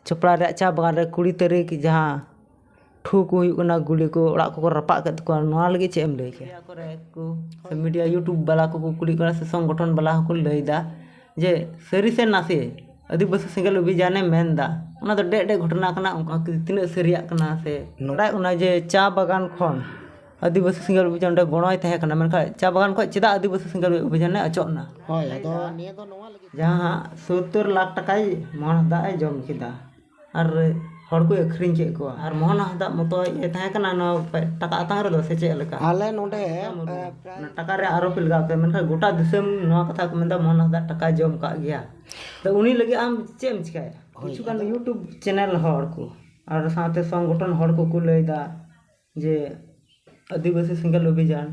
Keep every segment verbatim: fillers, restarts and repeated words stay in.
ᱪᱚᱯᱲᱟ ᱨᱮᱭᱟᱜ ᱪᱟ ᱵᱟᱜᱟᱱ ᱨᱮ ᱠᱩᱲᱤ ᱛᱟᱹᱨᱤᱠᱷ ᱡᱟᱦᱟᱸ ᱴᱷᱩ ᱠᱚ ᱦᱩᱭᱩᱜ ᱠᱟᱱᱟ, ᱜᱩᱞᱤ ᱠᱚ, ᱚᱲᱟᱜ ᱠᱚᱠᱚ ᱨᱟᱯᱟᱜ ᱠᱮᱫ ᱛᱟᱠᱚᱣᱟ, ᱱᱚᱣᱟ ᱞᱟᱹᱜᱤᱫ ᱪᱮᱫ ᱮᱢ ᱞᱟᱹᱭ ᱠᱮᱭᱟ? ᱠᱚᱨᱮ ᱠᱚ ᱥᱮ ᱢᱤᱰᱤᱭᱟ, YouTube ᱵᱟᱞᱟ ᱠᱚᱠᱚ ᱠᱩᱞᱤ ᱠᱟᱱᱟ ᱥᱮ ᱥᱚᱝᱜᱚᱴᱷᱚᱱ ᱵᱟᱞᱟ ᱦᱚᱸᱠᱚ ᱞᱟᱹᱭᱫᱟ ᱡᱮ ᱥᱟᱹᱨᱤ ᱥᱮ ᱱᱟᱥᱮ ᱟᱹᱫᱤᱵᱟᱹᱥᱤ ᱥᱮᱸᱜᱮᱞ ᱚᱵᱷᱤᱡᱟᱱᱮ ᱢᱮᱱᱫᱟ, ᱚᱱᱟ ᱫᱚ ᱰᱮᱡ ᱰᱮᱡ ᱜᱷᱚᱴᱚᱱᱟ ᱠᱟᱱᱟ, ᱚᱱᱠᱟ ᱛᱤᱱᱟᱹᱜ ᱥᱟᱹᱨᱤᱭᱟᱜ ᱠᱟᱱᱟ ᱥᱮ ᱱᱚ- ᱵᱟᱲᱟᱭ ᱚᱱᱟ ᱡᱮ ᱪᱟ ᱵᱟᱜᱟᱱ ᱠᱷᱚᱱ ᱟᱹᱫᱤᱵᱟᱹᱥᱤ ᱥᱮᱸᱜᱮᱞ ᱚᱵᱷᱤᱡᱟᱱ ᱚᱸᱰᱮ ᱜᱚᱲᱚᱭ ᱛᱟᱦᱮᱸ ᱠᱟᱱᱟ, ᱢᱮᱱᱠᱷᱟᱱ ᱪᱟ ᱵᱟᱜᱟᱱ ᱠᱷᱚᱱ ᱪᱮᱫᱟᱜ ᱟᱹᱫᱤᱵᱟᱹᱥᱤ ᱥᱮᱸᱜᱮᱞ ᱚᱵᱷᱤᱡᱟᱱᱮ ᱚᱪᱚᱜ ᱮᱱᱟ? ᱦᱳᱭ, ᱟᱫᱚ ᱱᱤᱭᱟᱹ ᱫᱚ ᱱᱚᱣᱟ ᱞᱟᱹᱜᱤᱫ ᱡᱟᱦᱟᱸ ᱦᱟᱸᱜ ᱥᱳᱛᱛᱳᱨ ᱞᱟᱠᱷ ᱴᱟᱠᱟᱭ ᱢᱚᱦᱚᱱ ᱦᱟᱸᱥᱫᱟᱜ ᱮ ᱡᱚᱢ ᱠᱮᱫᱟ ᱟᱨ ᱦᱚᱲ ᱠᱚᱭ ᱟᱹᱠᱷᱨᱤᱧ ᱠᱮᱫ ᱠᱚᱣᱟ᱾ ᱟᱨ ᱢᱚᱦᱚᱱ ᱦᱟᱸᱥᱫᱟᱜ ᱢᱚᱛᱚ ᱮ ᱛᱟᱦᱮᱸ ᱠᱟᱱᱟ ᱱᱚᱣᱟ ᱯᱮ-, ᱴᱟᱠᱟ ᱟᱛᱟᱝ ᱨᱮᱫᱚ ᱥᱮ ᱪᱮᱫ ᱞᱮᱠᱟ? ᱟᱞᱮ ᱱᱚᱰᱮ, ᱮ, ᱯᱨᱟᱭ ᱚᱱᱟ ᱴᱟᱠᱟ ᱨᱮᱭᱟᱜ ᱟᱨᱚ ᱯᱮ ᱞᱟᱜᱟᱣ ᱠᱮᱫᱟ, ᱢᱮᱱᱠᱷᱟᱱ ᱜᱚᱴᱟ ᱫᱤᱥᱚᱢ ᱱᱚᱣᱟ ᱠᱟᱛᱷᱟ ᱠᱚ ᱢᱮᱱᱫᱟ, ᱢᱚᱦᱚᱱ ᱦᱟᱸᱥᱫᱟᱜ ᱴᱟᱠᱟᱭ ᱡᱚᱢ ᱠᱟᱜ ᱜᱮᱭᱟ᱾ ᱛᱚ ᱩᱱᱤ ᱞᱟᱹᱜᱤᱫ ᱟᱢ ᱪᱮᱫ ᱮᱢ ᱪᱤᱠᱟᱹᱭᱟ? ᱦᱳᱭ, ᱠᱤᱪᱷᱩ ᱜᱟᱱ ᱟᱫᱚ YouTube ᱪᱮᱱᱮᱞ ᱦᱚᱲ ᱠᱚ ᱟᱨ ᱥᱟᱶᱛᱮ ᱥᱚᱝᱜᱚᱴᱷᱚᱱ ᱦᱚᱲ ᱠᱚᱠᱚ ᱞᱟᱹᱭᱫᱟ ᱡᱮ ᱟᱹᱫᱤᱵᱟᱹᱥᱤ ᱥᱮᱸᱜᱮᱞ ᱚᱵᱷᱤᱡᱟᱱ,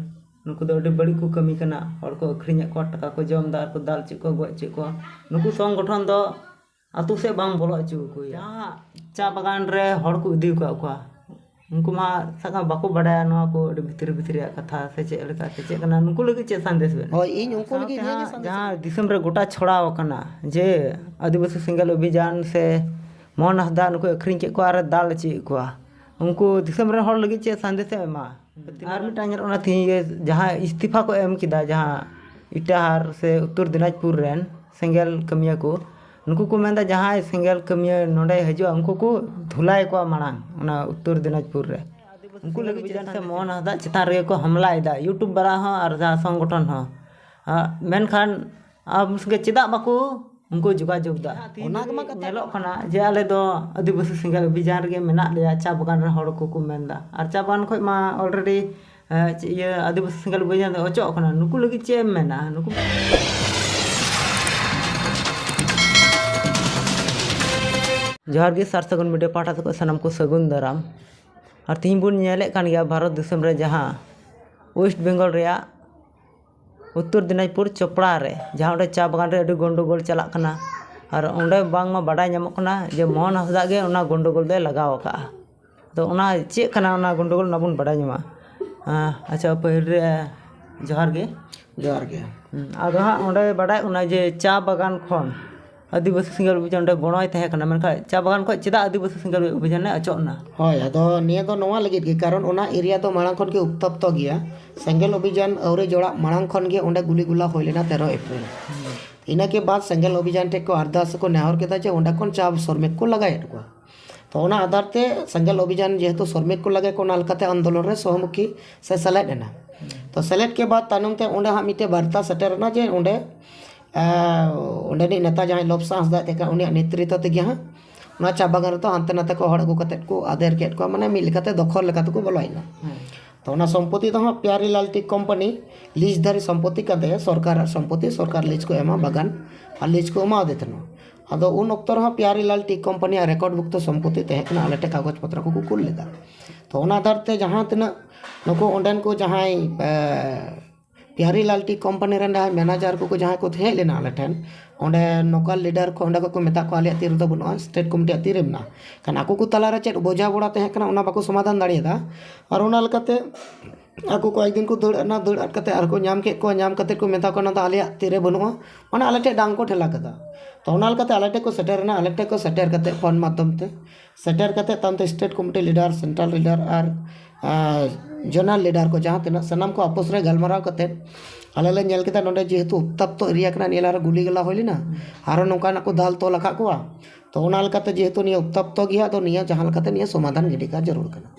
ᱱᱩᱠᱩ ᱫᱚ ᱟᱹᱰᱤ ᱵᱟᱹᱲᱤᱡ ᱠᱚ ᱠᱟᱹᱢᱤ ᱠᱟᱱᱟ, ᱦᱚᱲ ᱠᱚ ᱟᱹᱠᱷᱨᱤᱧᱮᱫ ᱠᱚᱣᱟ, ᱴᱟᱠᱟ ᱠᱚ ᱡᱚᱢ ᱮᱫᱟ ᱟᱨ ᱠᱚ ᱫᱟᱞ ᱦᱚᱪᱚᱭᱮᱫ ᱠᱚᱣᱟ, ᱜᱚᱡ ᱦᱚᱪᱚᱭᱮᱫ ᱠᱚᱣᱟ᱾ ᱱᱩᱠᱩ ᱥᱚᱝᱜᱚᱴᱷᱚᱱ ᱫᱚ ᱟᱛᱳ ᱥᱮᱫ ᱵᱟᱝ ᱵᱚᱞᱚ ᱦᱚᱪᱚ ᱟᱠᱚ ᱦᱩᱭᱩᱜᱼᱟ᱾ ᱡᱟᱦᱟᱸ ᱪᱟ ᱵᱟᱜᱟᱱ ᱨᱮ ᱦᱚᱲ ᱠᱚ ᱤᱫᱤ ᱟᱠᱟᱫ ᱠᱚᱣᱟ, ᱩᱱᱠᱩ ᱢᱟ ᱥᱟᱵ ᱠᱟᱜ ᱢᱮ ᱵᱟᱠᱚ ᱵᱟᱰᱟᱭᱟ ᱱᱚᱣᱟ ᱠᱚ ᱟᱹᱰᱤ ᱵᱷᱤᱛᱨᱤ ᱵᱷᱤᱛᱨᱤᱭᱟᱜ ᱠᱟᱛᱷᱟ ᱥᱮ ᱪᱮᱫ ᱞᱮᱠᱟ ᱥᱮ ᱪᱮᱫ ᱠᱟᱱᱟ, ᱱᱩᱠᱩ ᱞᱟᱹᱜᱤᱫ ᱪᱮᱫ ᱥᱟᱸᱫᱮᱥ ᱵᱮᱱ? ᱦᱳᱭ, ᱤᱧ ᱩᱱᱠᱩ ᱞᱟᱹᱜᱤᱫ ᱥᱟᱶᱛᱮ ᱱᱤᱭᱟᱹ ᱜᱮ ᱦᱟᱸᱜ ᱥᱟᱸᱫᱮᱥ ᱡᱟᱦᱟᱸ ᱫᱤᱥᱚᱢ ᱨᱮ ᱜᱚᱴᱟ ᱪᱷᱚᱲᱟᱣ ᱟᱠᱟᱱᱟ ᱡᱮ ᱟᱹᱫᱤᱵᱟᱹᱥᱤ ᱥᱮᱸᱜᱮᱞ ᱚᱵᱷᱤᱡᱟᱱ ᱥᱮ ᱢᱳᱦᱚᱱ ᱦᱟᱸᱥᱫᱟ ᱱᱩᱠᱩ ᱟᱹᱠᱷᱨᱤᱧ ᱠᱮᱫ ᱠᱚᱣᱟ ᱟᱨ ᱫᱟᱞ ᱦᱚᱪᱚᱭᱮᱫ ᱠᱚᱣᱟ, ᱩᱱᱠᱩ ᱫᱤᱥᱚᱢ ᱨᱮᱱ ᱦᱚᱲ ᱞᱟᱹᱜᱤᱫ ᱪᱮᱫ ᱥᱟᱸᱫᱮᱥ ᱮ ᱮᱢᱟ? ᱟᱨ ᱢᱤᱫᱴᱟᱝ ᱧᱮᱞᱚᱜ ᱠᱟᱱᱟ ᱛᱤᱦᱤᱧ ᱜᱮ ᱡᱟᱦᱟᱸ ᱤᱥᱛᱤᱯᱷᱟ ᱠᱚ ᱮᱢ ᱠᱮᱫᱟ, ᱡᱟᱦᱟᱸ ᱤᱴᱟᱦᱟᱨ ᱥᱮ ᱩᱛᱛᱚᱨ ᱫᱤᱱᱟᱡᱽᱯᱩᱨ ᱨᱮᱱ ᱥᱮᱸᱜᱮᱞ ᱠᱟᱹᱢᱤᱭᱟᱹ ᱠᱚ, ᱱᱩᱠᱩ ᱠᱚ ᱢᱮᱱᱫᱟ ᱡᱟᱦᱟᱸᱭ ᱥᱮᱸᱜᱮᱞ ᱠᱟᱹᱢᱤᱭᱟᱹ ᱱᱚᱸᱰᱮ ᱦᱤᱡᱩᱜᱼᱟ, ᱩᱱᱠᱩ ᱠᱚ ᱫᱷᱩᱞᱟᱭ ᱠᱚᱣᱟ ᱢᱟᱲᱟᱝ ᱚᱱᱟ ᱩᱛᱛᱚᱨ ᱫᱤᱱᱟᱡᱽᱯᱩᱨ ᱨᱮ᱾ ᱩᱱᱠᱩ ᱞᱟᱹᱜᱤᱫ ᱪᱮᱫ ᱥᱮ ᱢᱳᱦᱚᱱ ᱦᱟᱸᱥᱫᱟ ᱪᱮᱛᱟᱱ ᱨᱮᱜᱮ ᱠᱚ ᱦᱟᱢᱞᱟᱭᱮᱫᱟ, YouTube ᱵᱟᱞᱟ ᱦᱚᱸ ᱟᱨ ᱡᱟᱦᱟᱸ ᱥᱚᱝᱜᱚᱴᱷᱚᱱ ᱦᱚᱸ᱾ ᱟᱨ ᱢᱮᱱᱠᱷᱟᱱ ᱟᱢ ᱥᱚᱸᱜᱮ ᱪᱮᱫᱟᱜ ᱵᱟᱠᱚ ᱩᱱᱠᱩ ᱡᱳᱜᱟᱡᱳᱜᱽ ᱫᱟ? ᱦᱮᱸ, ᱛᱤᱦᱤᱧ ᱚᱱᱟ ᱠᱚᱢᱟ ᱫᱷᱟᱹᱵᱤᱡ ᱠᱟᱛᱷᱟ ᱧᱮᱞᱚᱜ ᱠᱟᱱᱟ᱾ ᱠᱟᱱᱟ ᱡᱮ ᱟᱞᱮ ᱫᱚ ᱟᱹᱫᱤᱵᱟᱹᱥᱤ ᱥᱮᱸᱜᱮᱞ ᱚᱵᱷᱤᱡᱟᱱ ᱨᱮᱜᱮ ᱢᱮᱱᱟᱜ ᱞᱮᱭᱟ, ᱪᱟ ᱵᱟᱜᱟᱱ ᱨᱮᱱ ᱦᱚᱲ ᱠᱚᱠᱚ ᱢᱮᱱᱫᱟ᱾ ᱟᱨ ᱪᱟ ᱵᱟᱜᱟᱱ ᱠᱷᱚᱡ ᱢᱟ already, ᱮ, ᱪᱮᱫ ᱤᱭᱟᱹ, ᱟᱹᱫᱤᱵᱟᱹᱥᱤ ᱥᱮᱸᱜᱮᱞ ᱚᱵᱷᱤᱡᱟᱱ ᱫᱚ ᱚᱪᱚᱜ ᱠᱟᱱᱟ᱾ ᱱᱩᱠᱩ ᱞᱟᱹᱜᱤᱫ ᱪᱮᱫ ᱮᱢ ᱢᱮᱱᱟ? ᱱᱩᱠᱩ ᱡᱚᱦᱟᱨ ᱜᱮ, ᱥᱟᱨ ᱥᱟᱹᱜᱩᱱ ᱢᱤᱰᱤᱭᱟ ᱯᱟᱦᱴᱟ ᱥᱮᱫ ᱠᱷᱚᱱ ᱥᱟᱱᱟᱢ ᱠᱚ ᱥᱟᱹᱜᱩᱱ ᱫᱟᱨᱟᱢ᱾ ᱟᱨ ᱛᱤᱦᱤᱧ ᱵᱚᱱ ᱧᱮᱞᱮᱫ ᱠᱟᱱ ᱜᱮᱭᱟ ᱵᱷᱟᱨᱚᱛ ᱫᱤᱥᱚᱢ ᱨᱮ ᱡᱟᱦᱟᱸ ᱳᱭᱮᱥᱴ ᱵᱮᱝᱜᱚᱞ ᱨᱮᱭᱟᱜ ᱩᱛᱛᱚᱨ ᱫᱤᱱᱟᱡᱽᱯᱩᱨ ᱪᱚᱯᱲᱟ ᱨᱮ, ᱡᱟᱦᱟᱸ ᱚᱸᱰᱮ ᱪᱟ ᱵᱟᱜᱟᱱ ᱨᱮ ᱟᱹᱰᱤ ᱜᱚᱱᱰᱳᱜᱳᱞ ᱪᱟᱞᱟᱜ ᱠᱟᱱᱟ, ᱟᱨ ᱚᱸᱰᱮ ᱵᱟᱝᱢᱟ ᱵᱟᱰᱟᱭ ᱧᱟᱢᱚᱜ ᱠᱟᱱᱟ ᱡᱮ ᱢᱳᱦᱚᱱ ᱦᱟᱸᱥᱫᱟᱜ ᱜᱮ ᱚᱱᱟ ᱜᱚᱱᱰᱳᱜᱳᱞ ᱫᱚᱭ ᱞᱟᱜᱟᱣ ᱟᱠᱟᱫᱼᱟ᱾ ᱟᱫᱚ ᱚᱱᱟ ᱪᱮᱫ ᱠᱟᱱᱟ ᱚᱱᱟ ᱜᱚᱱᱰᱳᱜᱳᱞ, ᱚᱱᱟ ᱵᱚᱱ ᱵᱟᱰᱟᱭ ᱧᱟᱢᱟ᱾ ᱟᱸ, ᱟᱪᱪᱷᱟ, ᱯᱟᱹᱦᱤᱞ ᱨᱮ ᱡᱚᱦᱟᱨ ᱜᱮ᱾ ᱡᱚᱦᱟᱨ ᱜᱮ᱾ ᱦᱩᱸ, ᱟᱫᱚ ᱦᱟᱸᱜ ᱚᱸᱰᱮ ᱵᱟᱰᱟᱭ ᱚᱱᱟ ᱡᱮ ᱪᱟ ᱵᱟᱜᱟᱱ ᱠᱷᱚᱱ ᱟᱹᱫᱤᱵᱟᱹᱥᱤ ᱥᱮᱸᱜᱮᱞ ᱚᱵᱷᱤᱡᱟᱱ ᱨᱮ ᱜᱚᱲᱚᱭ ᱛᱟᱦᱮᱸ ᱠᱟᱱᱟ, ᱢᱮᱱᱠᱷᱟᱱ ᱪᱟ ᱵᱟᱜᱟᱱ ᱠᱷᱚᱱ ᱪᱮᱫᱟᱜ ᱟᱹᱫᱤᱵᱟᱹᱥᱤ ᱥᱮᱸᱜᱮᱞ ᱚᱵᱷᱤᱡᱟᱱᱮ ᱚᱪᱚᱜ ᱮᱱᱟ? ᱦᱳᱭ, ᱟᱫᱚ ᱱᱤᱭᱟᱹ ᱫᱚ ᱱᱚᱣᱟ ᱞᱟᱹᱜᱤᱫ ᱜᱮ, ᱠᱟᱨᱚᱱ ᱚᱱᱟ ᱮᱨᱤᱭᱟ ᱫᱚ ᱢᱟᱲᱟᱝ ᱠᱷᱚᱱ ᱜᱮ ᱩᱛᱛᱚᱯᱛᱚ ᱜᱮᱭᱟ᱾ ᱥᱮᱸᱜᱮᱞ ᱚᱵᱷᱤᱡᱟᱱ ᱟᱹᱣᱨᱤ ᱡᱚᱲᱟᱜ ᱢᱟᱲᱟᱝ ᱠᱷᱚᱱ ᱜᱮ ᱚᱸᱰᱮ ᱜᱩᱞᱤ ᱜᱩᱞᱟ ᱦᱩᱭ ᱞᱮᱱᱟ ᱛᱮᱨᱚ ᱮᱯᱨᱤᱞ᱾ ᱤᱱᱟᱹ ᱠᱮ ᱵᱟᱫ ᱥᱮᱸᱜᱮᱞ ᱚᱵᱷᱤᱡᱟᱱ ᱴᱷᱮᱱ ᱠᱚ ᱟᱨᱫᱟᱥ ᱠᱚ ᱱᱮᱦᱚᱨ ᱠᱮᱫᱟ ᱡᱮ ᱚᱸᱰᱮ ᱠᱷᱚᱱ ᱪᱟ ᱥᱨᱚᱢᱤᱠ ᱠᱚ ᱞᱟᱜᱟᱭᱮᱫ ᱠᱚᱣᱟ᱾ ᱛᱚ ᱚᱱᱟ ᱟᱫᱷᱟᱨ ᱛᱮ ᱥᱮᱸᱜᱮᱞ ᱚᱵᱷᱤᱡᱟᱱ ᱡᱮᱦᱮᱛᱩ ᱥᱨᱚᱢᱤᱠ ᱠᱚ ᱞᱟᱜᱟ ᱠᱚ, ᱚᱱᱟ ᱞᱮᱠᱟᱛᱮ ᱟᱱᱫᱳᱞᱚᱱ ᱨᱮ ᱥᱚᱦᱚᱢᱩᱠᱷᱤ ᱥᱮ ᱥᱮᱞᱮᱫ ᱮᱱᱟ᱾ ᱛᱚ ᱥᱮᱞᱮᱫ ᱠᱮ ᱵᱟᱫ ᱛᱟᱭᱱᱚᱢ ᱛᱮ ᱚᱸᱰᱮ ᱦᱟᱸᱜ ᱢᱤᱫᱴᱮᱡ ᱵᱟᱨᱛᱟ ᱥᱮᱴᱮᱨ ᱮᱱᱟ ᱡᱮ ᱚᱸᱰᱮ, ᱟᱸ, ᱚᱸᱰᱮᱱᱤᱡ ᱱᱮᱛᱟ ᱡᱟᱦᱟᱸᱭ ᱞᱚᱵᱥᱟ ᱦᱟᱸᱥᱫᱟ ᱛᱟᱦᱮᱸ ᱠᱟᱱᱟ, ᱩᱱᱤᱭᱟᱜ ᱱᱮᱛᱨᱤᱛᱵ ᱛᱮᱜᱮ ᱦᱟᱸᱜ ᱚᱱᱟ ᱪᱟ ᱵᱟᱜᱟᱱ ᱨᱮᱫᱚ ᱦᱟᱱᱛᱮ ᱱᱟᱛᱮ ᱠᱚ ᱦᱚᱲ ᱟᱹᱜᱩ ᱠᱟᱛᱮᱫ ᱠᱚ ᱟᱫᱮᱨ ᱠᱮᱫ ᱠᱚᱣᱟ, ᱢᱟᱱᱮ ᱢᱤᱫ ᱞᱮᱠᱟᱛᱮ ᱫᱚᱠᱷᱚᱞ ᱞᱮᱠᱟ ᱛᱮᱠᱚ ᱵᱚᱞᱚᱭᱮᱱᱟ᱾ ᱛᱚ ᱚᱱᱟ ᱥᱚᱢᱯᱚᱛᱤ ᱫᱚ ᱦᱟᱸᱜ ᱯᱤᱭᱟᱨᱤᱞᱟᱞ ᱴᱤ ᱠᱳᱢᱯᱟᱱᱤ ᱞᱤᱡᱽ ᱫᱷᱟᱨᱤ ᱥᱚᱢᱯᱚᱛᱤ ᱠᱟᱱ ᱛᱟᱭᱟ, ᱥᱚᱨᱠᱟᱨᱟᱜ ᱥᱚᱢᱯᱚᱛᱤ, ᱥᱚᱨᱠᱟᱨ ᱞᱤᱡᱽ ᱠᱚ ᱮᱢᱟ ᱵᱟᱜᱟᱱ, ᱟᱨ ᱞᱤᱡᱽ ᱠᱚ ᱮᱢᱟᱣᱟᱫᱮ ᱛᱟᱦᱮᱱᱟ᱾ ᱟᱫᱚ ᱩᱱ ᱚᱠᱛᱚ ᱨᱮᱦᱚᱸ ᱯᱤᱭᱟᱨᱤᱞᱟᱞ ᱴᱤ ᱠᱳᱢᱯᱟᱱᱤᱭᱟᱜ ᱨᱮᱠᱚᱨᱰ ᱵᱷᱩᱠᱛᱚ ᱥᱚᱢᱯᱚᱛᱤ ᱛᱟᱦᱮᱸ ᱠᱟᱱᱟ, ᱟᱞᱮ ᱴᱷᱮᱱ ᱠᱟᱜᱚᱡᱽ ᱯᱚᱛᱨᱚ ᱠᱚᱠᱚ ᱠᱩᱞ ᱞᱮᱫᱟ᱾ ᱛᱚ ᱚᱱᱟ ᱟᱫᱷᱟᱨ ᱛᱮ ᱡᱟᱦᱟᱸ ᱛᱤᱱᱟᱹᱜ ᱱᱩᱠᱩ ᱚᱸᱰᱮᱱ ᱠᱚ ᱡᱟᱦᱟᱸᱭ, ᱮ, ᱯᱤᱭᱟᱨᱤᱞᱟᱞ ᱴᱤ ᱠᱳᱢᱯᱟᱱᱤ ᱨᱮᱱ ᱡᱟᱦᱟᱸᱭ ᱢᱮᱱᱮᱡᱟᱨ ᱠᱚᱠᱚ ᱡᱟᱦᱟᱸᱭ ᱠᱚ ᱦᱮᱡ ᱞᱮᱱᱟ ᱟᱞᱮ ᱴᱷᱮᱱ, ᱚᱸᱰᱮ ᱱᱚᱠᱟᱞ ᱞᱤᱰᱟᱨ ᱠᱚ ᱚᱸᱰᱮ ᱠᱷᱚᱡ ᱠᱚ ᱢᱮᱛᱟᱜ ᱠᱚᱣᱟ, "ᱟᱞᱮᱭᱟᱜ ᱛᱤ ᱨᱮᱫᱚ ᱵᱟᱹᱱᱩᱜᱼᱟ, ᱥᱴᱮᱴ ᱠᱚᱢᱤᱴᱤᱭᱟᱜ ᱛᱤ ᱨᱮ ᱢᱮᱱᱟᱜᱼᱟ?" ᱠᱷᱟᱱ ᱟᱠᱚ ᱠᱚ ᱛᱟᱞᱟᱨᱮ ᱪᱮᱫ ᱵᱚᱡᱷᱟ ᱵᱚᱲᱟ ᱛᱟᱦᱮᱸ ᱠᱟᱱᱟ, ᱚᱱᱟ ᱵᱟᱠᱚ ᱥᱚᱢᱟᱫᱷᱟᱱ ᱫᱟᱲᱮᱭᱟᱫᱟ᱾ ᱟᱨ ᱚᱱᱟ ᱞᱮᱠᱟᱛᱮ ᱟᱠᱚ ᱠᱚᱭᱮᱠ ᱫᱤᱱ ᱠᱚ ᱫᱟᱹᱲ ᱟᱫ ᱮᱱᱟ, ᱫᱟᱹᱲ ᱟᱫ ᱠᱟᱛᱮ ᱟᱨᱦᱚᱸ ᱠᱚ ᱧᱟᱢ ᱠᱮᱫ ᱠᱚᱣᱟ, ᱧᱟᱢ ᱠᱟᱛᱮ ᱠᱚ ᱢᱮᱛᱟ ᱠᱚᱣᱟ, "ᱚᱱᱟ ᱫᱚ ᱟᱞᱮᱭᱟᱜ ᱛᱤ ᱨᱮ ᱵᱟᱹᱱᱩᱜᱼᱟ", ᱢᱟᱱᱮ ᱟᱞᱮ ᱴᱷᱮᱱ ᱰᱟᱝ ᱠᱚ ᱴᱷᱮᱞᱟ ᱠᱮᱫᱟ᱾ ᱛᱚ ᱚᱱᱟ ᱞᱮᱠᱟᱛᱮ ᱟᱞᱮ ᱴᱷᱮᱱ ᱠᱚ ᱥᱮᱴᱮᱨ ᱮᱱᱟ, ᱟᱞᱮ ᱴᱷᱮᱱ ᱠᱚ ᱥᱮᱴᱮᱨ ᱠᱟᱛᱮ ᱯᱷᱳᱱ ᱢᱟᱫᱽᱫᱷᱚᱢ ᱛᱮ ᱥᱮᱴᱮᱨ ᱠᱟᱛᱮ ᱛᱟᱭᱚᱢ ᱛᱮ state committee leader, central leader ᱟᱨ, ᱟᱨ, ᱡᱳᱱᱟᱞ ᱞᱤᱰᱟᱨ ᱠᱚ ᱡᱟᱦᱟᱸ ᱛᱤᱱᱟᱹᱜ ᱥᱟᱱᱟᱢ ᱠᱚ ᱟᱯᱚᱥ ᱨᱮ ᱜᱟᱞᱢᱟᱨᱟᱣ ᱠᱟᱛᱮ ᱟᱞᱮ ᱞᱮ ᱧᱮᱞ ᱠᱮᱫᱟ ᱱᱚᱰᱮ ᱡᱮᱦᱮᱛᱩ ᱩᱛᱛᱟᱯᱛᱚ ᱮᱨᱤᱭᱟ ᱠᱟᱱᱟ, ᱱᱤᱭᱟᱹ ᱞᱟᱦᱟ ᱨᱮ ᱜᱩᱞᱤ ᱜᱟᱞᱟ ᱦᱩᱭ ᱞᱮᱱᱟ, ᱟᱨᱦᱚᱸ ᱱᱚᱝᱠᱟᱱᱟᱜ ᱠᱚ ᱫᱟᱞ ᱛᱚᱞ ᱟᱠᱟᱫ ᱠᱚᱣᱟ᱾ ᱛᱚ ᱚᱱᱟ ᱞᱮᱠᱟᱛᱮ ᱡᱮᱦᱮᱛᱩ ᱱᱤᱭᱟᱹ ᱩᱛᱛᱟᱯᱛᱚ ᱜᱮᱭᱟ, ᱟᱫᱚ ᱱᱤᱭᱟᱹ ᱡᱟᱦᱟᱸ ᱞᱮᱠᱟᱛᱮ ᱱᱤᱭᱟᱹ ᱥᱚᱢᱟᱫᱷᱟᱱ ᱜᱤᱰᱤ ᱠᱟᱜ ᱡᱟᱹᱨᱩᱲ ᱠᱟᱱᱟ᱾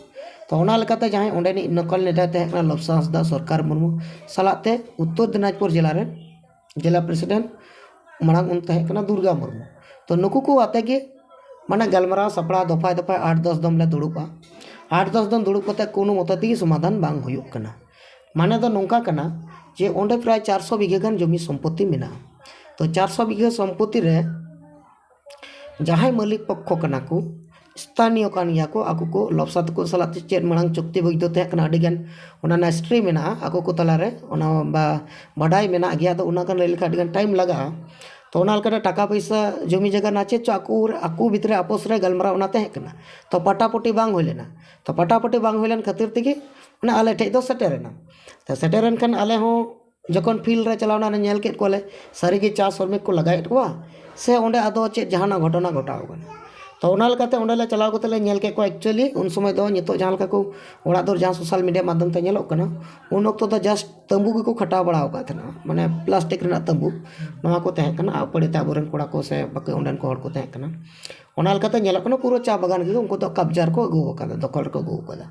ᱛᱚ ᱚᱱᱟ ᱞᱮᱠᱟᱛᱮ ᱡᱟᱦᱟᱸᱭ ᱚᱸᱰᱮᱱᱤᱡ ᱱᱚᱠᱚᱞ ᱱᱮᱛᱟᱭ ᱛᱟᱦᱮᱸ ᱠᱟᱱᱟ ᱞᱚᱵᱥᱟ ᱦᱟᱸᱥᱫᱟ ᱥᱚᱨᱠᱟᱨ ᱢᱩᱨᱢᱩ ᱥᱟᱞᱟᱜ ᱛᱮ ᱩᱛᱛᱚᱨ ᱫᱤᱱᱟᱡᱽᱯᱩᱨ ᱡᱮᱞᱟ ᱨᱮᱱ ᱡᱮᱞᱟ ᱯᱨᱮᱥᱤᱰᱮᱱᱴ ᱢᱟᱲᱟᱝ ᱩᱱ ᱛᱟᱦᱮᱸ ᱠᱟᱱᱟ ᱫᱩᱨᱜᱟ ᱢᱩᱨᱢᱩ᱾ ᱛᱚ ᱱᱩᱠᱩ ᱠᱚ ᱟᱛᱮ ᱜᱮ ᱢᱟᱱᱮ ᱜᱟᱞᱢᱟᱨᱟᱣ ᱥᱟᱯᱲᱟᱣ ᱫᱚᱯᱷᱟᱭ ᱫᱚᱯᱷᱟᱭ ᱟᱴ ᱫᱚᱥ ᱫᱚᱢ ᱞᱮ ᱫᱩᱲᱩᱵᱼᱟ᱾ ᱟᱴ ᱫᱚᱥ ᱫᱚᱢ ᱫᱩᱲᱩᱵ ᱠᱟᱛᱮ ᱠᱳᱱᱳ ᱢᱚᱛᱚ ᱛᱮᱜᱮ ᱥᱚᱢᱟᱫᱷᱟᱱ ᱵᱟᱝ ᱦᱩᱭᱩᱜ ᱠᱟᱱᱟ᱾ ᱢᱟᱱᱮ ᱫᱚ ᱱᱚᱝᱠᱟ ᱠᱟᱱᱟ ᱡᱮ ᱚᱸᱰᱮ ᱯᱨᱟᱭ ᱪᱟᱨᱥᱚ ᱵᱤᱜᱷᱟᱹ ᱜᱟᱱ ᱡᱚᱢᱤ ᱥᱚᱢᱯᱚᱛᱤ ᱢᱮᱱᱟᱜᱼᱟ᱾ ᱛᱚ ᱪᱟᱨᱥᱚ ᱵᱤᱜᱷᱟᱹ ᱥᱚᱢᱯᱚᱛᱤ ᱨᱮ ᱡᱟᱦᱟᱸᱭ ᱢᱟᱹᱞᱤᱠ ᱯᱚᱠᱠᱷᱚ ᱠᱟᱱᱟ ᱠᱚ, ᱥᱛᱷᱟᱱᱤᱭᱚ ᱠᱟᱱ ᱜᱮᱭᱟ ᱠᱚ, ᱟᱠᱚ ᱠᱚ ᱞᱚᱵᱥᱟ ᱛᱟᱠᱚ ᱥᱟᱞᱟᱜ ᱛᱮ ᱪᱮᱫ ᱢᱟᱲᱟᱝ ᱪᱩᱠᱛᱤ ᱵᱟᱹᱭᱫᱷᱚ ᱛᱟᱦᱮᱸ ᱠᱟᱱᱟ, ᱟᱹᱰᱤ ᱜᱟᱱ ᱚᱱᱟ ᱨᱮᱱᱟᱜ ᱦᱤᱥᱴᱨᱤ ᱢᱮᱱᱟᱜᱼᱟ ᱟᱠᱚ ᱠᱚ ᱛᱟᱞᱟᱨᱮ, ᱚᱱᱟ ᱵᱟ-, ᱵᱟᱰᱟᱭ ᱢᱮᱱᱟᱜ ᱜᱮᱭᱟ᱾ ᱟᱫᱚ ᱚᱱᱟ ᱜᱟᱱ ᱞᱟᱹᱭ ᱞᱮᱠᱷᱟᱱ ᱟᱹᱰᱤ ᱜᱟᱱ ᱴᱟᱭᱤᱢ ᱞᱟᱜᱟᱜᱼᱟ᱾ ᱛᱚ ᱚᱱᱟ ᱞᱮᱠᱟᱛᱮ ᱴᱟᱠᱟ ᱯᱚᱭᱥᱟ, ᱡᱚᱢᱤ ᱡᱟᱭᱜᱟ ᱨᱮᱱᱟᱜ ᱪᱮᱫ ᱪᱚ ᱟᱠᱚ, ᱟᱠᱚ ᱵᱷᱤᱛᱨᱤ ᱟᱯᱚᱥ ᱨᱮ ᱜᱟᱞᱢᱟᱨᱟᱣ ᱚᱱᱟ ᱛᱟᱦᱮᱸ ᱠᱟᱱᱟ᱾ ᱛᱚ ᱯᱟᱴᱟᱯᱚᱴᱤ ᱵᱟᱝ ᱦᱩᱭ ᱞᱮᱱᱟ᱾ ᱛᱚ ᱯᱟᱴᱟᱯᱚᱴᱤ ᱵᱟᱝ ᱦᱩᱭ ᱞᱮᱱ ᱠᱷᱟᱹᱛᱤᱨ ᱛᱮᱜᱮ ᱚᱱᱟ ᱟᱞᱮ ᱴᱷᱮᱡ ᱫᱚ ᱥᱮᱴᱮᱨ ᱮᱱᱟ᱾ ᱛᱚ ᱥᱮᱴᱮᱨ ᱮᱱ ᱠᱷᱟᱱ ᱟᱞᱮ ᱦᱚᱸ ᱡᱚᱠᱷᱚᱱ ᱯᱷᱤᱞᱰ ᱨᱮ ᱪᱟᱞᱟᱣᱱᱟ, ᱧᱮᱞ ᱠᱮᱫ ᱠᱚᱣᱟᱞᱮ ᱥᱟᱹᱨᱤᱜᱮ ᱪᱟ ᱥᱨᱚᱢᱤᱠ ᱠᱚ ᱞᱟᱜᱟᱭᱮᱫ ᱠᱚᱣᱟ ᱥᱮ ᱚᱸᱰᱮ ᱟᱫᱚ ᱪᱮᱫ ᱡᱟᱦᱟᱱᱟᱜ ᱜᱷᱚᱴᱚᱱᱟ ᱜᱷᱚᱴᱟᱣ ᱠᱟᱱᱟ᱾ ᱛᱚ ᱚᱱᱟ ᱞᱮᱠᱟᱛᱮ ᱚᱸᱰᱮ ᱞᱮ ᱪᱟᱞᱟᱣ ᱠᱟᱛᱮ ᱞᱮ ᱧᱮᱞ ᱠᱮᱫ ᱠᱚᱣᱟ, ᱮᱠᱪᱩᱭᱮᱞᱤ ᱩᱱ ᱥᱚᱢᱚᱭ ᱫᱚ ᱱᱤᱛᱚᱜ ᱡᱟᱦᱟᱸ ᱞᱮᱠᱟ ᱠᱚ ᱚᱲᱟᱜ ᱫᱩᱣᱟᱹᱨ ᱡᱟᱦᱟᱸ ᱥᱳᱥᱟᱞ ᱢᱤᱰᱤᱭᱟ ᱢᱟᱫᱽᱫᱷᱚᱢ ᱛᱮ ᱧᱮᱞᱚᱜ ᱠᱟᱱᱟ, ᱩᱱ ᱚᱠᱛᱚ ᱫᱚ ᱡᱟᱥᱴ ᱛᱟᱹᱢᱵᱩ ᱜᱮᱠᱚ ᱠᱷᱟᱴᱟᱣ ᱵᱟᱲᱟ ᱟᱠᱟᱫ ᱛᱟᱦᱮᱱᱟ, ᱢᱟᱱᱮ ᱯᱞᱟᱥᱴᱤᱠ ᱨᱮᱱᱟᱜ ᱛᱟᱹᱢᱵᱩ, ᱱᱚᱣᱟ ᱠᱚ ᱛᱟᱦᱮᱸ ᱠᱟᱱᱟ᱾ ᱟᱯᱟᱲᱤᱛᱮ ᱟᱵᱚᱨᱮᱱ ᱠᱚᱲᱟ ᱠᱚ ᱥᱮ ᱵᱟᱹᱠᱤ ᱚᱸᱰᱮᱱ ᱠᱚ ᱦᱚᱲ ᱠᱚ ᱛᱟᱦᱮᱸ ᱠᱟᱱᱟ᱾ ᱚᱱᱟ ᱞᱮᱠᱟᱛᱮ ᱧᱮᱞᱚᱜ ᱠᱟᱱᱟ ᱯᱩᱨᱟᱹ ᱪᱟ ᱵᱟᱜᱟᱱ ᱜᱮ ᱩᱱᱠᱩ ᱫᱚ ᱠᱟᱵᱽᱡᱟ ᱨᱮᱠᱚ ᱟᱹᱜᱩ ᱟᱠᱟᱫᱟ, ᱫᱚᱠᱷᱚᱞ ᱨᱮᱠᱚ ᱟᱹᱜᱩ ᱟᱠᱟᱫᱟ᱾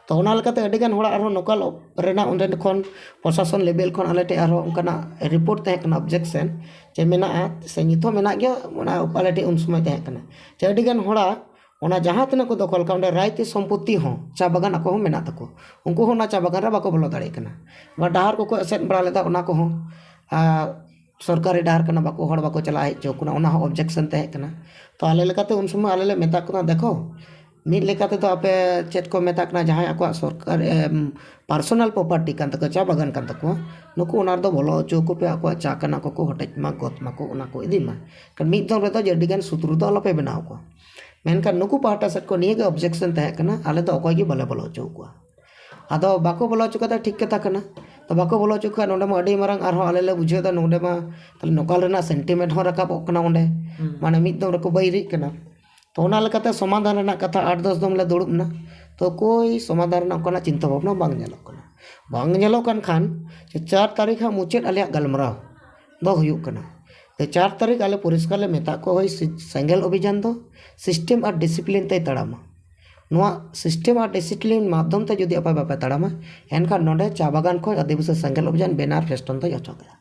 ᱛᱚ ᱚᱱᱟ ᱞᱮᱠᱟᱛᱮ ᱟᱹᱰᱤᱜᱟᱱ ᱦᱚᱲᱟᱜ ᱟᱨᱦᱚᱸ ᱱᱚᱝᱠᱟ ᱞᱚ-, ᱨᱮᱱᱟᱜ ᱚᱸᱰᱮ ᱠᱷᱚᱱ ᱯᱨᱚᱥᱟᱥᱚᱱ ᱞᱮᱵᱮᱞ ᱠᱷᱚᱱ ᱟᱞᱮ ᱴᱷᱮᱱ ᱟᱨᱦᱚᱸ ᱚᱱᱠᱟᱱᱟᱜ ᱨᱤᱯᱳᱨᱴ ᱛᱟᱦᱮᱸ ᱠᱟᱱᱟ, ᱚᱵᱡᱮᱠᱥᱚᱱ ᱡᱮ ᱢᱮᱱᱟᱜᱼᱟ ᱥᱮ ᱱᱤᱛ ᱦᱚᱸ ᱢᱮᱱᱟᱜ ᱜᱮᱭᱟ, ᱚᱱᱟ ᱟᱞᱮ ᱴᱷᱮᱱ ᱩᱱ ᱥᱚᱢᱚᱭ ᱛᱟᱦᱮᱸ ᱠᱟᱱᱟ ᱡᱮ ᱟᱹᱰᱤᱜᱟᱱ ᱦᱚᱲᱟᱜ ᱚᱱᱟ ᱡᱟᱦᱟᱸ ᱛᱤᱱᱟᱹᱜ ᱠᱚ ᱫᱚᱠᱷᱚᱞ ᱠᱟᱜ ᱚᱸᱰᱮ ᱨᱟᱭᱛᱤ ᱥᱚᱢᱯᱚᱛᱛᱤ ᱦᱚᱸ ᱪᱟ ᱵᱟᱜᱟᱱ ᱟᱠᱚ ᱦᱚᱸ ᱢᱮᱱᱟᱜ ᱛᱟᱠᱚ, ᱩᱱᱠᱩ ᱦᱚᱸ ᱚᱱᱟ ᱪᱟ ᱵᱟᱜᱟᱱ ᱨᱮ ᱵᱟᱠᱚ ᱵᱚᱞᱚ ᱫᱟᱲᱮᱭᱟᱜ ᱠᱟᱱᱟ᱾ ᱟᱵᱟᱨ ᱰᱟᱦᱟᱨ ᱠᱚᱠᱚ ᱮᱥᱮᱫ ᱵᱟᱲᱟ ᱞᱮᱫᱟ, ᱚᱱᱟ ᱠᱚᱦᱚᱸ ᱟᱨ ᱥᱚᱨᱠᱟᱨᱤ ᱰᱟᱦᱟᱨ ᱠᱟᱱᱟ, ᱵᱟᱠᱚ, ᱦᱚᱲ ᱵᱟᱠᱚ ᱪᱟᱞᱟᱣ ᱦᱮᱡ ᱦᱚᱪᱚ ᱠᱟᱱᱟ, ᱚᱱᱟ ᱦᱚᱸ ᱚᱵᱡᱮᱠᱥᱚᱱ ᱛᱟᱦᱮᱸ ᱠᱟᱱᱟ᱾ ᱛᱚ ᱟᱞᱮ ᱞᱮᱠᱟᱛᱮ ᱩᱱ ᱥᱚᱢᱚᱭ ᱟᱞᱮ ᱞᱮ ᱢᱮᱛᱟ ᱠᱚ ᱠᱟᱱᱟ, ᱫᱮᱠᱷᱚ, ᱢᱤᱫ ᱞᱮᱠᱟ ᱛᱮᱫᱚ ᱟᱯᱮ ᱪᱮᱫ ᱠᱚ ᱢᱮᱛᱟᱜ ᱠᱟᱱᱟ, ᱡᱟᱦᱟᱸᱭ ᱟᱠᱚᱣᱟᱜ ᱥᱚᱨᱠᱟᱨ, ᱮᱢ, ᱯᱟᱨᱥᱚᱱᱟᱞ ᱯᱨᱚᱯᱟᱨᱴᱤ ᱠᱟᱱ ᱛᱟᱠᱚᱣᱟ, ᱪᱟ ᱵᱟᱜᱟᱱ ᱠᱟᱱ ᱛᱟᱠᱚᱣᱟ, ᱱᱩᱠᱩ ᱚᱱᱟ ᱨᱮᱫᱚ ᱵᱚᱞᱚ ᱦᱚᱪᱚ ᱟᱠᱚ ᱯᱮ, ᱟᱠᱚᱣᱟᱜ ᱪᱟ ᱠᱟᱱᱟ, ᱠᱚᱠᱚ ᱦᱚᱴᱮᱡ ᱢᱟ, ᱜᱚᱫ ᱢᱟᱠᱚ, ᱚᱱᱟ ᱠᱚ ᱤᱫᱤ ᱢᱟ᱾ ᱠᱟᱨᱚᱱ ᱢᱤᱫ ᱫᱚᱢ ᱨᱮᱫᱚ ᱡᱮ ᱟᱹᱰᱤ ᱜᱟᱱ ᱥᱩᱛᱨᱩ ᱫᱚ ᱟᱞᱚᱯᱮ ᱵᱮᱱᱟᱣ ᱠᱚᱣᱟ᱾ ᱢᱮᱱᱠᱷᱟᱱ ᱱᱩᱠᱩ ᱯᱟᱦᱴᱟ ᱥᱮᱫ ᱠᱷᱚᱱ ᱱᱤᱭᱟᱹ ᱜᱮ ᱚᱵᱡᱮᱠᱥᱚᱱ ᱛᱟᱦᱮᱸ ᱠᱟᱱᱟ, ᱟᱞᱮ ᱫᱚ ᱚᱠᱚᱭ ᱜᱮ ᱵᱟᱞᱮ ᱵᱚᱞᱚ ᱦᱚᱪᱚ ᱟᱠᱚᱣᱟ᱾ ᱟᱫᱚ ᱵᱟᱠᱚ ᱵᱚᱞᱚ ᱦᱚᱪᱚ ᱠᱟᱫᱟ, ᱴᱷᱤᱠ ᱠᱟᱛᱷᱟ ᱠᱟᱱᱟ᱾ ᱛᱚ ᱵᱟᱠᱚ ᱵᱚᱞᱚ ᱦᱚᱪᱚ ᱠᱷᱟᱱ ᱱᱚᱰᱮ ᱢᱟ ᱟᱹᱰᱤ ᱢᱟᱨᱟᱝ ᱟᱨᱦᱚᱸ ᱟᱞᱮ ᱞᱮ ᱵᱩᱡᱷᱟᱹᱣ ᱮᱫᱟ, ᱱᱚᱰᱮ ᱢᱟ ᱛᱟᱦᱞᱮ ᱱᱚᱠᱟᱞ ᱨᱮᱱᱟᱜ ᱥᱮᱱᱴᱤᱢᱮᱱᱴ ᱦᱚᱸ ᱨᱟᱠᱟᱵᱚᱜ ᱠᱟᱱᱟ ᱚᱸᱰᱮ᱾ ᱦᱩᱸ᱾ ᱢᱟᱱᱮ ᱢᱤᱫ ᱫᱚᱢ ᱨᱮᱠᱚ ᱵᱟᱹᱭᱨᱤᱜ ᱠᱟᱱᱟ᱾ ᱛᱚ ᱚᱱᱟ ᱞᱮᱠᱟᱛᱮ ᱥᱚᱢᱟᱫᱷᱟᱱ ᱨᱮᱱᱟᱜ ᱠᱟᱛᱷᱟ ᱟᱴ ᱫᱚᱥ ᱫᱚᱢ ᱞᱮ ᱫᱩᱲᱩᱵ ᱮᱱᱟ, ᱛᱚ ᱚᱠᱚᱭ ᱥᱚᱢᱟᱫᱷᱟᱱ ᱨᱮᱱᱟᱜ ᱚᱱᱠᱟᱱᱟᱜ ᱪᱤᱱᱛᱟᱹ ᱵᱷᱟᱵᱽᱱᱟ ᱵᱟᱝ ᱧᱮᱞᱚᱜ ᱠᱟᱱᱟ᱾ ᱵᱟᱝ ᱧᱮᱞᱚᱜ ᱠᱟᱱ ᱠᱷᱟᱱ ᱡᱮ ᱪᱟᱨ ᱛᱟᱹᱨᱤᱠᱷ ᱦᱟᱸᱜ ᱢᱩᱪᱟᱹᱫ ᱟᱞᱮᱭᱟᱜ ᱜᱟᱞᱢᱟᱨᱟᱣ ᱫᱚ ᱦᱩᱭᱩᱜ ᱠᱟᱱᱟ᱾ ᱡᱮ ᱪᱟᱨ ᱛᱟᱹᱨᱤᱠᱷ ᱟᱞᱮ ᱯᱚᱨᱤᱥᱠᱟᱨ ᱞᱮ ᱢᱮᱛᱟᱜ ᱠᱚᱣᱟ, ᱦᱳᱭ, ᱥᱤ-, ᱥᱮᱸᱜᱮᱞ ᱚᱵᱷᱤᱡᱟᱱ ᱫᱚ ᱥᱤᱥᱴᱮᱢ ᱟᱨ ᱰᱤᱥᱤᱯᱞᱤᱱ ᱛᱮᱭ ᱛᱟᱲᱟᱢᱟ᱾ ᱱᱚᱣᱟ ᱥᱤᱥᱴᱮᱢ ᱟᱨ ᱰᱤᱥᱤᱯᱞᱤᱱ ᱢᱟᱫᱽᱫᱷᱚᱢ ᱛᱮ ᱡᱩᱫᱤ ᱟᱯᱮ ᱵᱟᱯᱮ ᱛᱟᱲᱟᱢᱟ, ᱮᱱᱠᱷᱟᱱ ᱱᱚᱰᱮ ᱪᱟ ᱵᱟᱜᱟᱱ ᱠᱷᱚᱱ ᱟᱹᱫᱤᱵᱟᱹᱥᱤ ᱥᱮᱸᱜᱮᱞ ᱚᱵᱷᱤᱡᱟᱱ ᱵᱮᱱᱟᱨ ᱯᱷᱮᱥᱴᱚᱱ ᱫᱚᱭ ᱚᱪᱚᱜᱟ᱾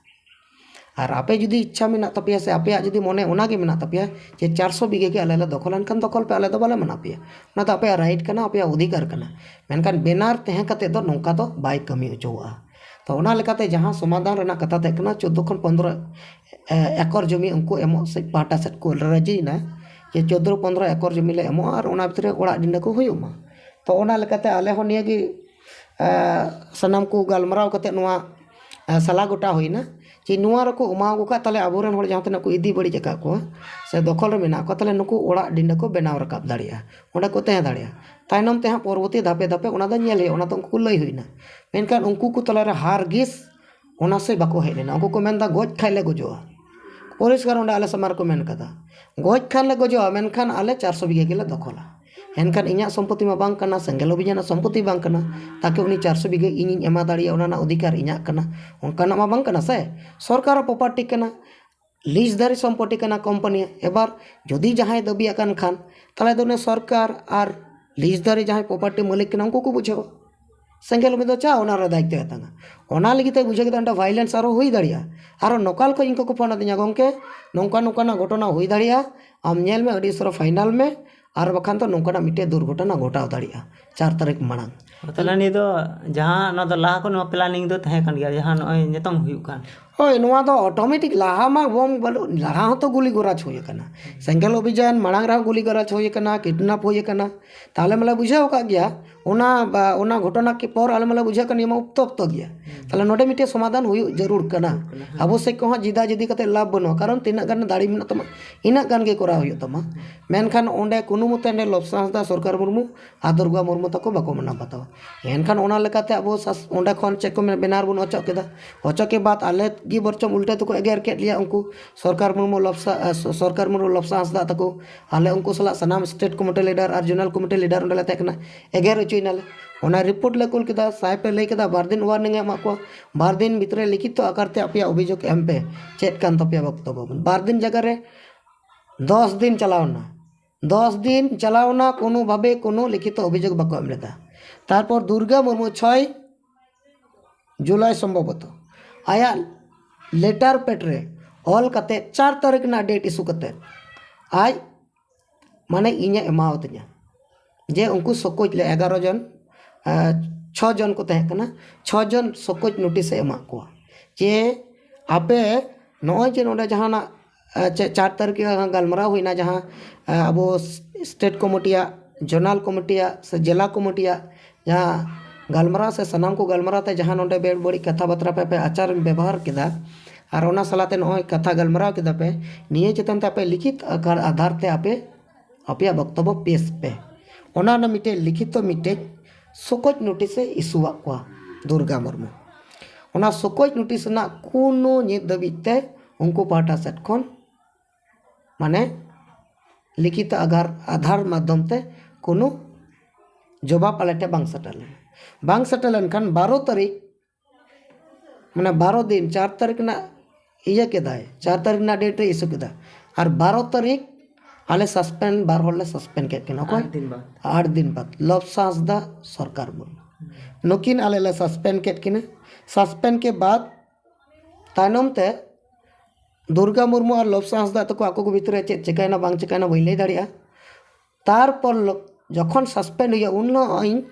ᱟᱨ ᱟᱯᱮ ᱡᱩᱫᱤ ᱤᱪᱪᱷᱟ ᱢᱮᱱᱟᱜ ᱛᱟᱯᱮᱭᱟ ᱥᱮ ᱟᱯᱮᱭᱟᱜ ᱡᱩᱫᱤ ᱢᱚᱱᱮ ᱚᱱᱟ ᱜᱮ ᱢᱮᱱᱟᱜ ᱛᱟᱯᱮᱭᱟ ᱡᱮ ᱪᱟᱨᱥᱚ ᱵᱤᱜᱷᱟᱹ ᱜᱮ ᱟᱞᱮ ᱞᱮ ᱫᱚᱠᱷᱚᱞᱟ, ᱮᱱᱠᱷᱟᱱ ᱫᱚᱠᱷᱚᱞ ᱯᱮ, ᱟᱞᱮ ᱫᱚ ᱵᱟᱞᱮ ᱢᱟᱱᱟ ᱯᱮᱭᱟ᱾ ᱚᱱᱟ ᱫᱚ ᱟᱯᱮᱭᱟᱜ ᱨᱟᱭᱤᱴ ᱠᱟᱱᱟ, ᱟᱯᱮᱭᱟᱜ ᱚᱫᱷᱤᱠᱟᱨ ᱠᱟᱱᱟ᱾ ᱢᱮᱱᱠᱷᱟᱱ ᱵᱮᱱᱟᱨ ᱛᱟᱦᱮᱸ ᱠᱟᱛᱮ ᱫᱚ ᱱᱚᱝᱠᱟ ᱫᱚ ᱵᱟᱭ ᱠᱟᱹᱢᱤ ᱦᱚᱪᱚᱣᱟᱜᱼᱟ᱾ ᱛᱚ ᱚᱱᱟ ᱞᱮᱠᱟᱛᱮ ᱡᱟᱦᱟᱸ ᱥᱚᱢᱟᱫᱷᱟᱱ ᱨᱮᱱᱟᱜ ᱠᱟᱛᱷᱟ ᱛᱟᱦᱮᱸ ᱠᱟᱱᱟ, ᱪᱳᱫᱽᱫᱳ ᱠᱷᱚᱱ ᱯᱚᱱᱫᱽᱨᱚ, ᱮ, ᱮᱠᱚᱨ ᱡᱚᱢᱤ ᱩᱱᱠᱩ ᱮᱢᱚᱜ ᱥᱮᱫ ᱯᱟᱦᱴᱟ ᱥᱮᱫ ᱠᱚ ᱨᱟᱹᱡᱤᱭᱮᱱᱟ ᱡᱮ ᱪᱳᱫᱽᱫᱳ ᱯᱚᱱᱫᱽᱨᱚ ᱮᱠᱚᱨ ᱡᱚᱢᱤ ᱞᱮ ᱮᱢᱚᱜᱼᱟ ᱟᱨ ᱚᱱᱟ ᱵᱷᱤᱛᱨᱤ ᱨᱮ ᱚᱲᱟᱜ ᱰᱤᱸᱰᱟᱹ ᱠᱚ ᱦᱩᱭᱩᱜ ᱢᱟ᱾ ᱛᱚ ᱚᱱᱟ ᱞᱮᱠᱟᱛᱮ ᱟᱞᱮ ᱦᱚᱸ ᱱᱤᱭᱟᱹ ᱜᱮ, ᱮ, ᱥᱟᱱᱟᱢ ᱠᱚ ᱜᱟᱞᱢᱟᱨᱟᱣ ᱠᱟᱛᱮ ᱱᱚᱣᱟ, ᱮ, ᱥᱟᱞᱟ ᱜᱚᱴᱟ ᱦᱩᱭᱱᱟ ᱡᱮ ᱱᱚᱣᱟ ᱨᱮᱠᱚ ᱮᱢᱟᱣᱟᱠᱚ ᱠᱷᱟᱡ, ᱛᱟᱦᱞᱮ ᱟᱵᱚᱨᱮᱱ ᱦᱚᱲ ᱡᱟᱦᱟᱸ ᱛᱤᱱᱟᱹᱜ ᱠᱚ ᱤᱫᱤ ᱵᱟᱹᱲᱤᱡ ᱟᱠᱟᱫ ᱠᱚᱣᱟ ᱥᱮ ᱫᱚᱠᱷᱚᱞ ᱨᱮ ᱢᱮᱱᱟᱜ ᱠᱚᱣᱟ, ᱛᱟᱦᱞᱮ ᱱᱩᱠᱩ ᱚᱲᱟᱜ ᱰᱤᱸᱰᱟᱹ ᱠᱚ ᱵᱮᱱᱟᱣ ᱨᱟᱠᱟᱵ ᱫᱟᱲᱮᱭᱟᱜᱼᱟ, ᱚᱸᱰᱮ ᱠᱚ ᱛᱟᱦᱮᱸ ᱫᱟᱲᱮᱭᱟᱜᱼᱟ᱾ ᱛᱟᱭᱱᱚᱢ ᱛᱮ ᱦᱟᱸᱜ ᱯᱚᱨᱚᱵᱚᱨᱛᱤ ᱫᱷᱟᱯᱮ ᱫᱷᱟᱯᱮ ᱚᱱᱟ ᱫᱚ ᱧᱮᱞ ᱦᱩᱭᱩᱜᱼᱟ, ᱚᱱᱟ ᱫᱚ ᱩᱱᱠᱩ ᱠᱚ ᱞᱟᱹᱭ ᱦᱩᱭᱱᱟ᱾ ᱢᱮᱱᱠᱷᱟᱱ ᱩᱱᱠᱩ ᱠᱚ ᱛᱟᱞᱟᱨᱮ ᱦᱟᱨ ᱜᱤᱥ ᱚᱱᱟ ᱥᱮ ᱵᱟᱠᱚ ᱦᱮᱡ ᱞᱮᱱᱟ᱾ ᱩᱱᱠᱩ ᱠᱚ ᱢᱮᱱᱫᱟ ᱜᱚᱡ ᱠᱷᱟᱡ ᱞᱮ ᱜᱚᱡᱚᱜᱼᱟ᱾ ᱯᱚᱨᱤᱥᱠᱟᱨ ᱚᱸᱰᱮ ᱟᱞᱮ ᱥᱟᱢᱟᱝ ᱨᱮᱠᱚ ᱢᱮᱱ ᱠᱟᱫᱟ, ᱜᱚᱡ ᱠᱷᱟᱱ ᱞᱮ ᱜᱚᱡᱚᱜᱼᱟ, ᱢᱮᱱᱠᱷᱟᱱ ᱟᱞᱮ ᱪᱟᱨᱥᱚ ᱵᱤᱜᱷᱟᱹ ᱜᱮᱞᱮ ᱫᱚᱠᱷᱚᱞᱟ᱾ ᱮᱱᱠᱷᱟᱱ ᱤᱧᱟᱹᱜ ᱥᱚᱢᱯᱚᱛᱤ ᱢᱟ ᱵᱟᱝ ᱠᱟᱱᱟ, ᱥᱮᱸᱜᱮᱞ ᱚᱵᱷᱤᱡᱟᱱᱟᱜ ᱥᱚᱢᱯᱚᱛᱤ ᱵᱟᱝ ᱠᱟᱱᱟ, ᱛᱟᱠᱤ ᱩᱱᱤ ᱪᱟᱨᱥᱚ ᱵᱤᱜᱷᱟᱹ ᱤᱧᱤᱧ ᱮᱢᱟ ᱫᱟᱲᱮᱭᱟᱜᱼᱟ, ᱚᱱᱟ ᱨᱮᱱᱟᱜ ᱚᱫᱷᱤᱠᱟᱨ ᱤᱧᱟᱹᱜ ᱠᱟᱱᱟ, ᱚᱱᱠᱟᱱᱟᱜ ᱢᱟ ᱵᱟᱝ ᱠᱟᱱᱟ ᱥᱮ᱾ ᱥᱚᱨᱠᱟᱨᱟᱜ ᱯᱨᱚᱯᱟᱨᱴᱤ ᱠᱟᱱᱟ, ᱞᱤᱡᱽᱫᱟᱨᱤ ᱥᱚᱢᱯᱚᱛᱤ ᱠᱟᱱᱟ ᱠᱳᱢᱯᱟᱱᱤᱭᱟᱜ᱾ ᱮᱵᱟᱨ ᱡᱩᱫᱤ ᱡᱟᱦᱟᱸᱭ ᱫᱟᱹᱵᱤᱭᱟᱜ ᱠᱟᱱ ᱠᱷᱟᱱ, ᱛᱟᱦᱚᱞᱮ ᱫᱚ ᱩᱱᱤ ᱥᱚᱨᱠᱟᱨ ᱟᱨ ᱞᱤᱡᱽᱫᱟᱨᱤ ᱡᱟᱦᱟᱸᱭ ᱯᱨᱚᱯᱟᱨᱴᱤ ᱢᱟᱹᱞᱤᱠ ᱠᱟᱱᱟ, ᱩᱱᱠᱩ ᱠᱚ ᱵᱩᱡᱷᱟᱹᱣᱟ᱾ ᱥᱮᱸᱜᱮᱞ ᱚᱵᱷᱤᱡᱟᱱ ᱪᱟ ᱚᱱᱟ ᱨᱮ ᱫᱟᱭᱤᱛᱛᱚ ᱦᱟᱛᱟᱣᱟ᱾ ᱚᱱᱟ ᱞᱟᱹᱜᱤᱫ ᱛᱮ ᱵᱩᱡᱷᱟᱹᱣ ᱠᱮᱫᱟ, ᱚᱸᱰᱮ ᱵᱷᱟᱭᱞᱮᱱᱥ ᱟᱨᱚ ᱦᱩᱭ ᱫᱟᱲᱮᱭᱟᱜᱼᱟ᱾ ᱟᱨᱚ ᱱᱚᱠᱟᱞ ᱠᱷᱚᱱ ᱤᱧ ᱠᱚ ᱯᱷᱳᱱ ᱟᱹᱫᱤᱧᱟ, "ᱜᱚᱢᱠᱮ, ᱱᱚᱝᱠᱟ ᱱᱚᱝᱠᱟᱱᱟᱜ ᱜᱷᱚᱴᱚᱱᱟ ᱦᱩᱭ ᱫᱟᱲᱮᱭᱟᱜᱼᱟ, ᱟᱢ ᱧᱮᱞ ᱢᱮ, ᱟᱹᱰᱤ ᱩᱥᱟᱹᱨᱟ ᱯᱷᱟᱭᱱᱟᱞ ᱢᱮ, ᱟᱨ ᱵᱟᱠᱷᱟᱱ ᱫᱚ ᱱᱚᱝᱠᱟᱱᱟᱜ ᱢᱤᱫᱴᱮᱡ ᱫᱩᱨᱜᱷᱚᱴᱚᱱᱟ ᱜᱷᱚᱴᱟᱣ ᱫᱟᱲᱮᱭᱟᱜᱼᱟ ᱪᱟᱨ ᱛᱟᱹᱨᱤᱠᱷ ᱢᱟᱲᱟᱝ᱾" ᱛᱟᱦᱚᱞᱮ ᱱᱤᱭᱟᱹ ᱫᱚ ᱡᱟᱦᱟᱸ ᱱᱚᱣᱟ ᱫᱚ ᱞᱟᱦᱟ ᱠᱷᱚᱱ ᱱᱚᱣᱟ ᱯᱞᱟᱱᱤᱝ ᱫᱚ ᱛᱟᱦᱮᱸ ᱠᱟᱱ ᱜᱮᱭᱟ, ᱡᱟᱦᱟᱸ ᱱᱚᱜᱼᱚᱭ ᱱᱤᱛᱚᱝ ᱦᱩᱭᱩᱜ ᱠᱟᱱ? ᱦᱳᱭ, ᱱᱚᱣᱟ ᱫᱚ ᱚᱴᱳᱢᱮᱴᱤᱠ ᱞᱟᱦᱟ ᱢᱟ ᱵᱚᱢ ᱵᱟᱹᱱᱩᱜ, ᱞᱟᱦᱟ ᱦᱚᱸᱛᱚ ᱜᱩᱞᱤ ᱜᱚᱨᱟᱡᱽ ᱦᱩᱭ ᱟᱠᱟᱱᱟ᱾ ᱥᱮᱸᱜᱮᱞ ᱚᱵᱷᱤᱡᱟᱱ ᱢᱟᱲᱟᱝ ᱨᱮᱦᱚᱸ ᱜᱩᱞᱤ ᱜᱚᱨᱟᱡᱽ ᱦᱩᱭ ᱟᱠᱟᱱᱟ, ᱠᱤᱰᱱᱟᱯ ᱦᱩᱭ ᱟᱠᱟᱱᱟ᱾ ᱛᱟᱦᱚᱞᱮ ᱢᱟᱞᱮ ᱵᱩᱡᱷᱟᱹᱣ ᱟᱠᱟᱫ ᱜᱮᱭᱟ, ᱚᱱᱟ ᱵᱟ-, ᱚᱱᱟ ᱜᱷᱚᱴᱚᱱᱟ ᱠᱮ ᱯᱚᱨ ᱟᱞᱮ ᱢᱟᱞᱮ ᱵᱩᱡᱷᱟᱹᱣ ᱠᱟᱱ ᱱᱤᱭᱟᱹ ᱢᱟ ᱩᱯᱛᱚᱯᱛᱚ ᱜᱮᱭᱟ᱾ ᱛᱟᱦᱚᱞᱮ ᱱᱚᱰᱮ ᱢᱤᱫᱴᱮᱡ ᱥᱚᱢᱟᱫᱷᱟᱱ ᱦᱩᱭᱩᱜ ᱡᱟᱹᱨᱩᱲ ᱠᱟᱱᱟ᱾ ᱟᱵᱚ ᱥᱮᱫ ᱠᱚᱦᱚᱸ ᱡᱤᱫᱟ ᱡᱤᱫᱤ ᱠᱟᱛᱮ ᱞᱟᱵᱷ ᱵᱟᱹᱱᱩᱜᱼᱟ, ᱠᱟᱨᱚᱱ ᱛᱤᱱᱟᱹᱜ ᱜᱟᱱ ᱫᱟᱲᱮ ᱢᱮᱱᱟᱜ ᱛᱟᱢᱟ, ᱤᱱᱟᱹᱜ ᱜᱟᱱ ᱜᱮ ᱠᱚᱨᱟᱣ ᱦᱩᱭᱩᱜ ᱛᱟᱢᱟ᱾ ᱢᱮᱱᱠᱷᱟᱱ ᱚᱸᱰᱮ ᱠᱳᱱᱳ ᱢᱚᱛᱮ ᱚᱸᱰᱮ ᱞᱚᱵᱥᱟ ᱦᱟᱸᱥᱫᱟ, ᱥᱚᱨᱠᱟᱨ ᱢᱩᱨᱢᱩ ᱟᱨ ᱫᱩᱨᱜᱟ ᱢᱩᱨᱢᱩ ᱛᱟᱠᱚ ᱵᱟᱠᱚ ᱢᱟᱱᱟᱣ ᱵᱟᱛᱟᱣᱟ᱾ ᱮᱱᱠᱷᱟᱱ ᱚᱱᱟ ᱞᱮᱠᱟᱛᱮ ᱟᱵᱚ ᱥᱟᱥ-, ᱚᱸᱰᱮ ᱠᱷᱚᱱ ᱪᱮᱫ ᱠᱚ ᱢᱮᱱᱟ, ᱵᱮᱱᱟᱨ ᱵᱚᱱ ᱚᱪᱚᱜ ᱠᱮᱫᱟ᱾ ᱚᱪᱚᱜ ᱠᱮ ᱵᱟᱫ ᱟᱞᱮ ᱜᱮ ᱵᱚᱨᱪᱚᱢ ᱩᱞᱴᱟᱹ ᱛᱮᱠᱚ ᱮᱜᱮᱨ ᱠᱮᱫ ᱞᱮᱭᱟ ᱩᱱᱠᱩ ᱥᱚᱨᱠᱟᱨ ᱢᱩᱨᱢᱩ ᱞᱚᱵᱥᱟ, ᱟ, ᱥᱚ-, ᱥᱚᱨᱠᱟᱨ ᱢᱩᱨᱢᱩ ᱞᱚᱵᱥᱟ ᱦᱟᱸᱥᱫᱟ ᱛᱟᱠᱚ᱾ ᱟᱞᱮ ᱩᱱᱠᱩ ᱥᱟᱞᱟᱜ ᱥᱟᱱᱟᱢ ᱥᱴᱮᱴ ᱠᱚᱢᱤᱴᱤ ᱞᱤᱰᱟᱨ ᱟᱨ ᱡᱳᱱᱟᱞ ᱠᱚᱢᱤᱴᱤ ᱞᱤᱰᱟᱨ ᱚᱸᱰᱮ ᱞᱮ ᱛᱟᱦᱮᱸ ᱠᱟᱱᱟ, ᱮᱜᱮᱨ ᱦᱚᱪᱚᱭᱮᱱᱟᱞᱮ᱾ ᱚᱱᱟ ᱨᱤᱯᱳᱨᱴ ᱞᱮ ᱠᱩᱞ ᱠᱮᱫᱟ, ᱥᱟᱦᱮᱵᱽ ᱮ ᱞᱟᱹᱭ ᱠᱮᱫᱟ ᱵᱟᱨ ᱫᱤᱱ ᱳᱣᱟᱨᱱᱤᱝ ᱮ ᱮᱢᱟᱜ ᱠᱚᱣᱟ, ᱵᱟᱨ ᱫᱤᱱ ᱵᱷᱤᱛᱨᱤ ᱞᱤᱠᱷᱤᱛᱚ ᱟᱠᱟᱨ ᱛᱮ ᱟᱯᱮᱭᱟᱜ ᱚᱵᱷᱤᱡᱳᱜᱽ ᱮᱢ ᱯᱮ, ᱪᱮᱫ ᱠᱟᱱ ᱛᱟᱯᱮᱭᱟ ᱵᱚᱠᱛᱚᱵᱵᱚ᱾ ᱵᱟᱨ ᱫᱤᱱ ᱡᱟᱭᱜᱟ ᱨᱮ ᱫᱚᱥ ᱫᱤᱱ ᱪᱟᱞᱟᱣᱱᱟ, ᱫᱚᱥ ᱫᱤᱱ ᱪᱟᱞᱟᱣᱱᱟ, ᱠᱳᱱᱳ ᱵᱷᱟᱵᱮ ᱠᱳᱱᱳ ᱞᱤᱠᱷᱤᱛᱚ ᱚᱵᱷᱤᱡᱳᱜᱽ ᱵᱟᱠᱚ ᱮᱢ ᱞᱮᱫᱟ᱾ ᱛᱟᱨᱯᱚᱨ ᱫᱩᱨᱜᱟ ᱢᱩᱨᱢᱩ ᱪᱷᱚᱭ ᱡᱩᱞᱟᱭ ᱥᱚᱢᱵᱷᱚᱵᱚᱛᱚ ᱟᱭᱟᱜ ᱞᱮᱴᱟᱨ ᱯᱮᱰ ᱨᱮ ᱚᱞ ᱠᱟᱛᱮ ᱪᱟᱨ ᱛᱟᱹᱨᱤᱠᱷ ᱨᱮᱱᱟᱜ ᱰᱮᱴ ᱤᱥᱩ ᱠᱟᱛᱮ ᱟᱡ ᱢᱟᱱᱮ ᱤᱧᱮ ᱮᱢᱟᱣᱟᱫᱤᱧᱟ ᱡᱮ ᱩᱱᱠᱩ ᱥᱚᱠᱳᱡ ᱞᱮ ᱮᱜᱟᱨᱚ ᱡᱚᱱ, ᱟᱨ ᱪᱷᱚ ᱡᱚᱱ ᱠᱚ ᱛᱟᱦᱮᱸ ᱠᱟᱱᱟ, ᱪᱷᱚ ᱡᱚᱱ ᱥᱚᱠᱳᱡ ᱱᱳᱴᱤᱥ ᱮ ᱮᱢᱟᱜ ᱠᱚᱣᱟ ᱡᱮ ᱟᱯᱮ ᱱᱚᱜᱼᱚᱭ ᱡᱮ ᱱᱚᱰᱮ ᱡᱟᱦᱟᱱᱟᱜ, ᱟᱨ ᱪᱮᱫ ᱪᱟᱨ ᱛᱟᱹᱨᱤᱠᱷ ᱨᱮ ᱜᱟᱞᱢᱟᱨᱟᱣ ᱦᱩᱭᱱᱟ, ᱡᱟᱦᱟᱸ, ᱟᱨ ᱟᱵᱚ ᱥᱴᱮᱴ ᱠᱚᱢᱤᱴᱤᱭᱟᱜ, ᱡᱳᱱᱟᱞ ᱠᱚᱢᱤᱴᱤᱭᱟᱜ ᱥᱮ ᱡᱮᱞᱟ ᱠᱚᱢᱤᱴᱤᱭᱟᱜ ᱡᱟᱦᱟᱸ ᱜᱟᱞᱢᱟᱨᱟᱣ ᱥᱮ ᱥᱟᱱᱟᱢ ᱠᱚ ᱜᱟᱞᱢᱟᱨᱟᱣ ᱛᱮ ᱡᱟᱦᱟᱸ ᱱᱚᱰᱮ ᱵᱮᱵᱟᱹᱲᱤᱡ ᱠᱟᱛᱷᱟ ᱵᱟᱛᱨᱟ ᱯᱮ, ᱯᱮ ᱟᱪᱟᱨ ᱵᱮᱵᱚᱦᱟᱨ ᱠᱮᱫᱟ, ᱟᱨ ᱚᱱᱟ ᱥᱟᱞᱟᱜ ᱛᱮ ᱱᱚᱜᱼᱚᱭ ᱠᱟᱛᱷᱟ ᱜᱟᱞᱢᱟᱨᱟᱣ ᱠᱮᱫᱟ ᱯᱮ, ᱱᱤᱭᱟᱹ ᱪᱮᱛᱟᱱ ᱛᱮ ᱟᱯᱮ ᱞᱤᱠᱷᱤᱛ ᱟᱠᱟᱨ ᱟᱫᱷᱟᱨ ᱛᱮ ᱟᱯᱮ ᱟᱯᱮᱭᱟᱜ ᱵᱚᱠᱛᱚᱵᱵᱚ ᱯᱮᱥ ᱯᱮ᱾ ᱚᱱᱟ ᱨᱮᱱᱟᱜ ᱢᱤᱫᱴᱮᱡ ᱞᱤᱠᱷᱤᱛᱚ ᱢᱤᱫᱴᱮᱡ ᱥᱚᱠᱳᱡ ᱱᱳᱴᱤᱥ ᱮ ᱤᱥᱩᱣᱟᱜ ᱠᱚᱣᱟ ᱫᱩᱨᱜᱟ ᱢᱩᱨᱢᱩ᱾ ᱚᱱᱟ ᱥᱚᱠᱚᱡ ᱱᱳᱴᱤᱥ ᱨᱮᱱᱟᱜ ᱠᱳᱱᱳ ᱱᱤᱛ ᱫᱷᱟᱹᱵᱤᱡ ᱛᱮ ᱩᱱᱠᱩ ᱯᱟᱦᱴᱟ ᱥᱮᱫ ᱠᱷᱚᱱ ᱢᱟᱱᱮ ᱞᱤᱠᱷᱤᱛ ᱟᱜᱟᱨ ᱟᱫᱷᱟᱨ ᱢᱟᱫᱽᱫᱷᱚᱢ ᱛᱮ ᱠᱳᱱᱳ ᱡᱚᱵᱟᱵ ᱟᱞᱮ ᱴᱷᱮᱱ ᱵᱟᱝ ᱥᱮᱴᱮᱨ ᱞᱮᱱᱟ᱾ ᱵᱟᱝ ᱥᱮᱴᱮᱨ ᱞᱮᱱᱠᱷᱟᱱ ᱵᱟᱨᱚ ᱛᱟᱹᱨᱤᱠᱷ, ᱢᱟᱱᱮ ᱵᱟᱨᱚ ᱫᱤᱱ, ᱪᱟᱨ ᱛᱟᱹᱨᱤᱠᱷ ᱨᱮᱱᱟᱜ ᱤᱭᱟᱹ ᱠᱮᱫᱟᱭ, ᱪᱟᱨ ᱛᱟᱹᱨᱤᱠᱷ ᱨᱮᱱᱟᱜ ᱰᱮᱴ ᱨᱮ ᱤᱥᱩ ᱠᱮᱫᱟ᱾ ᱟᱨ ᱵᱟᱨᱚ ᱛᱟᱹᱨᱤᱠᱷ ᱟᱞᱮ ᱥᱟᱥᱯᱮᱱᱰ, ᱵᱟᱨ ᱦᱚᱲ ᱞᱮ ᱥᱟᱥᱯᱮᱱᱰ ᱠᱮᱫ ᱠᱤᱱᱟ᱾ ᱚᱠᱚᱭ? ᱟᱴ ᱫᱤᱱ ᱵᱟᱫ᱾ ᱟᱴ ᱫᱤᱱ ᱵᱟᱫ ᱞᱚᱵᱥᱟ ᱦᱟᱸᱥᱫᱟ, ᱥᱚᱨᱠᱟᱨ ᱢᱩᱨᱢᱩ, ᱱᱩᱠᱤᱱ ᱟᱞᱮ ᱞᱮ ᱥᱟᱥᱯᱮᱱᱰ ᱠᱮᱫ ᱠᱤᱱᱟ᱾ ᱥᱟᱥᱯᱮᱱᱰ ᱠᱮ ᱵᱟᱫ ᱛᱟᱭᱱᱚᱢ ᱛᱮ ᱫᱩᱨᱜᱟ ᱢᱩᱨᱢᱩ ᱟᱨ ᱞᱚᱵᱥᱟ ᱦᱟᱸᱥᱫᱟ ᱛᱟᱠᱚ ᱟᱠᱚ ᱠᱚ ᱵᱷᱤᱛᱨᱤ ᱨᱮ ᱪᱮᱫ ᱪᱤᱠᱟᱹᱭᱮᱱᱟ ᱵᱟᱝ ᱪᱤᱠᱟᱹᱭᱮᱱᱟ ᱵᱟᱹᱧ ᱞᱟᱹᱭ ᱫᱟᱲᱮᱭᱟᱜᱼᱟ᱾ ᱛᱟᱨᱯᱚᱨ ᱞᱚ-, ᱡᱚᱠᱷᱚᱱ ᱥᱟᱥᱯᱮᱱᱰ ᱦᱩᱭᱩᱜᱼᱟ ᱩᱱ ᱦᱤᱞᱳᱜ ᱤᱧ,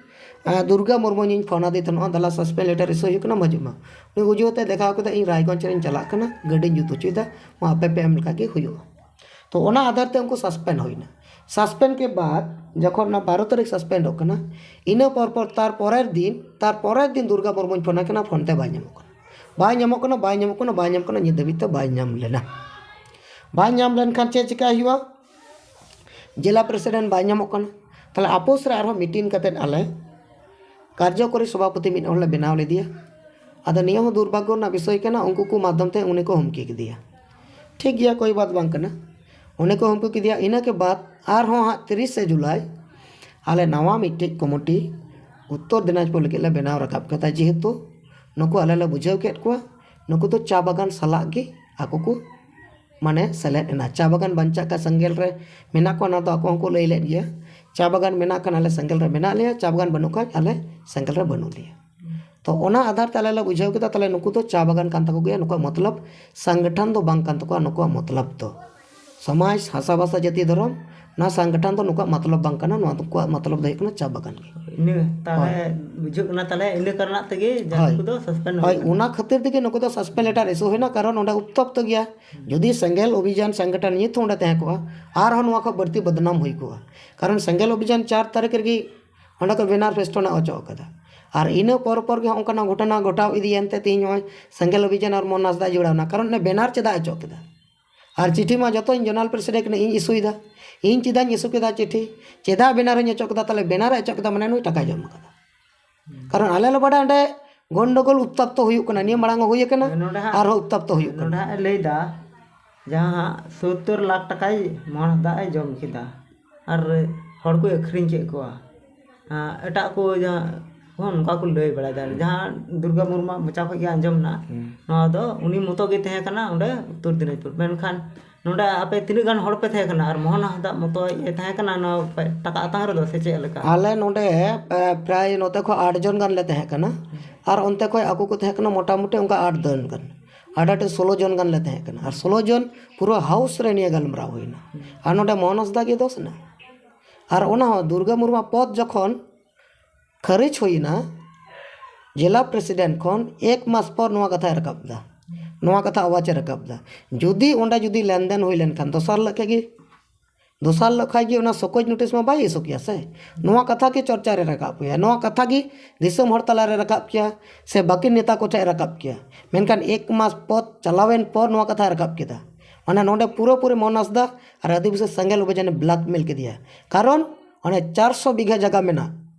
ᱟᱸ, ᱫᱩᱨᱜᱟ ᱢᱩᱨᱢᱩᱧ ᱯᱷᱳᱱ ᱟᱫᱮ ᱛᱟᱦᱮᱱᱚᱜᱼᱟ, "ᱫᱮᱞᱟ ᱥᱟᱥᱯᱮᱱᱰ ᱞᱮᱴᱟᱨ ᱤᱥᱩ ᱦᱩᱭᱩᱜ ᱠᱟᱱᱟ, ᱦᱤᱡᱩᱜ ᱢᱟ᱾" ᱩᱱᱤ ᱩᱡᱩ ᱟᱛᱮ ᱫᱮᱠᱷᱟᱣ ᱠᱮᱫᱟ, "ᱤᱧ ᱨᱟᱭᱜᱚᱸᱡᱽ ᱨᱤᱧ ᱪᱟᱞᱟᱜ ᱠᱟᱱᱟ, ᱜᱟᱹᱰᱤᱧ ᱡᱩᱛ ᱦᱚᱪᱚᱭᱮᱫᱟ, ᱢᱟ ᱟᱯᱮ ᱯᱮ ᱮᱢ ᱞᱮᱠᱷᱟᱡ ᱜᱮ ᱦᱩᱭᱩᱜᱼᱟ᱾" ᱛᱚ ᱚᱱᱟ ᱟᱫᱷᱟᱨ ᱛᱮ ᱩᱱᱠᱩ ᱥᱟᱥᱯᱮᱱᱰ ᱦᱩᱭᱱᱟ᱾ ᱥᱟᱥᱯᱮᱱᱰ ᱠᱮ ᱵᱟᱫ ᱡᱚᱠᱷᱚᱱ ᱚᱱᱟ ᱵᱟᱨᱚ ᱛᱟᱹᱨᱤᱠᱷ ᱥᱟᱥᱯᱮᱱᱰᱚᱜ ᱠᱟᱱᱟ, ᱤᱱᱟᱹ ᱯᱚᱨ ᱯᱚᱨ ᱛᱟᱨ ᱯᱚᱨᱮᱨ ᱫᱤᱱ, ᱛᱟᱨ ᱯᱚᱨᱮᱨ ᱫᱤᱱ ᱫᱩᱨᱜᱟ ᱢᱩᱨᱢᱩᱧ ᱯᱷᱳᱱ ᱟᱭ ᱠᱟᱱᱟ, ᱯᱷᱳᱱ ᱛᱮ ᱵᱟᱭ ᱧᱟᱢᱚᱜ ᱠᱟᱱᱟ, ᱵᱟᱭ ᱧᱟᱢᱚᱜ ᱠᱟᱱᱟ, ᱵᱟᱭ ᱧᱟᱢᱚᱜ ᱠᱟᱱᱟ, ᱵᱟᱭ ᱧᱟᱢᱚᱜ ᱠᱟᱱᱟ, ᱱᱤᱛ ᱫᱷᱟᱹᱵᱤᱡ ᱛᱮ ᱵᱟᱭ ᱧᱟᱢ ᱞᱮᱱᱟ᱾ ᱵᱟᱭ ᱧᱟᱢ ᱞᱮᱱᱠᱷᱟᱱ ᱪᱮᱫ ᱪᱤᱠᱟᱹᱭ ᱦᱩᱭᱩᱜᱼᱟ? ᱡᱮᱞᱟ ᱯᱨᱮᱥᱤᱰᱮᱱᱴ ᱵᱟᱭ ᱧᱟᱢᱚᱜ ᱠᱟᱱᱟ, ᱛᱟᱦᱞᱮ ᱟᱯᱳᱥ ᱨᱮ ᱟᱨᱦᱚᱸ ᱢᱤᱴᱤᱝ ᱠᱟᱛᱮᱫ ᱟᱞᱮ ᱠᱟᱨᱡᱚᱠᱚᱨᱤ ᱥᱚᱵᱷᱟᱯᱚᱛᱤ ᱢᱤᱫ ᱦᱚᱲ ᱞᱮ ᱵᱮᱱᱟᱣ ᱞᱮᱫᱮᱭᱟ᱾ ᱟᱫᱚ ᱱᱤᱭᱟᱹ ᱦᱚᱸ ᱫᱩᱨᱵᱷᱟᱜᱽᱜᱚ ᱨᱮᱱᱟᱜ ᱵᱤᱥᱚᱭ ᱠᱟᱱᱟ, ᱩᱱᱠᱩ ᱠᱚ ᱢᱟᱫᱽᱫᱷᱚᱢ ᱛᱮ ᱩᱱᱤ ᱠᱚ ᱦᱩᱢᱠᱤ ᱠᱮᱫᱮᱭᱟ᱾ ᱴᱷᱤᱠ ᱜᱮᱭᱟ, ᱠᱳᱭ ᱵᱟᱛ ᱵᱟᱝ ᱠᱟᱱᱟ, ᱩᱱᱤ ᱠᱚ ᱦᱩᱢᱠᱤ ᱠᱮᱫᱮᱭᱟ᱾ ᱤᱱᱟᱹ ᱠᱮ ᱵᱟᱫ ᱟᱨᱦᱚᱸ ᱦᱟᱸᱜ ᱛᱤᱨᱤᱥᱮ ᱡᱩᱞᱟᱭ ᱟᱞᱮ ᱱᱟᱣᱟ ᱢᱤᱫᱴᱮᱡ ᱠᱚᱢᱤᱴᱤ ᱩᱛᱛᱚᱨ ᱫᱤᱱᱟᱡᱽᱯᱩᱨ ᱞᱟᱹᱜᱤᱫ ᱞᱮ ᱵᱮᱱᱟᱣ ᱨᱟᱠᱟᱵ ᱠᱮᱫᱟ, ᱡᱮᱦᱮᱛᱩ ᱱᱩᱠᱩ ᱟᱞᱮ ᱞᱮ ᱵᱩᱡᱷᱟᱹᱣ ᱠᱮᱫ ᱠᱚᱣᱟ, ᱱᱩᱠᱩ ᱫᱚ ᱪᱟ ᱵᱟᱜᱟᱱ ᱥᱟᱞᱟᱜ ᱜᱮ ᱟᱠᱚ ᱠᱚ ᱢᱟᱱᱮ ᱥᱮᱞᱮᱫ ᱮᱱᱟ᱾ ᱪᱟ ᱵᱟᱜᱟᱱ ᱵᱟᱧᱪᱟᱜ ᱠᱷᱟᱱ ᱥᱮᱸᱜᱮᱞ ᱨᱮ ᱢᱮᱱᱟᱜ ᱠᱚᱣᱟ, ᱚᱱᱟ ᱫᱚ ᱟᱠᱚ ᱦᱚᱸᱠᱚ ᱞᱟᱹᱭ ᱞᱮᱫ ᱜᱮᱭᱟ᱾ ᱪᱟ ᱵᱟᱜᱟᱱ ᱢᱮᱱᱟᱜ ᱠᱷᱟᱱ ᱟᱞᱮ ᱥᱮᱸᱜᱮᱞ ᱨᱮ ᱢᱮᱱᱟᱜ ᱞᱮᱭᱟ, ᱪᱟ ᱵᱟᱜᱟᱱ ᱵᱟᱹᱱᱩᱜ ᱠᱷᱟᱱ ᱟᱞᱮ ᱥᱮᱸᱜᱮᱞ ᱨᱮ ᱵᱟᱹᱱᱩᱜ ᱞᱮᱭᱟ᱾ ᱛᱚ ᱚᱱᱟ ᱟᱫᱷᱟᱨ ᱛᱮ ᱟᱞᱮ ᱞᱮ ᱵᱩᱡᱷᱟᱹᱣ ᱠᱮᱫᱟ, ᱛᱟᱦᱞᱮ ᱱᱩᱠᱩ ᱫᱚ ᱪᱟ ᱵᱟᱜᱟᱱ ᱠᱟᱱ ᱛᱟᱠᱚ ᱜᱮᱭᱟ, ᱱᱩᱠᱩᱣᱟᱜ ᱢᱚᱛᱞᱚᱵ ᱥᱚᱝᱜᱚᱴᱷᱚᱱ ᱫᱚ ᱵᱟᱝ ᱠᱟᱱ ᱛᱟᱠᱚᱣᱟ, ᱱᱩᱠᱩᱣᱟᱜ ᱢᱚᱛᱞᱚᱵ ᱫᱚ ᱥᱚᱢᱟᱡᱽ, ᱦᱟᱥᱟ ᱵᱷᱟᱥᱟ, ᱡᱟᱹᱛᱤ, ᱫᱷᱚᱨᱚᱢ, ᱚᱱᱟ ᱥᱚᱝᱜᱚᱴᱷᱚᱱ ᱫᱚ ᱱᱩᱠᱩᱣᱟᱜ ᱢᱚᱛᱞᱚᱵ ᱵᱟᱝ ᱠᱟᱱᱟ, ᱱᱚᱣᱟ ᱫᱚ ᱱᱩᱠᱩᱣᱟᱜ ᱢᱚᱛᱞᱚᱵ ᱫᱚ ᱦᱩᱭᱩᱜ ᱠᱟᱱᱟ ᱪᱟ ᱵᱟᱜᱟᱱ ᱜᱮ᱾ ᱤᱱᱟᱹ ᱛᱟᱦᱞᱮ ᱦᱳᱭ᱾ ᱵᱩᱡᱷᱟᱹᱜ ᱠᱟᱱᱟ, ᱛᱟᱦᱞᱮ ᱤᱱᱟᱹ ᱠᱟᱨᱚᱱᱟᱜ ᱛᱮᱜᱮ ᱡᱟᱦᱟᱸ ᱦᱳᱭ᱾ ᱩᱱᱠᱩ ᱫᱚ ᱥᱟᱥᱯᱮᱱᱰ ᱦᱳᱭ, ᱦᱩᱭ ᱠᱟᱱᱟ᱾ ᱚᱱᱟ ᱠᱷᱟᱹᱛᱤᱨ ᱛᱮᱜᱮ ᱱᱩᱠᱩ ᱫᱚ ᱥᱟᱥᱯᱮᱱᱰ ᱞᱮᱴᱟᱨ ᱤᱥᱩ ᱦᱩᱭᱱᱟ, ᱠᱟᱨᱚᱱ ᱚᱸᱰᱮ ᱩᱛᱛᱚᱯᱛᱚ ᱜᱮᱭᱟ᱾ ᱡᱩᱫᱤ ᱥᱮᱸᱜᱮᱞ ᱚᱵᱷᱤᱡᱟᱱ ᱥᱚᱝᱜᱚᱴᱷᱚᱱ ᱱᱤᱛ ᱦᱚᱸ ᱚᱸᱰᱮ ᱛᱟᱦᱮᱸ ᱠᱚᱜᱼᱟ, ᱟᱨᱦᱚᱸ ᱱᱚᱣᱟ ᱠᱷᱚᱱ ᱵᱟᱹᱲᱛᱤ ᱵᱚᱫᱱᱟᱢ ᱦᱩᱭ ᱠᱚᱜᱼᱟ᱾ ᱠᱟᱨᱚᱱ ᱥᱮᱸᱜᱮᱞ ᱚᱵᱷᱤᱡᱟᱱ ᱪᱟᱨ ᱛᱟᱹᱨᱤᱠᱷ ᱨᱮᱜᱮ ᱚᱸᱰᱮ ᱠᱚ ᱵᱮᱱᱟᱨ ᱯᱷᱮᱥᱴᱚᱱ ᱮ ᱚᱪᱚᱜ ᱠᱟᱫᱟ᱾ ᱟᱨ ᱤᱱᱟᱹ ᱯᱚᱨ ᱯᱚᱨ ᱜᱮ ᱦᱚᱸᱜᱼᱚ ᱱᱚᱝᱠᱟᱱᱟᱜ ᱜᱷᱚᱴᱚᱱᱟ ᱜᱷᱚᱴᱟᱣ ᱤᱫᱤᱭᱮᱱ ᱛᱮ ᱛᱮᱦᱮᱧ ᱱᱚᱜᱼᱚᱭ ᱥᱮᱸᱜᱮᱞ ᱚᱵᱷᱤᱡᱟᱱ ᱟᱨ ᱢᱳᱦᱚᱱ ᱦᱟᱸᱥᱫᱟ ᱡᱚᱲᱟᱣ ᱮᱱᱟ᱾ ᱠᱟᱨᱚᱱ ᱚᱱᱮ ᱵᱮᱱᱟᱨ ᱪᱮᱫᱟᱜ ᱮ ᱚᱪᱚᱜ ᱠᱮᱫᱟ? ᱟᱨ ᱪᱤᱴᱷᱤ ᱢᱟ ᱡᱚᱛᱚ ᱤᱧ ᱡᱚᱱᱟᱞ ᱯᱨᱮᱥᱤᱰᱮᱱᱴ ᱠᱟᱹᱱᱟᱹᱧ, ᱤᱧ ᱤᱥᱩᱭᱮᱫᱟ᱾ ᱤᱧ ᱪᱮᱫᱟᱜ ᱤᱧ ᱤᱥᱩ ᱠᱮᱫᱟ ᱪᱤᱴᱷᱤ? ᱪᱮᱫᱟᱜ ᱵᱮᱱᱟᱨ ᱤᱧ ᱚᱪᱚᱜ ᱠᱮᱫᱟ? ᱛᱟᱦᱞᱮ ᱵᱮᱱᱟᱨ ᱮ ᱚᱪᱚᱜ ᱠᱮᱫᱟ ᱢᱟᱱᱮ ᱱᱩᱭ ᱴᱟᱠᱟᱭ ᱡᱚᱢ ᱠᱟᱫᱟ᱾ ᱠᱟᱨᱚᱱ ᱟᱞᱮ ᱞᱮ ᱵᱟᱰᱟᱭᱟ ᱚᱸᱰᱮ ᱜᱚᱱᱰᱚᱜᱳᱞ ᱩᱛᱛᱟᱯᱛᱚ ᱦᱩᱭᱩᱜ ᱠᱟᱱᱟ᱾ ᱱᱤᱭᱟᱹ ᱢᱟᱲᱟᱝ ᱦᱚᱸ ᱦᱩᱭ ᱟᱠᱟᱱᱟ, ᱱᱚᱰᱮ ᱦᱟᱸᱜ ᱟᱨᱦᱚᱸ ᱩᱛᱛᱟᱯᱛᱚ ᱦᱩᱭᱩᱜ ᱠᱟᱱᱟ᱾ ᱱᱚᱰᱮ ᱦᱟᱸᱜ ᱮ ᱞᱟᱹᱭᱫᱟ, ᱡᱟᱦᱟᱸ ᱦᱟᱸᱜ ᱥᱳᱛᱛᱳᱨ ᱞᱟᱠᱷ ᱴᱟᱠᱟᱭ ᱢᱚᱦᱚᱱ ᱦᱟᱸᱥᱫᱟᱜ ᱮ ᱡᱚᱢ ᱠᱮᱫᱟ ᱟᱨ ᱦᱚᱲ ᱠᱚᱭ ᱟᱹᱠᱷᱨᱤᱧ ᱠᱮᱫ ᱠᱚᱣᱟ᱾ ᱟᱸ, ᱮᱴᱟᱜ ᱠᱚ ᱡᱟᱦᱟᱸ ᱦᱚᱸ ᱱᱚᱝᱠᱟ ᱠᱚ ᱞᱟᱹᱭ ᱵᱟᱲᱟᱭᱮᱫᱟ, ᱡᱟᱦᱟᱸ ᱫᱩᱨᱜᱟ ᱢᱩᱨᱢᱩᱣᱟᱜ ᱢᱚᱪᱟ ᱠᱷᱚᱱ ᱜᱮ ᱟᱸᱡᱚᱢ ᱮᱱᱟ᱾ ᱱᱚᱣᱟ ᱫᱚ ᱩᱱᱤ ᱢᱚᱛᱚ ᱜᱮ ᱛᱟᱦᱮᱸ ᱠᱟᱱᱟ ᱚᱸᱰᱮ ᱩᱛᱛᱚᱨ ᱫᱤᱱᱟᱡᱽᱯᱩᱨ, ᱢᱮᱱᱠᱷᱟᱱ ᱱᱚᱰᱮ ᱟᱯᱮ ᱛᱤᱱᱟᱹᱜ ᱜᱟᱱ ᱦᱚᱲ ᱯᱮ ᱛᱟᱦᱮᱸ ᱠᱟᱱᱟ ᱟᱨ ᱢᱚᱦᱚᱱ ᱦᱟᱸᱥᱫᱟᱜ ᱢᱚᱛᱚ ᱮ ᱛᱟᱦᱮᱸ ᱠᱟᱱᱟ ᱱᱚᱣᱟ ᱯᱮ-, ᱴᱟᱠᱟ ᱟᱛᱟᱝ ᱨᱮᱫᱚ, ᱥᱮ ᱪᱮᱫ ᱞᱮᱠᱟ? ᱟᱞᱮ ᱱᱚᱰᱮ ᱮ, ᱯᱨᱟᱭ ᱱᱚᱛᱮ ᱠᱷᱚᱱ ᱟᱴ ᱡᱚᱱ ᱜᱟᱱ ᱞᱮ ᱛᱟᱦᱮᱸ ᱠᱟᱱᱟ ᱟᱨ ᱚᱱᱛᱮ ᱠᱷᱚᱱ ᱟᱠᱚ ᱠᱚ ᱛᱟᱦᱮᱸ ᱠᱟᱱᱟ ᱢᱚᱴᱟᱢᱩᱴᱤ ᱚᱱᱠᱟ ᱟᱴ ᱡᱚᱱ ᱜᱟᱱ, ᱟᱴ ᱟᱴ ᱥᱳᱞᱳ ᱡᱚᱱ ᱜᱟᱱ ᱞᱮ ᱛᱟᱦᱮᱸ ᱠᱟᱱᱟ ᱟᱨ ᱥᱳᱞᱳ ᱡᱚᱱ ᱯᱩᱨᱟᱹ ᱦᱟᱣᱩᱥ ᱨᱮ ᱱᱤᱭᱟᱹ ᱜᱟᱞᱢᱟᱨᱟᱣ ᱦᱩᱭᱱᱟ᱾ ᱟᱨ ᱱᱚᱰᱮ ᱢᱚᱦᱚᱱ ᱦᱟᱸᱥᱫᱟ ᱜᱮ ᱫᱳᱥ ᱮᱱᱟ᱾ ᱟᱨ ᱚᱱᱟ ᱦᱚᱸ ᱫᱩᱨᱜᱟ ᱢᱩᱨᱢᱩᱣᱟᱜ ᱯᱚᱫᱽ ᱡᱚᱠᱷᱚᱱ ᱠᱷᱟᱹᱨᱤᱡ ᱦᱩᱭᱱᱟ ᱡᱮᱞᱟ ᱯᱨᱮᱥᱤᱰᱮᱱᱴ ᱠᱷᱚᱱ, ᱮᱠ ᱢᱟᱥ ᱯᱚᱨ ᱱᱚᱣᱟ ᱠᱟᱛᱷᱟᱭ ᱨᱟᱠᱟᱵ ᱮᱫᱟ, ᱱᱚᱣᱟ ᱠᱟᱛᱷᱟ ᱟᱣᱟᱡᱽ ᱮ ᱨᱟᱠᱟᱵ ᱮᱫᱟ᱾ ᱡᱩᱫᱤ ᱚᱸᱰᱮ ᱡᱩᱫᱤ ᱞᱮᱱᱫᱮᱱ ᱦᱩᱭ ᱞᱮᱱᱠᱷᱟᱱ ᱫᱚᱥᱟᱨ ᱦᱤᱞᱳᱜ ᱠᱷᱟᱡ ᱜᱮ, ᱫᱚᱥᱟᱨ ᱦᱤᱞᱳᱜ ᱠᱷᱟᱡ ᱜᱮ ᱚᱱᱟ ᱥᱚᱠᱳᱡ ᱱᱳᱴᱤᱥ ᱢᱟ ᱵᱟᱭ ᱤᱥᱩ ᱠᱮᱭᱟ ᱥᱮ᱾ ᱱᱚᱣᱟ ᱠᱟᱛᱷᱟ ᱜᱮ ᱪᱚᱨᱪᱟ ᱨᱮ ᱨᱟᱠᱟᱵ ᱠᱮᱭᱟ, ᱱᱚᱣᱟ ᱠᱟᱛᱷᱟ ᱜᱮ ᱫᱤᱥᱚᱢ ᱦᱚᱲ ᱛᱟᱞᱟᱨᱮ ᱨᱟᱠᱟᱵ ᱠᱮᱭᱟ ᱥᱮ ᱵᱟᱹᱠᱤ ᱱᱮᱛᱟ ᱠᱚ ᱴᱷᱮᱱ ᱨᱟᱠᱟᱵ ᱠᱮᱭᱟ᱾ ᱢᱮᱱᱠᱷᱟᱱ ᱮᱠ ᱢᱟᱥ ᱯᱚᱨ ᱪᱟᱞᱟᱣᱮᱱ ᱯᱚᱨ ᱱᱚᱣᱟ ᱠᱟᱛᱷᱟᱭ ᱨᱟᱠᱟᱵ ᱠᱮᱫᱟ᱾ ᱢᱟᱱᱮ ᱱᱚᱰᱮ ᱯᱩᱨᱟᱹᱯᱩᱨᱤ ᱢᱚᱦᱚᱱ ᱦᱟᱸᱥᱫᱟ ᱟᱨ ᱟᱹᱫᱤᱵᱟᱹᱥᱤ ᱥᱮᱸᱜᱮᱞ ᱚᱵᱷᱤᱡᱟᱱᱮ ᱵᱞᱮᱠᱢᱮᱞ ᱠᱮᱫᱮᱭᱟ᱾ ᱠᱟᱨᱚᱱ ᱚᱸᱰᱮ ᱪᱟᱨᱥᱚ ᱵᱤᱜᱷᱟᱹ ᱡᱟᱭᱜᱟ ᱢᱮᱱᱟᱜ,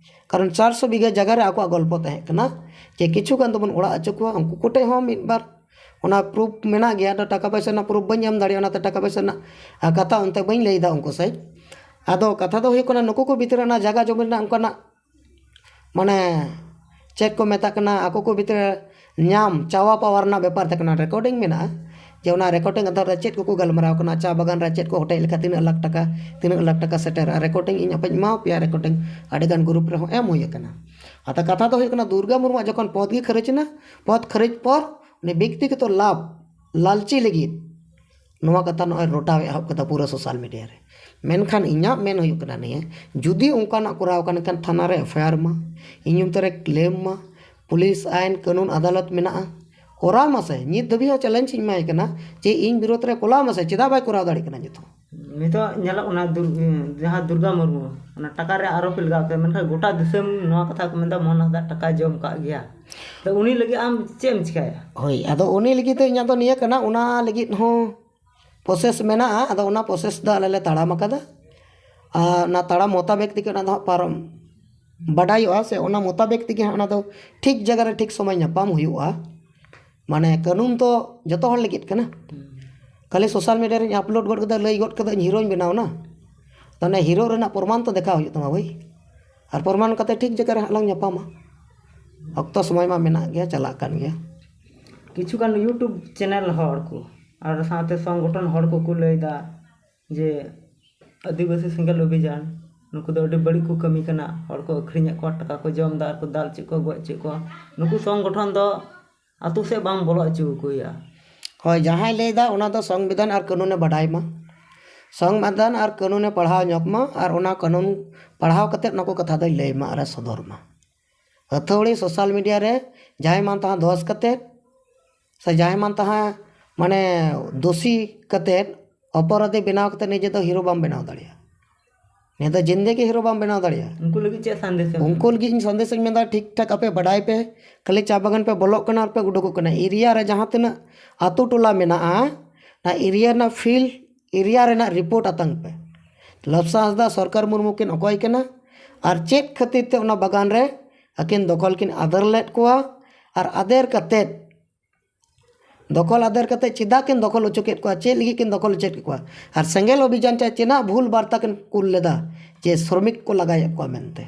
ᱠᱟᱨᱚᱱ ᱪᱟᱨᱥᱚ ᱵᱤᱜᱷᱟᱹ ᱡᱟᱭᱜᱟ ᱨᱮ ᱟᱠᱚᱣᱟᱜ ᱜᱚᱞᱯᱚ ᱛᱟᱦᱮᱸ ᱠᱟᱱᱟ ᱡᱮ ᱠᱤᱪᱷᱩ ᱜᱟᱱ ᱫᱚᱵᱚᱱ ᱚᱲᱟᱜ ᱦᱚᱪᱚ ᱠᱚᱣᱟ, ᱩᱱᱠᱩ ᱠᱚᱴᱷᱮᱡ ᱦᱚᱸ ᱢᱤᱫ ᱵᱟᱨ ᱚᱱᱟ ᱯᱨᱩᱯᱷ ᱢᱮᱱᱟᱜ ᱜᱮᱭᱟ᱾ ᱟᱫᱚ ᱴᱟᱠᱟ ᱯᱚᱭᱥᱟ ᱨᱮᱱᱟᱜ ᱯᱨᱩᱯᱷ ᱵᱟᱹᱧ ᱮᱢ ᱫᱟᱲᱮᱭᱟᱜᱼᱟ, ᱚᱱᱟᱛᱮ ᱴᱟᱠᱟ ᱯᱚᱭᱥᱟ ᱨᱮᱱᱟᱜ ᱟᱨ ᱠᱟᱛᱷᱟ ᱚᱱᱛᱮ ᱵᱟᱹᱧ ᱞᱟᱹᱭᱫᱟ ᱩᱱᱠᱩ ᱥᱟᱹᱦᱤᱡ᱾ ᱟᱫᱚ ᱠᱟᱛᱷᱟ ᱫᱚ ᱦᱩᱭᱩᱜ ᱠᱟᱱᱟ, ᱱᱩᱠᱩ ᱠᱚ ᱵᱷᱤᱛᱨᱤ ᱨᱮ ᱚᱱᱟ ᱡᱟᱭᱜᱟ ᱡᱚᱢᱤ ᱨᱮᱱᱟᱜ ᱚᱱᱠᱟᱱᱟᱜ ᱢᱟᱱᱮ ᱪᱮᱫ ᱠᱚ ᱢᱮᱛᱟᱜ ᱠᱟᱱᱟ, ᱟᱠᱚ ᱠᱚ ᱵᱷᱤᱛᱨᱤ ᱨᱮ ᱧᱟᱢ ᱪᱟᱣᱟ ᱯᱟᱣᱟ ᱨᱮᱱᱟᱜ ᱵᱮᱯᱟᱨ ᱛᱟᱦᱮᱸ ᱠᱟᱱᱟ᱾ ᱨᱮᱠᱚᱨᱰᱤᱝ ᱢᱮᱱᱟᱜᱼᱟ ᱡᱮ ᱚᱱᱟ ᱨᱮᱠᱚᱨᱰᱤᱝ ᱟᱫᱷᱟᱨ ᱨᱮ ᱪᱮᱫ ᱠᱚᱠᱚ ᱜᱟᱞᱢᱟᱨᱟᱣ ᱠᱟᱱᱟ, ᱪᱟ ᱵᱟᱜᱟᱱ ᱨᱮ ᱪᱮᱫ ᱠᱚ ᱦᱚᱴᱮᱡ ᱞᱮᱠᱷᱟᱱ ᱛᱤᱱᱟᱹᱜ ᱞᱟᱠᱷ ᱴᱟᱠᱟ, ᱛᱤᱱᱟᱹᱜ ᱞᱟᱠᱷ ᱴᱟᱠᱟ ᱥᱮᱴᱮᱨᱚᱜᱼᱟ᱾ ᱨᱮᱠᱚᱨᱰᱤᱝ ᱤᱧ ᱟᱯᱮᱧ ᱮᱢᱟᱣ ᱯᱮᱭᱟ, ᱨᱮᱠᱚᱨᱰᱤᱝ ᱟᱹᱰᱤᱜᱟᱱ ᱜᱨᱩᱯ ᱨᱮᱦᱚᱸ ᱮᱢ ᱦᱩᱭ ᱟᱠᱟᱱᱟ᱾ ᱟᱫᱚ ᱠᱟᱛᱷᱟ ᱫᱚ ᱦᱩᱭᱩᱜ ᱠᱟᱱᱟ, ᱫᱩᱨᱜᱟ ᱢᱩᱨᱢᱩᱣᱟᱜ ᱡᱚᱠᱷᱚᱱ ᱯᱚᱫᱽ ᱜᱮ ᱠᱷᱟᱨᱤᱡ ᱮᱱᱟ, ᱯᱚᱫᱽ ᱠᱷᱟᱨᱤᱡ ᱯᱚᱨ ᱩᱱᱤ ᱵᱮᱠᱛᱤᱜᱚᱛᱚ ᱞᱟᱵᱷ ᱞᱟᱞᱪᱤ ᱞᱟᱹᱜᱤᱫ ᱱᱚᱣᱟ ᱠᱟᱛᱷᱟ ᱱᱚᱜᱼᱚᱭ ᱨᱚᱴᱟᱣ ᱮ ᱮᱦᱚᱵ ᱠᱮᱫᱟ ᱯᱩᱨᱟᱹ ᱥᱳᱥᱟᱞ ᱢᱤᱰᱤᱭᱟ ᱨᱮ᱾ ᱢᱮᱱᱠᱷᱟᱱ ᱤᱧᱟᱹᱜ ᱢᱮᱱ ᱦᱩᱭᱩᱜ ᱠᱟᱱᱟ ᱱᱤᱭᱟᱹ, ᱡᱩᱫᱤ ᱚᱱᱠᱟᱱᱟᱜ ᱠᱚᱨᱟᱣ ᱠᱟᱱ ᱠᱷᱟᱱ ᱛᱷᱟᱱᱟ ᱨᱮ ᱮᱯᱷ ᱟᱭ ᱟᱨ ᱢᱟ, ᱤᱧ ᱧᱩᱛᱩᱢ ᱨᱮ ᱠᱞᱮᱢ ᱢᱟ, ᱯᱩᱞᱤᱥ ᱟᱭᱤᱱ ᱠᱟᱹᱱᱩᱱ ᱟᱫᱟᱞᱚᱛ ᱢᱮᱱᱟᱜᱼᱟ, ᱠᱚᱨᱟᱣ ᱢᱟᱥᱮ᱾ ᱱᱤᱛ ᱫᱷᱟᱹᱵᱤᱡ ᱦᱚᱸ ᱪᱮᱞᱮᱧᱡᱽ ᱤᱧ ᱮᱢᱟᱭ ᱠᱟᱱᱟ ᱡᱮ ᱤᱧ ᱵᱤᱨᱳᱫᱷ ᱨᱮ ᱠᱚᱨᱟᱣ ᱢᱟᱥᱮ, ᱪᱮᱫᱟᱜ ᱵᱟᱭ ᱠᱚᱨᱟᱣ ᱫᱟᱲᱮᱭᱟᱜ ᱠᱟᱱᱟ ᱱᱤᱛ ᱦᱚᱸ? ᱱᱤᱛᱚᱜ ᱧᱮᱞᱚᱜ ᱠᱟᱱᱟ ᱫᱩᱨ-, ᱡᱟᱦᱟᱸ ᱫᱩᱨᱜᱟ ᱢᱩᱨᱢᱩ ᱚᱱᱟ ᱴᱟᱠᱟ ᱨᱮ ᱟᱨᱳᱯ ᱞᱟᱜᱟᱣ ᱠᱮᱫᱟ, ᱢᱮᱱᱠᱷᱟᱱ ᱜᱚᱴᱟ ᱫᱤᱥᱚᱢ ᱱᱚᱣᱟ ᱠᱟᱛᱷᱟ ᱠᱚ ᱢᱮᱱᱫᱟ ᱢᱚᱦᱚᱱ ᱦᱟᱸᱥᱫᱟ ᱴᱟᱠᱟᱭ ᱡᱚᱢ ᱠᱟᱜ ᱜᱮᱭᱟ᱾ ᱛᱚ ᱩᱱᱤ ᱞᱟᱹᱜᱤᱫ ᱟᱢ ᱪᱮᱫ ᱮᱢ ᱪᱤᱠᱟᱹᱭᱟ? ᱦᱳᱭ, ᱟᱫᱚ ᱩᱱᱤ ᱞᱟᱹᱜᱤᱫ ᱫᱚ ᱤᱧᱟᱹᱜ ᱫᱚ ᱱᱤᱭᱟᱹ ᱠᱟᱱᱟ, ᱚᱱᱟ ᱞᱟᱹᱜᱤᱫ ᱦᱚᱸ ᱯᱨᱚᱥᱮᱥ ᱢᱮᱱᱟᱜᱼᱟ᱾ ᱟᱫᱚ ᱚᱱᱟ ᱯᱨᱚᱥᱮᱥ ᱫᱚ ᱟᱞᱮ ᱞᱮ ᱛᱟᱲᱟᱢ ᱟᱠᱟᱫᱟ ᱟᱨ ᱚᱱᱟ ᱛᱟᱲᱟᱢ ᱢᱚᱛᱟᱵᱮᱠ ᱛᱮᱜᱮ ᱚᱱᱟ ᱫᱚ ᱦᱟᱸᱜ ᱯᱟᱨᱚᱢ ᱵᱟᱰᱟᱭᱚᱜᱼᱟ, ᱥᱮ ᱚᱱᱟ ᱢᱚᱛᱟᱵᱮᱠ ᱛᱮᱜᱮ ᱦᱟᱸᱜ ᱚᱱᱟ ᱫᱚ ᱴᱷᱤᱠ ᱡᱟᱭᱜᱟ ᱨᱮ ᱴᱷᱤᱠ ᱥᱚᱢᱚᱭ ᱧᱟᱯᱟᱢ ᱦᱩᱭᱩᱜᱼᱟ᱾ ᱢᱟᱱᱮ ᱠᱟᱹᱱᱩᱱ ᱫᱚ ᱡᱚᱛᱚ ᱦᱚᱲ ᱞᱟᱹᱜᱤᱫ ᱠᱟᱱᱟ᱾ ᱠᱷᱟᱹᱞᱤ ᱥᱳᱥᱟᱞ ᱢᱤᱰᱤᱭᱟ ᱨᱮᱧ ᱟᱯᱞᱳᱰ ᱜᱚᱫ ᱠᱮᱫᱟ, ᱞᱟᱹᱭ ᱜᱚᱫ ᱠᱮᱫᱟ ᱤᱧ ᱦᱤᱨᱳᱧ ᱵᱮᱱᱟᱣ ᱮᱱᱟ, ᱛᱟᱦᱚᱞᱮ ᱦᱤᱨᱳ ᱨᱮᱱᱟᱜ ᱯᱨᱚᱢᱟᱱ ᱛᱚ ᱫᱮᱠᱷᱟᱣ ᱦᱩᱭᱩᱜ ᱛᱟᱢᱟ ᱵᱷᱟᱹᱭ᱾ ᱟᱨ ᱯᱨᱚᱢᱟᱱ ᱠᱟᱛᱮ ᱴᱷᱤᱠ ᱡᱟᱭᱜᱟ ᱨᱮ ᱦᱟᱸᱜ ᱞᱟᱝ ᱧᱟᱯᱟᱢᱟ᱾ ᱚᱠᱛᱚ ᱥᱚᱢᱚᱭ ᱢᱟ ᱢᱮᱱᱟᱜ ᱜᱮᱭᱟ, ᱪᱟᱞᱟᱜ ᱠᱟᱱ ᱜᱮᱭᱟ᱾ ᱠᱤᱪᱷᱩᱜᱟᱱ YouTube ᱪᱮᱱᱮᱞ ᱦᱚᱲ ᱠᱚ ᱟᱨ ᱥᱟᱶᱛᱮ ᱥᱚᱝᱜᱚᱴᱷᱚᱱ ᱦᱚᱲ ᱠᱚᱠᱚ ᱞᱟᱹᱭᱫᱟ ᱡᱮ ᱟᱹᱫᱤᱵᱟᱹᱥᱤ ᱥᱮᱸᱜᱮᱞ ᱚᱵᱷᱤᱡᱟᱱ, ᱱᱩᱠᱩ ᱫᱚ ᱟᱹᱰᱤ ᱵᱟᱹᱲᱤᱡ ᱠᱚ ᱠᱟᱹᱢᱤ ᱠᱟᱱᱟ, ᱦᱚᱲ ᱠᱚ ᱟᱹᱠᱷᱨᱤᱧᱮᱫ ᱠᱚᱣᱟ, ᱴᱟᱠᱟ ᱠᱚ ᱡᱚᱢ ᱮᱫᱟ ᱟᱨ ᱠᱚ ᱫᱟᱞ ᱦᱚᱪᱚᱭᱮᱫ ᱠᱚᱣᱟ, ᱜᱚᱡ ᱦᱚᱪᱚᱭᱮᱫ ᱠᱚᱣᱟ᱾ ᱱᱩᱠᱩ ᱥᱚᱝᱜᱚᱴᱷᱚᱱ ᱫᱚ ᱟᱛᱳ ᱥᱮᱫ ᱵᱟᱝ ᱵᱚᱞᱚ ᱦᱚᱪᱚ ᱟᱠᱚ ᱦᱩᱭᱩᱜᱼᱟ᱾ ᱦᱳᱭ, ᱡᱟᱦᱟᱸᱭ ᱞᱟᱹᱭᱫᱟ ᱚᱱᱟ ᱫᱚ ᱥᱚᱝᱵᱤᱫᱷᱟᱱ ᱟᱨ ᱠᱟᱹᱱᱩᱱᱮ ᱵᱟᱰᱟᱭ ᱢᱟ᱾ ᱥᱚᱝᱵᱤᱫᱷᱟᱱ ᱟᱨ ᱠᱟᱹᱱᱩᱱᱮ ᱯᱟᱲᱦᱟᱣ ᱧᱚᱜ ᱢᱟ ᱟᱨ ᱚᱱᱟ ᱠᱟᱹᱱᱩᱱ ᱯᱟᱲᱦᱟᱣ ᱠᱟᱛᱮᱫ ᱚᱱᱟ ᱠᱚ ᱠᱟᱛᱷᱟ ᱫᱚᱭ ᱞᱟᱹᱭ ᱢᱟ ᱟᱨᱮ ᱥᱚᱫᱚᱨ ᱢᱟ᱾ ᱟᱹᱛᱷᱟᱹᱣᱲᱤ ᱥᱳᱥᱟᱞ ᱢᱤᱰᱤᱭᱟ ᱨᱮ ᱡᱟᱦᱟᱸᱭ ᱢᱟᱱ ᱛᱟᱦᱟᱸ ᱫᱚᱥ ᱠᱟᱛᱮᱫ ᱥᱮ ᱡᱟᱦᱟᱸᱭ ᱢᱟᱱ ᱛᱟᱦᱟᱸ ᱢᱟᱱᱮ ᱫᱳᱥᱤ ᱠᱟᱛᱮᱫ, ᱚᱯᱚᱨᱟᱫᱷᱤ ᱵᱮᱱᱟᱣ ᱠᱟᱛᱮᱫ ᱱᱤᱡᱮ ᱫᱚ ᱦᱤᱨᱳ ᱵᱟᱢ ᱵᱮᱱᱟᱣ ᱫᱟᱲᱮᱭᱟᱜᱼᱟ᱾ ᱱᱤᱭᱟᱹ ᱫᱚ ᱡᱤᱱᱫᱮᱜᱤ ᱦᱤᱨᱳ ᱵᱟᱢ ᱵᱮᱱᱟᱣ ᱫᱟᱲᱮᱭᱟᱜᱼᱟ᱾ ᱩᱱᱠᱩ ᱞᱟᱹᱜᱤᱫ ᱪᱮᱫ ᱥᱟᱸᱫᱮᱥ ᱮᱢ ᱮᱢᱟ? ᱩᱱᱠᱩ ᱞᱟᱹᱜᱤᱫ ᱤᱧ ᱥᱟᱸᱫᱮᱥ ᱤᱧ ᱢᱮᱱᱫᱟ, ᱴᱷᱤᱠ ᱴᱷᱟᱠ ᱟᱯᱮ ᱵᱟᱰᱟᱭ ᱯᱮ, ᱠᱷᱟᱹᱞᱤ ᱪᱟ ᱵᱟᱜᱟᱱ ᱯᱮ ᱵᱚᱞᱚᱜ ᱠᱟᱱᱟ ᱟᱨ ᱯᱮ ᱩᱰᱩᱠᱚᱜ ᱠᱟᱱᱟ᱾ ᱮᱨᱤᱭᱟ ᱨᱮ ᱡᱟᱦᱟᱸ ᱛᱤᱱᱟᱹᱜ ᱟᱛᱳ ᱴᱚᱞᱟ ᱢᱮᱱᱟᱜᱼᱟ, ᱚᱱᱟ ᱮᱨᱤᱭᱟ ᱨᱮᱱᱟᱜ ᱯᱷᱤᱞ, ᱮᱨᱤᱭᱟ ᱨᱮᱱᱟᱜ ᱨᱤᱯᱳᱨᱴ ᱟᱛᱟᱝ ᱯᱮ᱾ ᱞᱚᱵᱥᱟ ᱦᱟᱸᱥᱫᱟ ᱥᱚᱨᱠᱟᱨ ᱢᱩᱨᱢᱩ ᱠᱤᱱ ᱚᱠᱚᱭ ᱠᱟᱱᱟ ᱟᱨ ᱪᱮᱫ ᱠᱷᱟᱹᱛᱤᱨ ᱛᱮ ᱚᱱᱟ ᱵᱟᱜᱟᱱ ᱨᱮ ᱟᱹᱠᱤᱱ ᱫᱚᱠᱷᱚᱞ ᱠᱤᱱ ᱟᱫᱮᱨ ᱞᱮᱫ ᱠᱚᱣᱟ ᱟᱨ ᱟᱫᱮᱨ ᱠᱟᱛᱮᱫ ᱫᱚᱠᱷᱚᱞ ᱟᱫᱮᱨ ᱠᱟᱛᱮ ᱪᱮᱫᱟᱜ ᱠᱤᱱ ᱫᱚᱠᱷᱚᱞ ᱦᱚᱪᱚ ᱠᱮᱫ ᱠᱚᱣᱟ? ᱪᱮᱫ ᱞᱟᱹᱜᱤᱫ ᱠᱤᱱ ᱫᱚᱠᱷᱚᱞ ᱦᱚᱪᱚ ᱠᱮᱫ ᱠᱚᱣᱟ? ᱟᱨ ᱥᱮᱸᱜᱮᱞ ᱚᱵᱷᱤᱡᱟᱱ ᱪᱮᱫ ᱪᱮᱱᱟᱜ ᱵᱷᱩᱞ ᱵᱟᱨᱛᱟ ᱠᱤᱱ ᱠᱩᱞ ᱞᱮᱫᱟ ᱡᱮ ᱥᱨᱚᱢᱤᱠ ᱠᱚ ᱞᱟᱜᱟᱭᱮᱫ ᱠᱚᱣᱟ ᱢᱮᱱᱛᱮ?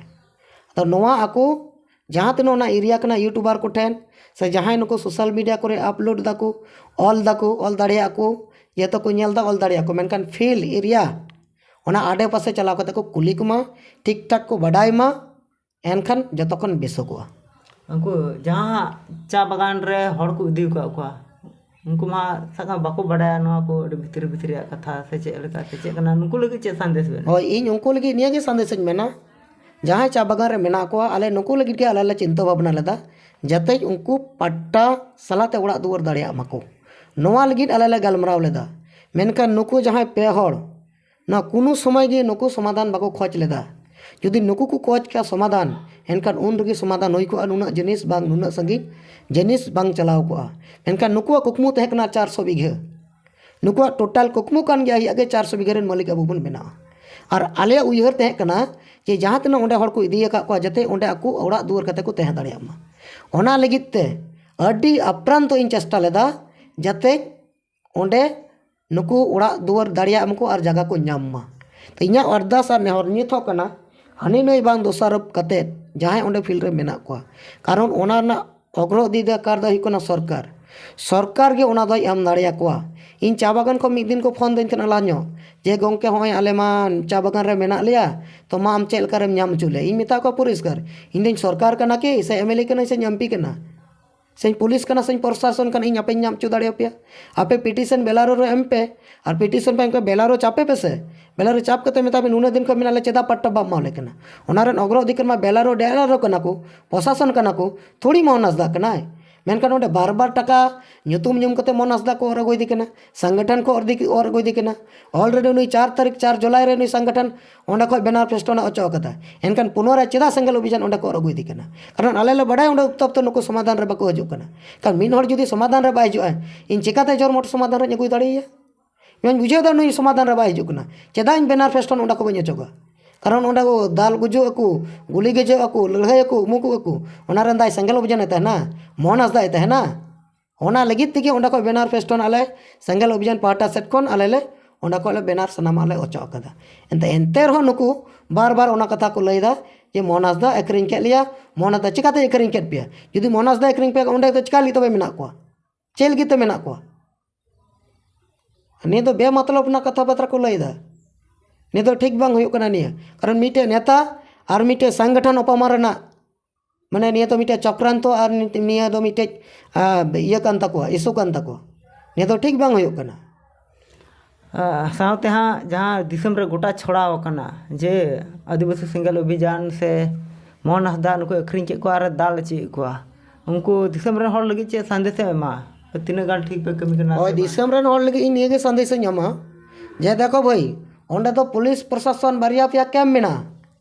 ᱟᱫᱚ ᱱᱚᱣᱟ ᱟᱠᱚ ᱡᱟᱦᱟᱸ ᱛᱤᱱᱟᱹᱜ ᱚᱱᱟ ᱮᱨᱤᱭᱟ ᱠᱟᱱᱟ ᱤᱭᱩᱴᱩᱵᱟᱨ ᱠᱚᱴᱷᱮᱱ ᱥᱮ ᱡᱟᱦᱟᱸᱭ ᱱᱩᱠᱩ ᱥᱳᱥᱟᱞ ᱢᱤᱰᱤᱭᱟ ᱠᱚᱨᱮ ᱟᱯᱞᱳᱰ ᱫᱟᱠᱚ, ᱚᱞ ᱫᱟᱠᱚ, ᱚᱞ ᱫᱟᱲᱮᱭᱟᱜ ᱠᱚ, ᱡᱮᱦᱮᱛᱩ ᱠᱚ ᱧᱮᱞ ᱫᱟ ᱚᱞ ᱫᱟᱲᱮᱭᱟᱜ ᱠᱚ, ᱢᱮᱱᱠᱷᱟᱱ ᱯᱷᱤᱞᱰ ᱮᱨᱤᱭᱟ ᱚᱱᱟ ᱟᱰᱮ ᱯᱟᱥᱮ ᱪᱟᱞᱟᱣ ᱠᱟᱛᱮ ᱠᱚ ᱠᱩᱞᱤ ᱠᱚᱢᱟ, ᱴᱷᱤᱠ ᱴᱷᱟᱠ ᱠᱚ ᱵᱟᱰᱟᱭ ᱢᱟ, ᱮᱱᱠᱷᱟᱱ ᱡᱚᱛᱚ ᱠᱷᱚᱱ ᱵᱮᱥᱚᱜᱚᱜᱼᱟ᱾ ᱩᱱᱠᱩ ᱡᱟᱦᱟᱸ ᱪᱟ ᱵᱟᱜᱟᱱ ᱨᱮ ᱦᱚᱲ ᱠᱚ ᱤᱫᱤ ᱟᱠᱟᱫ ᱠᱚᱣᱟ, ᱩᱱᱠᱩ ᱢᱟ ᱥᱟᱵ ᱠᱟᱜ ᱢᱮ ᱵᱟᱠᱚ ᱵᱟᱰᱟᱭᱟ ᱱᱚᱣᱟ ᱠᱚ ᱟᱹᱰᱤ ᱵᱷᱤᱛᱨᱤ ᱵᱷᱤᱛᱨᱤᱭᱟᱜ ᱠᱟᱛᱷᱟ ᱥᱮ ᱪᱮᱫ ᱞᱮᱠᱟ ᱥᱮ ᱪᱮᱫ ᱠᱟᱱᱟ, ᱱᱩᱠᱩ ᱞᱟᱹᱜᱤᱫ ᱪᱮᱫ ᱥᱟᱸᱫᱮᱥ ᱵᱮᱱ? ᱦᱳᱭ, ᱤᱧ ᱩᱱᱠᱩ ᱞᱟᱹᱜᱤᱫ ᱱᱤᱭᱟᱹ ᱜᱮ ᱥᱟᱸᱫᱮᱥ ᱤᱧ ᱢᱮᱱᱟ, ᱡᱟᱦᱟᱸᱭ ᱪᱟ ᱵᱟᱜᱟᱱ ᱨᱮ ᱢᱮᱱᱟᱜ ᱠᱚᱣᱟ, ᱟᱞᱮ ᱱᱩᱠᱩ ᱞᱟᱹᱜᱤᱫ ᱜᱮ ᱟᱞᱮ ᱞᱮ ᱪᱤᱱᱛᱟᱹ ᱵᱷᱟᱵᱽᱱᱟ ᱞᱮᱫᱟ, ᱡᱟᱛᱮ ᱩᱱᱠᱩ ᱯᱟᱴᱴᱟ ᱥᱟᱞᱟᱛᱮ ᱚᱲᱟᱜ ᱫᱩᱣᱟᱹᱨ ᱫᱟᱲᱮᱭᱟᱜ ᱢᱟᱠᱚ, ᱱᱚᱣᱟ ᱞᱟᱹᱜᱤᱫ ᱟᱞᱮ ᱞᱮ ᱜᱟᱞᱢᱟᱨᱟᱣ ᱞᱮᱫᱟ᱾ ᱢᱮᱱᱠᱷᱟᱱ ᱱᱩᱠᱩ ᱡᱟᱦᱟᱸᱭ ᱯᱮ ᱦᱚᱲ, ᱱᱚᱣᱟ ᱠᱳᱱᱳ ᱥᱚᱢᱚᱭ ᱜᱮ ᱱᱩᱠᱩ ᱥᱚᱢᱟᱫᱷᱟᱱ ᱵᱟᱠᱚ ᱠᱷᱚᱡᱽ ᱞᱮᱫᱟ᱾ ᱡᱩᱫᱤ ᱱᱩᱠᱩ ᱠᱚ ᱠᱷᱚᱡᱽ ᱠᱮᱭᱟ ᱥᱚᱢᱟᱫᱷᱟᱱ, ᱮᱱᱠᱷᱟᱱ ᱩᱱ ᱨᱮᱜᱮ ᱥᱚᱢᱟᱫᱷᱟᱱ ᱦᱩᱭ ᱠᱚᱜᱼᱟ, ᱱᱩᱱᱟᱹᱜ ᱡᱤᱱᱤᱥ ᱵᱟᱝ, ᱱᱩᱱᱟᱹᱜ ᱥᱟᱺᱜᱤᱧ ᱡᱤᱱᱤᱥ ᱵᱟᱝ ᱪᱟᱞᱟᱣ ᱠᱚᱜᱼᱟ᱾ ᱢᱮᱱᱠᱷᱟᱱ ᱱᱩᱠᱩᱣᱟᱜ ᱠᱩᱠᱢᱩ ᱛᱟᱦᱮᱸ ᱠᱟᱱᱟ ᱪᱟᱨᱥᱚ ᱵᱤᱜᱷᱟᱹ᱾ ᱱᱩᱠᱩᱣᱟᱜ ᱴᱳᱴᱟᱞ ᱠᱩᱠᱢᱩ ᱠᱟᱱ ᱜᱮᱭᱟ, ᱦᱤᱡᱩᱜ ᱜᱮ ᱪᱟᱨᱥᱚ ᱵᱤᱜᱷᱟᱹ ᱨᱮᱱ ᱢᱟᱹᱞᱤᱠ ᱟᱵᱚ ᱵᱚᱱ ᱵᱮᱱᱟᱜᱼᱟ᱾ ᱟᱨ ᱟᱞᱮᱭᱟᱜ ᱩᱭᱦᱟᱹᱨ ᱛᱟᱦᱮᱸ ᱠᱟᱱᱟ ᱡᱮ ᱡᱟᱦᱟᱸ ᱛᱤᱱᱟᱹᱜ ᱚᱸᱰᱮ ᱦᱚᱲ ᱠᱚ ᱤᱫᱤ ᱟᱠᱟᱫ ᱠᱚᱣᱟ, ᱡᱟᱛᱮ ᱚᱸᱰᱮ ᱟᱠᱚ ᱚᱲᱟᱜ ᱫᱩᱣᱟᱹᱨ ᱠᱟᱛᱮ ᱠᱚ ᱛᱟᱦᱮᱸ ᱫᱟᱲᱮᱭᱟᱜ ᱢᱟ᱾ ᱚᱱᱟ ᱞᱟᱹᱜᱤᱫ ᱛᱮ ᱟᱹᱰᱤ ᱟᱯᱨᱟᱱᱛᱚ ᱤᱧ ᱪᱮᱥᱴᱟ ᱞᱮᱫᱟ, ᱡᱟᱛᱮ ᱚᱸᱰᱮ ᱱᱩᱠᱩ ᱚᱲᱟᱜ ᱫᱩᱣᱟᱹᱨ ᱫᱟᱲᱮᱭᱟᱜ ᱢᱟᱠᱚ ᱟᱨ ᱡᱟᱭᱜᱟ ᱠᱚ ᱧᱟᱢ ᱢᱟ᱾ ᱛᱚ, ᱤᱧᱟᱹᱜ ᱟᱨᱫᱟᱥ ᱟᱨ ᱱᱮᱦᱚᱨ ᱱᱤᱛ ᱦᱚᱸ ᱠᱟᱱᱟ, ᱦᱟᱹᱱᱤ ᱱᱟᱹᱭ ᱵᱟᱝ ᱫᱳᱥᱟᱨᱳᱯ ᱠᱟᱛᱮ ᱡᱟᱦᱟᱸᱭ ᱚᱸᱰᱮ ᱯᱷᱤᱞᱰ ᱨᱮ ᱢᱮᱱᱟᱜ ᱠᱚᱣᱟ, ᱠᱟᱨᱚᱱ ᱚᱱᱟ ᱨᱮᱱᱟᱜ ᱚᱜᱨᱚ ᱚᱫᱷᱤᱠᱟᱨ ᱫᱚ ᱦᱩᱭᱩᱜ ᱠᱟᱱᱟ ᱥᱚᱨᱠᱟᱨ᱾ ᱥᱚᱨᱠᱟᱨ ᱜᱮ ᱚᱱᱟ ᱫᱚᱭ ᱮᱢ ᱫᱟᱲᱮᱭᱟᱠᱚᱣᱟ᱾ ᱤᱧ ᱪᱟ ᱵᱟᱜᱟᱱ ᱠᱷᱚᱱ ᱢᱤᱫ ᱫᱤᱱ ᱠᱚ ᱯᱷᱳᱱ ᱫᱟᱹᱧ ᱛᱟᱦᱮᱱᱟ ᱞᱟᱦᱟ ᱧᱚᱜ, ᱡᱮ, "ᱜᱚᱢᱠᱮ, ᱦᱚᱸᱜᱼᱚᱭ ᱟᱞᱮ ᱢᱟ ᱪᱟ ᱵᱟᱜᱟᱱ ᱨᱮ ᱢᱮᱱᱟᱜ ᱞᱮᱭᱟ, ᱛᱚ ᱢᱟ ᱟᱢ ᱪᱮᱫ ᱞᱮᱠᱟᱨᱮᱢ ᱧᱟᱢ ᱦᱚᱪᱚ ᱞᱮᱭᱟ?" ᱤᱧ ᱢᱮᱛᱟ ᱠᱚᱣᱟ ᱯᱚᱨᱤᱥᱠᱟᱨ, "ᱤᱧ ᱫᱚᱧ ᱥᱚᱨᱠᱟᱨ ᱠᱟᱱᱟ ᱠᱤ ᱥᱮ ᱮᱢ ᱮᱞ ᱮ ᱠᱟᱹᱱᱟᱹᱧ ᱥᱮ ᱮᱢ ᱯᱤ ᱠᱟᱱᱟ, ᱥᱮᱧ ᱯᱩᱞᱤᱥ ᱠᱟᱱᱟ ᱥᱮᱧ ᱯᱨᱚᱥᱟᱥᱚᱱ ᱠᱟᱱᱟ, ᱤᱧ ᱟᱯᱮᱧ ᱧᱟᱢ ᱦᱚᱪᱚ ᱫᱟᱲᱮᱭᱟᱯᱮᱭᱟ? ᱟᱯᱮ ᱯᱤᱴᱤᱥᱚᱱ ᱵᱮᱞᱟᱨᱳ ᱨᱮ ᱮᱢ ᱯᱮ, ᱟᱨ ᱯᱤᱴᱤᱥᱚᱱ ᱯᱮ ᱮᱢ ᱠᱷᱟᱱ ᱵᱮᱞᱟᱨᱳ ᱪᱟᱯᱮ ᱯᱮ ᱥᱮ, ᱵᱮᱞᱟᱨᱳ ᱪᱟᱯ ᱠᱟᱛᱮ ᱢᱮᱛᱟ ᱯᱮ, ᱱᱩᱱᱟᱹᱜ ᱫᱤᱱ ᱠᱷᱚᱱ ᱢᱮᱱᱟᱜ ᱞᱮ, ᱪᱮᱫᱟᱜ ᱯᱟᱴᱴᱟ ᱵᱟᱢ ᱮᱢᱟ ᱞᱮ ᱠᱟᱱᱟ?" ᱚᱱᱟ ᱨᱮᱱ ᱚᱜᱨᱚ ᱚᱫᱷᱤᱠᱟᱨ ᱢᱟ ᱵᱮᱞᱟᱨᱳ ᱰᱮᱞᱟᱨᱳ ᱠᱟᱱᱟ ᱠᱚ, ᱯᱨᱚᱥᱟᱥᱚᱱ ᱠᱟᱱᱟ ᱠᱚ, ᱛᱷᱚᱲᱤ ᱢᱳᱦᱚᱱ ᱦᱟᱸᱥᱫᱟ ᱠᱟᱱᱟᱭ᱾ ᱢᱮᱱᱠᱷᱟᱱ ᱚᱸᱰᱮ ᱵᱟᱨ ᱵᱟᱨ ᱴᱟᱠᱟ ᱧᱩᱛᱩᱢ ᱧᱩᱢ ᱠᱟᱛᱮ ᱢᱳᱦᱚᱱ ᱦᱟᱸᱥᱫᱟ ᱠᱚ ᱚᱨ ᱟᱹᱜᱩᱭᱮᱫᱮ ᱠᱟᱱᱟ, ᱥᱚᱝᱜᱚᱴᱷᱚᱱ ᱠᱚ ᱚᱨ ᱫᱤ-, ᱚᱨ ᱟᱹᱜᱩᱭᱮᱫᱮ ᱠᱟᱱᱟ᱾ Already ᱩᱱᱤ ᱪᱟᱨ ᱛᱟᱹᱨᱤᱠᱷ, ᱪᱟᱨ ᱡᱩᱞᱟᱭ ᱨᱮ ᱩᱱᱤ ᱥᱚᱝᱜᱚᱴᱷᱚᱱ ᱚᱸᱰᱮ ᱠᱷᱚᱱ ᱵᱮᱱᱟᱨ ᱯᱷᱮᱥᱴᱚᱱ ᱮ ᱚᱪᱚᱜ ᱟᱠᱟᱫᱟ᱾ ᱮᱱᱠᱷᱟᱱ ᱯᱩᱱᱚᱨᱟᱭ ᱪᱮᱫᱟᱜ ᱥᱮᱸᱜᱮᱞ ᱚᱵᱷᱤᱡᱟᱱ ᱚᱸᱰᱮ ᱠᱚ ᱚᱨ ᱟᱹᱜᱩᱭᱮᱫᱮ ᱠᱟᱱᱟ? ᱠᱟᱨᱚᱱ ᱟᱞᱮ ᱞᱮ ᱵᱟᱰᱟᱭᱟ ᱚᱸᱰᱮ ᱩᱛᱛᱚᱯᱛᱚ ᱱᱩᱠᱩ ᱥᱚᱢᱟᱫᱷᱟᱱ ᱨᱮ ᱵᱟᱠᱚ ᱦᱤᱡᱩᱜ ᱠᱟᱱᱟ᱾ ᱠᱟᱨᱚᱱ ᱢᱤᱫ ᱦᱚᱲ ᱡᱩᱫᱤ ᱥᱚᱢᱟᱫᱷᱟᱱ ᱨᱮ ᱵᱟᱭ ᱦᱤᱡᱩᱜᱼᱟ, ᱤᱧ ᱪᱮᱠᱟᱛᱮ ᱡᱳᱨ ᱢᱚᱴ ᱥᱚᱢᱟᱫᱷᱟᱱ ᱨᱮᱧ ᱟᱹᱜᱩ ᱫᱟᱲᱮᱭᱟᱭᱟ? ᱤᱧ ᱵᱩᱡᱷᱟᱹᱣ ᱮᱫᱟ ᱱᱩᱭ ᱥᱚᱢᱟᱫᱷᱟᱱ ᱨᱮ ᱵᱟᱭ ᱦᱤᱡᱩᱜ ᱠᱟᱱᱟ᱾ ᱪᱮᱫᱟᱜ ᱤᱧ ᱵᱮᱱᱟᱨ ᱯᱷᱮᱥᱴᱚᱱ ᱚᱸᱰᱮ ᱠᱷᱚᱱ ᱵᱟᱹᱧ ᱚᱪᱚᱜᱟ? ᱠᱟᱨᱚᱱ ᱚᱸᱰᱮ ᱠᱚ ᱫᱟᱞ ᱜᱩᱡᱩᱜ ᱟᱠᱚ, ᱜᱩᱞᱤ ᱜᱩᱡᱩᱜ ᱟᱠᱚ, ᱞᱟᱹᱲᱦᱟᱹᱭ ᱟᱠᱚ, ᱩᱢᱩᱠᱚᱜ ᱟᱠᱚ᱾ ᱚᱱᱟ ᱨᱮᱱ ᱫᱟᱭ ᱥᱮᱸᱜᱮᱞ ᱚᱵᱷᱤᱡᱟᱱ ᱮ ᱛᱟᱦᱮᱱᱟ, ᱢᱳᱦᱚᱱ ᱦᱟᱸᱥᱫᱟ ᱮ ᱛᱟᱦᱮᱱᱟ᱾ ᱚᱱᱟ ᱞᱟᱹᱜᱤᱫ ᱛᱮᱜᱮ ᱚᱸᱰᱮ ᱠᱷᱚᱱ ᱵᱮᱱᱟᱨ ᱯᱷᱮᱥᱴᱚᱱ ᱟᱞᱮ ᱥᱮᱸᱜᱮᱞ ᱚᱵᱷᱤᱡᱟᱱ ᱯᱟᱦᱴᱟ ᱥᱮᱫ ᱠᱷᱚᱱ ᱟᱞᱮ ᱞᱮ ᱚᱸᱰᱮ ᱠᱷᱚᱱ ᱞᱮ ᱵᱮᱱᱟᱨ ᱥᱟᱱᱟᱢᱟᱜ ᱞᱮ ᱚᱪᱚᱜ ᱟᱠᱟᱫᱟ᱾ ᱮᱱᱛᱮ, ᱮᱱᱛᱮ ᱨᱮᱦᱚᱸ ᱱᱩᱠᱩ ᱵᱟᱨ ᱵᱟᱨ ᱚᱱᱟ ᱠᱟᱛᱷᱟ ᱠᱚ ᱞᱟᱹᱭᱫᱟ ᱡᱮ ᱢᱳᱦᱚᱱ ᱦᱟᱸᱥᱫᱟ ᱟᱹᱠᱷᱨᱤᱧ ᱠᱮᱫ ᱞᱮᱭᱟ᱾ ᱢᱳᱦᱚᱱ ᱦᱟᱸᱥᱫᱟ ᱪᱤᱠᱟᱛᱮ ᱟᱹᱠᱷᱨᱤᱧ ᱠᱮᱫ ᱯᱮᱭᱟ? ᱡᱩᱫᱤ ᱢᱳᱦᱚᱱ ᱦᱟᱸᱥᱫᱟ ᱟᱹᱠᱷᱨᱤᱧ ᱯᱮᱭᱟ, ᱚᱸᱰᱮ ᱫᱚ ᱪᱤᱠᱟ ᱞᱟᱹᱜᱤᱫ ᱛᱚᱵᱮ ᱢᱮᱱᱟᱜ ᱠᱚᱣᱟ? ᱪᱮᱫ ᱞᱟᱹᱜᱤᱫ ᱛᱮ ᱢᱮᱱᱟᱜ ᱠᱚᱣᱟ? ᱱᱤᱭᱟᱹ ᱫᱚ ᱵᱮᱢᱚᱛᱞᱚᱵ ᱨᱮᱱᱟᱜ ᱠᱟᱛᱷᱟ ᱵᱟᱛᱨᱟ ᱠᱚ ᱞᱟᱹᱭᱫᱟ᱾ ᱱᱤᱭᱟᱹ ᱫᱚ ᱴᱷᱤᱠ ᱵᱟᱝ ᱦᱩᱭᱩᱜ ᱠᱟᱱᱟ᱾ ᱱᱤᱭᱟᱹ ᱠᱟᱨᱚᱱ ᱢᱤᱫᱴᱮᱡ ᱱᱮᱛᱟ ᱟᱨ ᱢᱤᱫᱴᱮᱡ ᱥᱚᱝᱜᱚᱴᱷᱚᱱ ᱚᱯᱚᱢᱟᱱ ᱨᱮᱱᱟᱜ, ᱢᱟᱱᱮ, ᱱᱤᱭᱟᱹ ᱫᱚ ᱢᱤᱫᱴᱮᱡ ᱪᱚᱠᱨᱟᱱᱛᱚ ᱟᱨ ᱱᱤ-, ᱱᱤᱭᱟᱹ ᱫᱚ ᱢᱤᱫᱴᱮᱡ, ᱟ, ᱤᱭᱟᱹ ᱠᱟᱱ ᱛᱟᱠᱚᱣᱟ, ᱤᱥᱩ ᱠᱟᱱ ᱛᱟᱠᱚᱣᱟ᱾ ᱱᱤᱭᱟᱹ ᱫᱚ ᱴᱷᱤᱠ ᱵᱟᱝ ᱦᱩᱭᱩᱜ ᱠᱟᱱᱟ᱾ ᱟ, ᱥᱟᱶᱛᱮ ᱦᱟᱸᱜ ᱡᱟᱦᱟᱸ ᱫᱤᱥᱚᱢ ᱨᱮ ᱜᱚᱴᱟ ᱪᱷᱚᱲᱟᱣ ᱟᱠᱟᱱᱟ ᱡᱮ ᱟᱹᱫᱤᱵᱟᱹᱥᱤ ᱥᱮᱸᱜᱮᱞ ᱚᱵᱷᱤᱡᱟᱱ ᱥᱮ ᱢᱳᱦᱚᱱ ᱦᱟᱸᱥᱫᱟ ᱱᱩᱠᱩ ᱟᱹᱠᱷᱨᱤᱧ ᱠᱮᱫ ᱠᱚᱣᱟ ᱟᱨ ᱫᱟᱞ ᱦᱚᱪᱚᱭᱮᱫ ᱠᱚᱣᱟ, ᱩᱱᱠᱩ ᱫᱤᱥᱚᱢ ᱨᱮᱱ ᱦᱚᱲ ᱞᱟᱹᱜᱤᱫ ᱪᱮᱫ ᱥᱟᱸᱫᱮᱥ ᱮᱢ ᱮᱢᱟ? ᱛᱤᱱᱟᱹᱜ ᱜᱟᱱ ᱴᱷᱤᱠ ᱯᱮ ᱠᱟᱹᱢᱤ ᱠᱟᱱᱟ ᱦᱳᱭ, ᱥᱮ ᱵᱟᱝ? ᱫᱤᱥᱚᱢ ᱨᱮᱱ ᱦᱚᱲ ᱞᱟᱹᱜᱤᱫ ᱤᱧ ᱱᱤᱭᱟᱹ ᱜᱮ ᱥᱟᱸᱫᱮᱥ ᱤᱧ ᱮᱢᱟ ᱡᱮ, ᱫᱮᱠᱷᱚ ᱵᱷᱟᱹᱭ, ᱚᱸᱰᱮ ᱫᱚ ᱯᱩᱞᱤᱥ ᱯᱨᱚᱥᱟᱥᱚᱱ ᱵᱟᱨᱭᱟ ᱯᱮᱭᱟ ᱠᱮᱢᱯ ᱢᱮᱱᱟᱜᱼᱟ᱾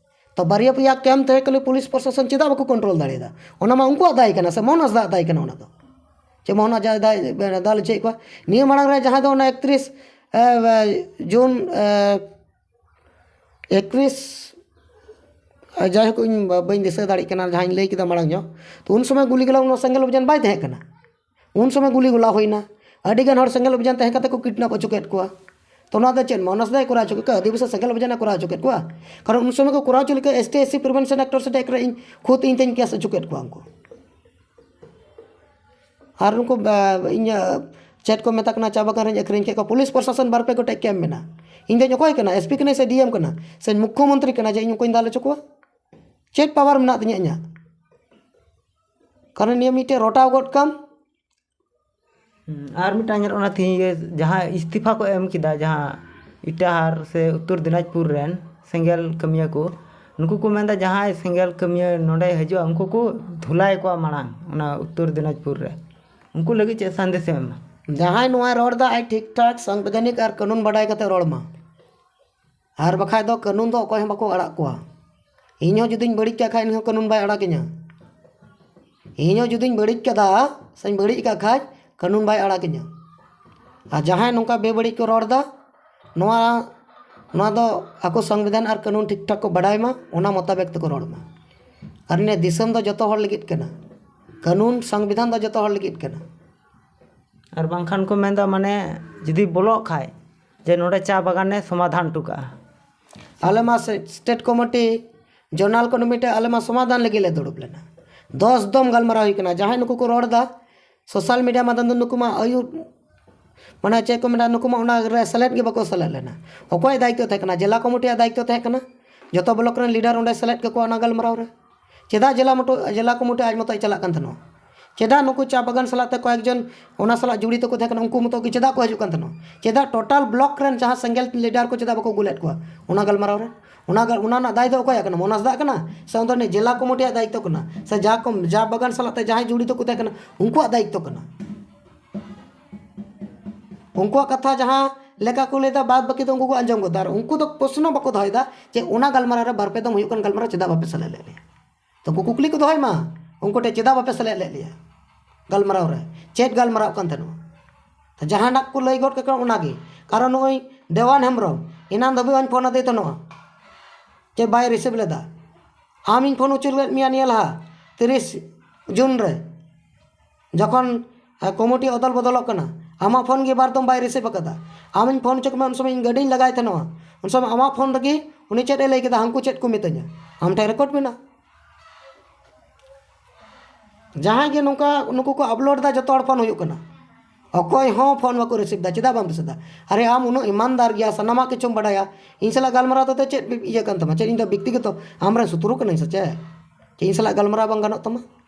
ᱛᱚ ᱵᱟᱨᱭᱟ ᱯᱮᱭᱟ ᱠᱮᱢᱯ ᱛᱟᱦᱮᱸ ᱠᱟᱱᱟ, ᱯᱩᱞᱤᱥ ᱯᱨᱚᱥᱟᱥᱚᱱ ᱪᱮᱫᱟᱜ ᱵᱟᱠᱚ ᱠᱚᱱᱴᱨᱳᱞ ᱫᱟᱲᱮᱭᱟᱫᱟ? ᱚᱱᱟ ᱢᱟ ᱩᱱᱠᱩᱣᱟᱜ ᱫᱟᱭ ᱠᱟᱱᱟ ᱥᱮ, ᱢᱳᱦᱚᱱ ᱦᱟᱸᱥᱫᱟᱜ ᱫᱟᱭ ᱠᱟᱱᱟ ᱚᱱᱟ ᱫᱚ, ᱡᱮ ᱢᱳᱦᱚᱱ ᱦᱟᱸᱥᱫᱟᱜ ᱫᱟᱭ, ᱫᱟᱞ ᱦᱚᱪᱚᱭᱮᱫ ᱠᱚᱣᱟ᱾ ᱱᱤᱭᱟᱹ ᱢᱟᱲᱟᱝ ᱨᱮ ᱡᱟᱦᱟᱸᱭ ᱫᱚ ᱚᱱᱟ ᱮᱠᱛᱨᱤᱥ, ᱮ, ᱮ, ᱡᱩᱱ, ᱮ, ᱮᱠᱛᱨᱤᱥ, ᱡᱟᱭᱦᱳᱠ, ᱤᱧ ᱵᱟᱹᱧ ᱫᱤᱥᱟᱹ ᱫᱟᱲᱮᱭᱟᱜ ᱠᱟᱱᱟ, ᱡᱟᱦᱟᱸᱧ ᱞᱟᱹᱭ ᱠᱮᱫᱟ ᱢᱟᱲᱟᱝ ᱧᱚᱜ᱾ ᱛᱚ ᱩᱱ ᱥᱚᱢᱚᱭ ᱜᱩᱞᱤ ᱜᱩᱞᱟ ᱩᱱᱟᱹᱜ ᱥᱮᱸᱜᱮᱞ ᱚᱵᱷᱤᱡᱟᱱ ᱵᱟᱭ ᱛᱟᱦᱮᱸ ᱠᱟᱱᱟ᱾ ᱩᱱ ᱥᱚᱢᱚᱭ ᱜᱩᱞᱤ ᱜᱩᱞᱟ ᱦᱩᱭᱱᱟ, ᱟᱹᱰᱤ ᱜᱟᱱ ᱦᱚᱲ ᱥᱮᱸᱜᱮᱞ ᱚᱵᱷᱤᱡᱟᱱ ᱛᱟᱦᱮᱸ ᱠᱟᱛᱮ ᱠᱚ ᱠᱤᱰᱱᱟᱯ ᱦᱚᱪᱚ ᱠᱮᱫ ᱠᱚᱣᱟ᱾ ᱛᱚ ᱱᱚᱣᱟ ᱫᱚ ᱪᱮᱫ ᱢᱟᱱᱚᱥ ᱫᱟᱭ ᱠᱚᱨᱟᱣ ᱦᱚᱪᱚ ᱠᱮᱫ ᱠᱚᱣᱟ? ᱟᱹᱫᱤᱵᱟᱹᱥᱤ ᱥᱮᱸᱜᱮᱞ ᱚᱵᱷᱤᱡᱟᱱᱮ ᱠᱚᱨᱟᱣ ᱦᱚᱪᱚ ᱠᱮᱫ ᱠᱚᱣᱟ? ᱠᱟᱨᱚᱱ ᱩᱱ ᱥᱚᱢᱚᱭ ᱠᱚ ᱠᱚᱨᱟᱣ ᱦᱚᱪᱚ ᱞᱮᱠᱟ ST SC Prevention Act ᱨᱮ ᱤᱧ ᱠᱷᱩᱫ ᱤᱧ ᱛᱮᱧ ᱠᱮᱥ ᱦᱚᱪᱚ ᱠᱮᱫ ᱠᱚᱣᱟ ᱩᱱᱠᱩ᱾ ᱟᱨ ᱩᱱᱠᱩ, ᱟ, ᱤᱧ, ᱟ, ᱪᱮᱫ ᱠᱚ ᱢᱮᱛᱟ ᱠᱟᱱᱟ, ᱪᱟ ᱵᱟᱜᱟᱱ ᱨᱤᱧ ᱟᱹᱠᱷᱨᱤᱧ ᱠᱮᱫ ᱠᱚᱣᱟ, ᱯᱩᱞᱤᱥ ᱯᱨᱚᱥᱟᱥᱚᱱ ᱵᱟᱨ ᱯᱮ ᱜᱚᱴᱮᱡ ᱠᱮᱢᱯ ᱢᱮᱱᱟᱜᱼᱟ᱾ ᱤᱧ ᱫᱚᱧ ᱚᱠᱚᱭ ᱠᱟᱱᱟ? SP ᱠᱟᱹᱱᱟᱹᱧ ᱥᱮ DM ᱠᱟᱱᱟ ᱥᱮ ᱢᱩᱠᱠᱷᱚ ᱢᱚᱱᱛᱨᱤ ᱠᱟᱱᱟ ᱡᱮ ᱤᱧ ᱩᱱᱠᱩᱧ ᱫᱟᱞ ᱦᱚᱪᱚ ᱠᱚᱣᱟ? ᱪᱮᱫ power ᱢᱮᱱᱟᱜ ᱛᱤᱧᱟᱹ ᱤᱧᱟᱹᱜ? ᱠᱟᱨᱚᱱ ᱱᱤᱭᱟᱹ ᱢᱤᱫᱴᱮᱡ ᱨᱚᱴᱟᱣ ᱜᱚᱫ ᱠᱟᱢ᱾ ᱦᱩᱸ, ᱟᱨ ᱢᱤᱫᱴᱟᱝ ᱧᱮᱞᱚᱜ ᱠᱟᱱᱟ ᱛᱤᱦᱤᱧ ᱜᱮ ᱡᱟᱦᱟᱸ ᱤᱥᱛᱤᱯᱷᱟ ᱠᱚ ᱮᱢ ᱠᱮᱫᱟ, ᱡᱟᱦᱟᱸ ᱤᱴᱟᱦᱟᱨ ᱥᱮ ᱩᱛᱛᱚᱨ ᱫᱤᱱᱟᱡᱽᱯᱩᱨ ᱨᱮᱱ ᱥᱮᱸᱜᱮᱞ ᱠᱟᱹᱢᱤᱭᱟᱹ ᱠᱚ, ᱱᱩᱠᱩ ᱠᱚ ᱢᱮᱱᱫᱟ ᱡᱟᱦᱟᱸᱭ ᱥᱮᱸᱜᱮᱞ ᱠᱟᱹᱢᱤᱭᱟᱹ ᱱᱚᱸᱰᱮ ᱦᱤᱡᱩᱜᱼᱟ, ᱩᱱᱠᱩ ᱠᱚ ᱫᱷᱩᱞᱟᱭ ᱠᱚᱣᱟ ᱢᱟᱲᱟᱝ ᱚᱱᱟ ᱩᱛᱛᱚᱨ ᱫᱤᱱᱟᱡᱽᱯᱩᱨ ᱨᱮ᱾ ᱩᱱᱠᱩ ᱞᱟᱹᱜᱤᱫ ᱪᱮᱫ ᱥᱟᱸᱫᱮᱥ ᱮᱢ ᱮᱢᱟ? ᱡᱟᱦᱟᱸᱭ ᱱᱚᱣᱟᱭ ᱨᱚᱲ ᱮᱫᱟ, ᱟᱡ ᱴᱷᱤᱠ ᱴᱷᱟᱠ ᱥᱟᱝᱵᱤᱫᱷᱟᱱᱤᱠ ᱟᱨ ᱠᱟᱹᱱᱩᱱ ᱵᱟᱰᱟᱭ ᱠᱟᱛᱮ ᱨᱚᱲ ᱢᱟ, ᱟᱨ ᱵᱟᱠᱷᱟᱡ ᱫᱚ ᱠᱟᱹᱱᱩᱱ ᱫᱚ ᱚᱠᱚᱭ ᱦᱚᱸ ᱵᱟᱠᱚ ᱟᱲᱟᱜ ᱠᱚᱣᱟ᱾ ᱤᱧ ᱦᱚᱸ ᱡᱩᱫᱤᱧ ᱵᱟᱹᱲᱤᱡ ᱠᱟᱜ ᱠᱷᱟᱡ, ᱤᱧ ᱦᱚᱸ ᱠᱟᱹᱱᱩᱱ ᱵᱟᱭ ᱟᱲᱟᱜᱤᱧᱟ᱾ ᱤᱧ ᱦᱚᱸ ᱡᱩᱫᱤᱧ ᱵᱟᱹᱲᱤᱡ ᱠᱟᱫᱟ ᱥᱮᱧ ᱵᱟᱹᱲᱤᱡ ᱠᱟᱜ ᱠᱷᱟᱡ, ᱠᱟᱹᱱᱩᱱ ᱵᱟᱭ ᱟᱲᱟᱜᱤᱧᱟ᱾ ᱟᱨ ᱡᱟᱦᱟᱸᱭ ᱱᱚᱝᱠᱟ ᱵᱮᱵᱟᱹᱲᱤᱡ ᱠᱚ ᱨᱚᱲ ᱮᱫᱟ, ᱱᱚᱣᱟ, ᱱᱚᱣᱟ ᱫᱚ ᱟᱠᱚ ᱥᱚᱝᱵᱤᱫᱷᱟᱱ ᱟᱨ ᱠᱟᱹᱱᱩᱱ ᱴᱷᱤᱠ ᱴᱷᱟᱠ ᱠᱚ ᱵᱟᱰᱟᱭ ᱢᱟ, ᱚᱱᱟ ᱢᱚᱛᱟᱵᱮᱠ ᱛᱮᱠᱚ ᱨᱚᱲ ᱢᱟ᱾ ᱟᱨ ᱱᱤᱭᱟᱹ ᱫᱤᱥᱚᱢ ᱫᱚ ᱡᱚᱛᱚ ᱦᱚᱲ ᱞᱟᱹᱜᱤᱫ ᱠᱟᱱᱟ᱾ ᱠᱟᱹᱱᱩᱱ, ᱥᱚᱝᱵᱤᱫᱷᱟᱱ ᱫᱚ ᱡᱚᱛᱚ ᱦᱚᱲ ᱞᱟᱹᱜᱤᱫ ᱠᱟᱱᱟ᱾ ᱟᱨ ᱵᱟᱝᱠᱷᱟᱱ ᱠᱚ ᱢᱮᱱᱫᱟ, ᱢᱟᱱᱮ, ᱡᱩᱫᱤ ᱵᱚᱞᱚᱜ ᱠᱷᱟᱡ, ᱡᱮ ᱱᱚᱰᱮ ᱪᱟ ᱵᱟᱜᱟᱱᱮ ᱥᱚᱢᱟᱫᱷᱟᱱ ᱦᱚᱴᱚ ᱠᱟᱜᱼᱟ᱾ ᱟᱞᱮ ᱢᱟ ᱥᱮ-, state committee, zonal committee, ᱟᱞᱮ ᱢᱟ ᱥᱚᱢᱟᱫᱷᱟᱱ ᱞᱟᱹᱜᱤᱫ ᱞᱮ ᱫᱩᱲᱩᱵ ᱞᱮᱱᱟ᱾ ᱫᱚᱥ ᱫᱚᱢ ᱜᱟᱞᱢᱟᱨᱟᱣ ᱦᱩᱭ ᱠᱟᱱᱟ᱾ ᱡᱟᱦᱟᱸᱭ ᱱᱩᱠᱩ ᱠᱚ ᱨᱚᱲ ᱮᱫᱟ, social media ᱢᱟᱫᱽᱫᱷᱚᱢ ᱛᱮ ᱱᱩᱠᱩ ᱢᱟ ᱟᱹᱭᱩᱨ, ᱢᱟᱱᱮ ᱪᱮᱫ ᱠᱚ ᱢᱮᱱᱟ, ᱱᱩᱠᱩ ᱢᱟ ᱚᱱᱟ ᱨᱮ ᱥᱮᱞᱮᱫ ᱜᱮ ᱵᱟᱠᱚ ᱥᱮᱞᱮᱫ ᱞᱮᱱᱟ᱾ ᱚᱠᱚᱭᱟᱜ ᱫᱟᱭᱤᱛᱛᱚ ᱛᱟᱦᱮᱸ ᱠᱟᱱᱟ? ᱡᱮᱞᱟ ᱠᱚᱢᱤᱴᱤᱭᱟᱜ ᱫᱟᱭᱤᱛᱛᱚ ᱛᱟᱦᱮᱸ ᱠᱟᱱᱟ᱾ ᱡᱚᱛᱚ block ᱨᱮᱱ leader ᱚᱸᱰᱮ ᱥᱮᱞᱮᱫ ᱠᱟᱠᱚᱣᱟ ᱚᱱᱟ ᱜᱟᱞᱢᱟᱨᱟᱣ ᱨᱮ᱾ ᱪᱮᱫᱟᱜ ᱡᱮᱞᱟ ᱢᱚᱴᱚ-, ᱡᱮᱞᱟ ᱠᱚᱢᱤᱴᱤ ᱟᱡ ᱢᱚᱛᱚᱡ ᱪᱟᱞᱟᱜ ᱠᱟᱱ ᱛᱟᱦᱮᱱᱟ? ᱪᱮᱫᱟᱜ ᱱᱩᱠᱩ ᱪᱟ ᱵᱟᱜᱟᱱ ᱥᱟᱞᱟᱜ ᱛᱮ ᱠᱚᱭᱮᱠ ᱡᱚᱱ ᱚᱱᱟ ᱥᱟᱞᱟᱜ ᱡᱚᱲᱤᱛᱚ ᱠᱚ ᱛᱟᱦᱮᱸ ᱠᱟᱱᱟ, ᱩᱱᱠᱩ ᱢᱚᱛᱚ ᱜᱮ ᱪᱮᱫᱟᱜ ᱠᱚ ᱦᱤᱡᱩᱜ ᱠᱟᱱ ᱛᱟᱦᱮᱱᱟ? ᱪᱮᱫᱟᱜ total block ᱨᱮᱱ ᱡᱟᱦᱟᱸ ᱥᱮᱸᱜᱮᱞ leader ᱠᱚ ᱪᱮᱫᱟᱜ ᱵᱟᱠᱚ ᱜᱩᱞᱮᱫ ᱠᱚᱣᱟ ᱚᱱᱟ ᱜᱟᱞᱢᱟᱨᱟᱣ ᱨᱮ? ᱚᱱᱟ ᱜᱟ-, ᱚᱱᱟ ᱨᱮᱱᱟᱜ ᱫᱟᱭ ᱫᱚ ᱚᱠᱚᱭᱟᱜ ᱠᱟᱱᱟ? ᱢᱚᱱᱟᱥ ᱫᱟᱜ ᱠᱟᱱᱟ ᱥᱮ ᱚᱱᱟ ᱫᱚ ᱡᱮᱞᱟ ᱠᱚᱢᱤᱴᱤᱭᱟᱜ ᱫᱟᱭᱤᱛᱛᱚ ᱠᱟᱱᱟ ᱥᱮ ᱡᱟ ᱠᱚ, ᱡᱟ ᱵᱟᱜᱟᱱ ᱥᱟᱞᱟᱜ ᱛᱮ ᱡᱟᱦᱟᱸᱭ ᱡᱚᱲᱤᱛᱚ ᱠᱚ ᱛᱟᱦᱮᱸ ᱠᱟᱱᱟ ᱩᱱᱠᱩᱣᱟᱜ ᱫᱟᱭᱤᱛᱛᱚ ᱠᱟᱱᱟ? ᱩᱱᱠᱩᱣᱟᱜ ᱠᱟᱛᱷᱟ ᱡᱟᱦᱟᱸ ᱞᱮᱠᱟ ᱠᱚ ᱞᱟᱹᱭᱫᱟ, ᱵᱟᱫ ᱵᱟᱹᱠᱤ ᱫᱚ ᱩᱱᱠᱩ ᱠᱚ ᱟᱸᱡᱚᱢ ᱜᱚᱫᱟ᱾ ᱟᱨ ᱩᱱᱠᱩ ᱫᱚ ᱯᱨᱚᱥᱱᱚ ᱵᱟᱠᱚ ᱫᱚᱦᱚᱭᱮᱫᱟ ᱡᱮ ᱚᱱᱟ ᱜᱟᱞᱢᱟᱨᱟᱣ ᱨᱮ ᱵᱟᱨ ᱯᱮ ᱫᱚᱢ ᱦᱩᱭᱩᱜ ᱠᱟᱱ ᱜᱟᱞᱢᱟᱨᱟᱣ ᱪᱮᱫᱟᱜ ᱵᱟᱯᱮ ᱥᱮᱞᱮᱫ ᱞᱮᱫ ᱞᱮᱭᱟ? ᱛᱚ ᱩᱱᱠᱩ ᱠᱩᱠᱞᱤ ᱠᱚ ᱫᱚᱦᱚᱭ ᱢᱟ, ᱩᱱᱠᱩ ᱴᱷᱮᱱ ᱪᱮᱫᱟᱜ ᱵᱟᱯᱮ ᱥᱮᱞᱮᱫ ᱞᱮᱫ ᱞᱮᱭᱟ ᱜᱟᱞᱢᱟᱨᱟᱣ ᱨᱮ? ᱪᱮᱫ ᱜᱟᱞᱢᱟᱨᱟᱣ ᱠᱟᱱ ᱛᱟᱦᱮᱱᱚᱜᱼᱟ? ᱛᱚ ᱡᱟᱦᱟᱱᱟᱜ ᱠᱚ ᱞᱟᱹᱭ ᱜᱚᱫ ᱠᱟᱜ ᱠᱟᱱᱟ ᱚᱱᱟᱜᱮ᱾ ᱠᱟᱨᱚᱱ ᱱᱩᱭ ᱫᱮᱣᱟᱱ ᱦᱮᱢᱵᱨᱚᱢ ᱮᱱᱟᱱ ᱫᱷᱟᱹᱵᱤᱡ ᱦᱚᱧ ᱯᱷᱳᱱ ᱟᱫᱮ ᱛᱟᱦᱮᱱᱚᱜᱼᱟ, ᱪᱮᱫ ᱵᱟᱭ ᱨᱤᱥᱤᱵᱷ ᱞᱮᱫᱟ? ᱟᱢᱤᱧ ᱯᱷᱳᱱ ᱦᱚᱪᱚ ᱞᱮᱫ ᱢᱮᱭᱟ ᱱᱤᱭᱟᱹ ᱞᱟᱦᱟ ᱛᱤᱨᱤᱥ ᱡᱩᱱ ᱨᱮ, ᱡᱚᱠᱷᱚᱱ ᱠᱚᱢᱤᱴᱤ ᱚᱫᱚᱞ ᱵᱚᱫᱚᱞᱚᱜ ᱠᱟᱱᱟ, ᱟᱢᱟᱜ ᱯᱷᱳᱱ ᱜᱮ ᱵᱟᱨ ᱫᱚᱢ ᱵᱟᱭ ᱨᱤᱥᱤᱵᱷ ᱟᱠᱟᱫᱟ᱾ ᱟᱢᱤᱧ ᱯᱷᱳᱱ ᱦᱚᱪᱚ ᱠᱮᱫ ᱢᱮᱭᱟ, ᱩᱱ ᱥᱚᱢᱚᱭ ᱤᱧ ᱜᱟᱹᱰᱤᱧ ᱞᱟᱜᱟᱭ ᱛᱟᱦᱮᱱᱚᱜᱼᱟ, ᱩᱱ ᱥᱚᱢᱚᱭ ᱟᱢᱟᱜ ᱯᱷᱳᱱ ᱨᱮᱜᱮ ᱩᱱᱤ ᱪᱮᱫ ᱮ ᱞᱟᱹᱭ ᱠᱮᱫᱟ, ᱦᱟᱱᱠᱩ ᱪᱮᱫ ᱠᱚ ᱢᱤᱛᱟᱹᱧᱟ, ᱟᱢ ᱴᱷᱮᱱ ᱨᱮᱠᱚᱨᱰ ᱢᱮᱱᱟᱜᱼᱟ᱾ ᱡᱟᱦᱟᱸᱭ ᱜᱮ ᱱᱚᱝᱠᱟ ᱱᱩᱠᱩ ᱠᱚ ᱟᱯᱞᱳᱰ ᱮᱫᱟ, ᱡᱚᱛᱚ ᱦᱚᱲ ᱯᱷᱳᱱ ᱦᱩᱭᱩᱜ ᱠᱟᱱᱟ, ᱚᱠᱚᱭ ᱦᱚᱸ ᱯᱷᱳᱱ ᱵᱟᱠᱚ ᱨᱤᱥᱤᱵᱷ ᱮᱫᱟ᱾ ᱪᱮᱫᱟᱜ ᱵᱟᱢ ᱨᱤᱥᱤᱵᱷ ᱮᱫᱟ? ᱟᱨᱮ, ᱟᱢ ᱩᱱᱟᱹᱜ ᱤᱢᱟᱱᱫᱟᱨ ᱜᱮᱭᱟ, ᱥᱟᱱᱟᱢᱟᱜ ᱠᱤᱪᱷᱩᱢ ᱵᱟᱰᱟᱭᱟ, ᱤᱧ ᱥᱟᱞᱟᱜ ᱜᱟᱞᱢᱟᱨᱟᱣ ᱛᱟᱛᱮ ᱪᱮᱫ ᱤᱭᱟᱹ ᱠᱟᱱ ᱛᱟᱢᱟ? ᱪᱮᱫ ᱤᱧ ᱫᱚ ᱵᱮᱠᱛᱤᱜᱚᱛᱚ ᱟᱢᱨᱮᱱ ᱥᱩᱛᱨᱩ ᱠᱟᱹᱱᱟᱹᱧ ᱥᱮ ᱪᱮᱫ? ᱪᱮᱫ ᱤᱧ ᱥᱟᱞᱟᱜ ᱜᱟᱞᱢᱟᱨᱟᱣ ᱵᱟᱝ ᱜᱟᱱᱚᱜ ᱛᱟᱢᱟ?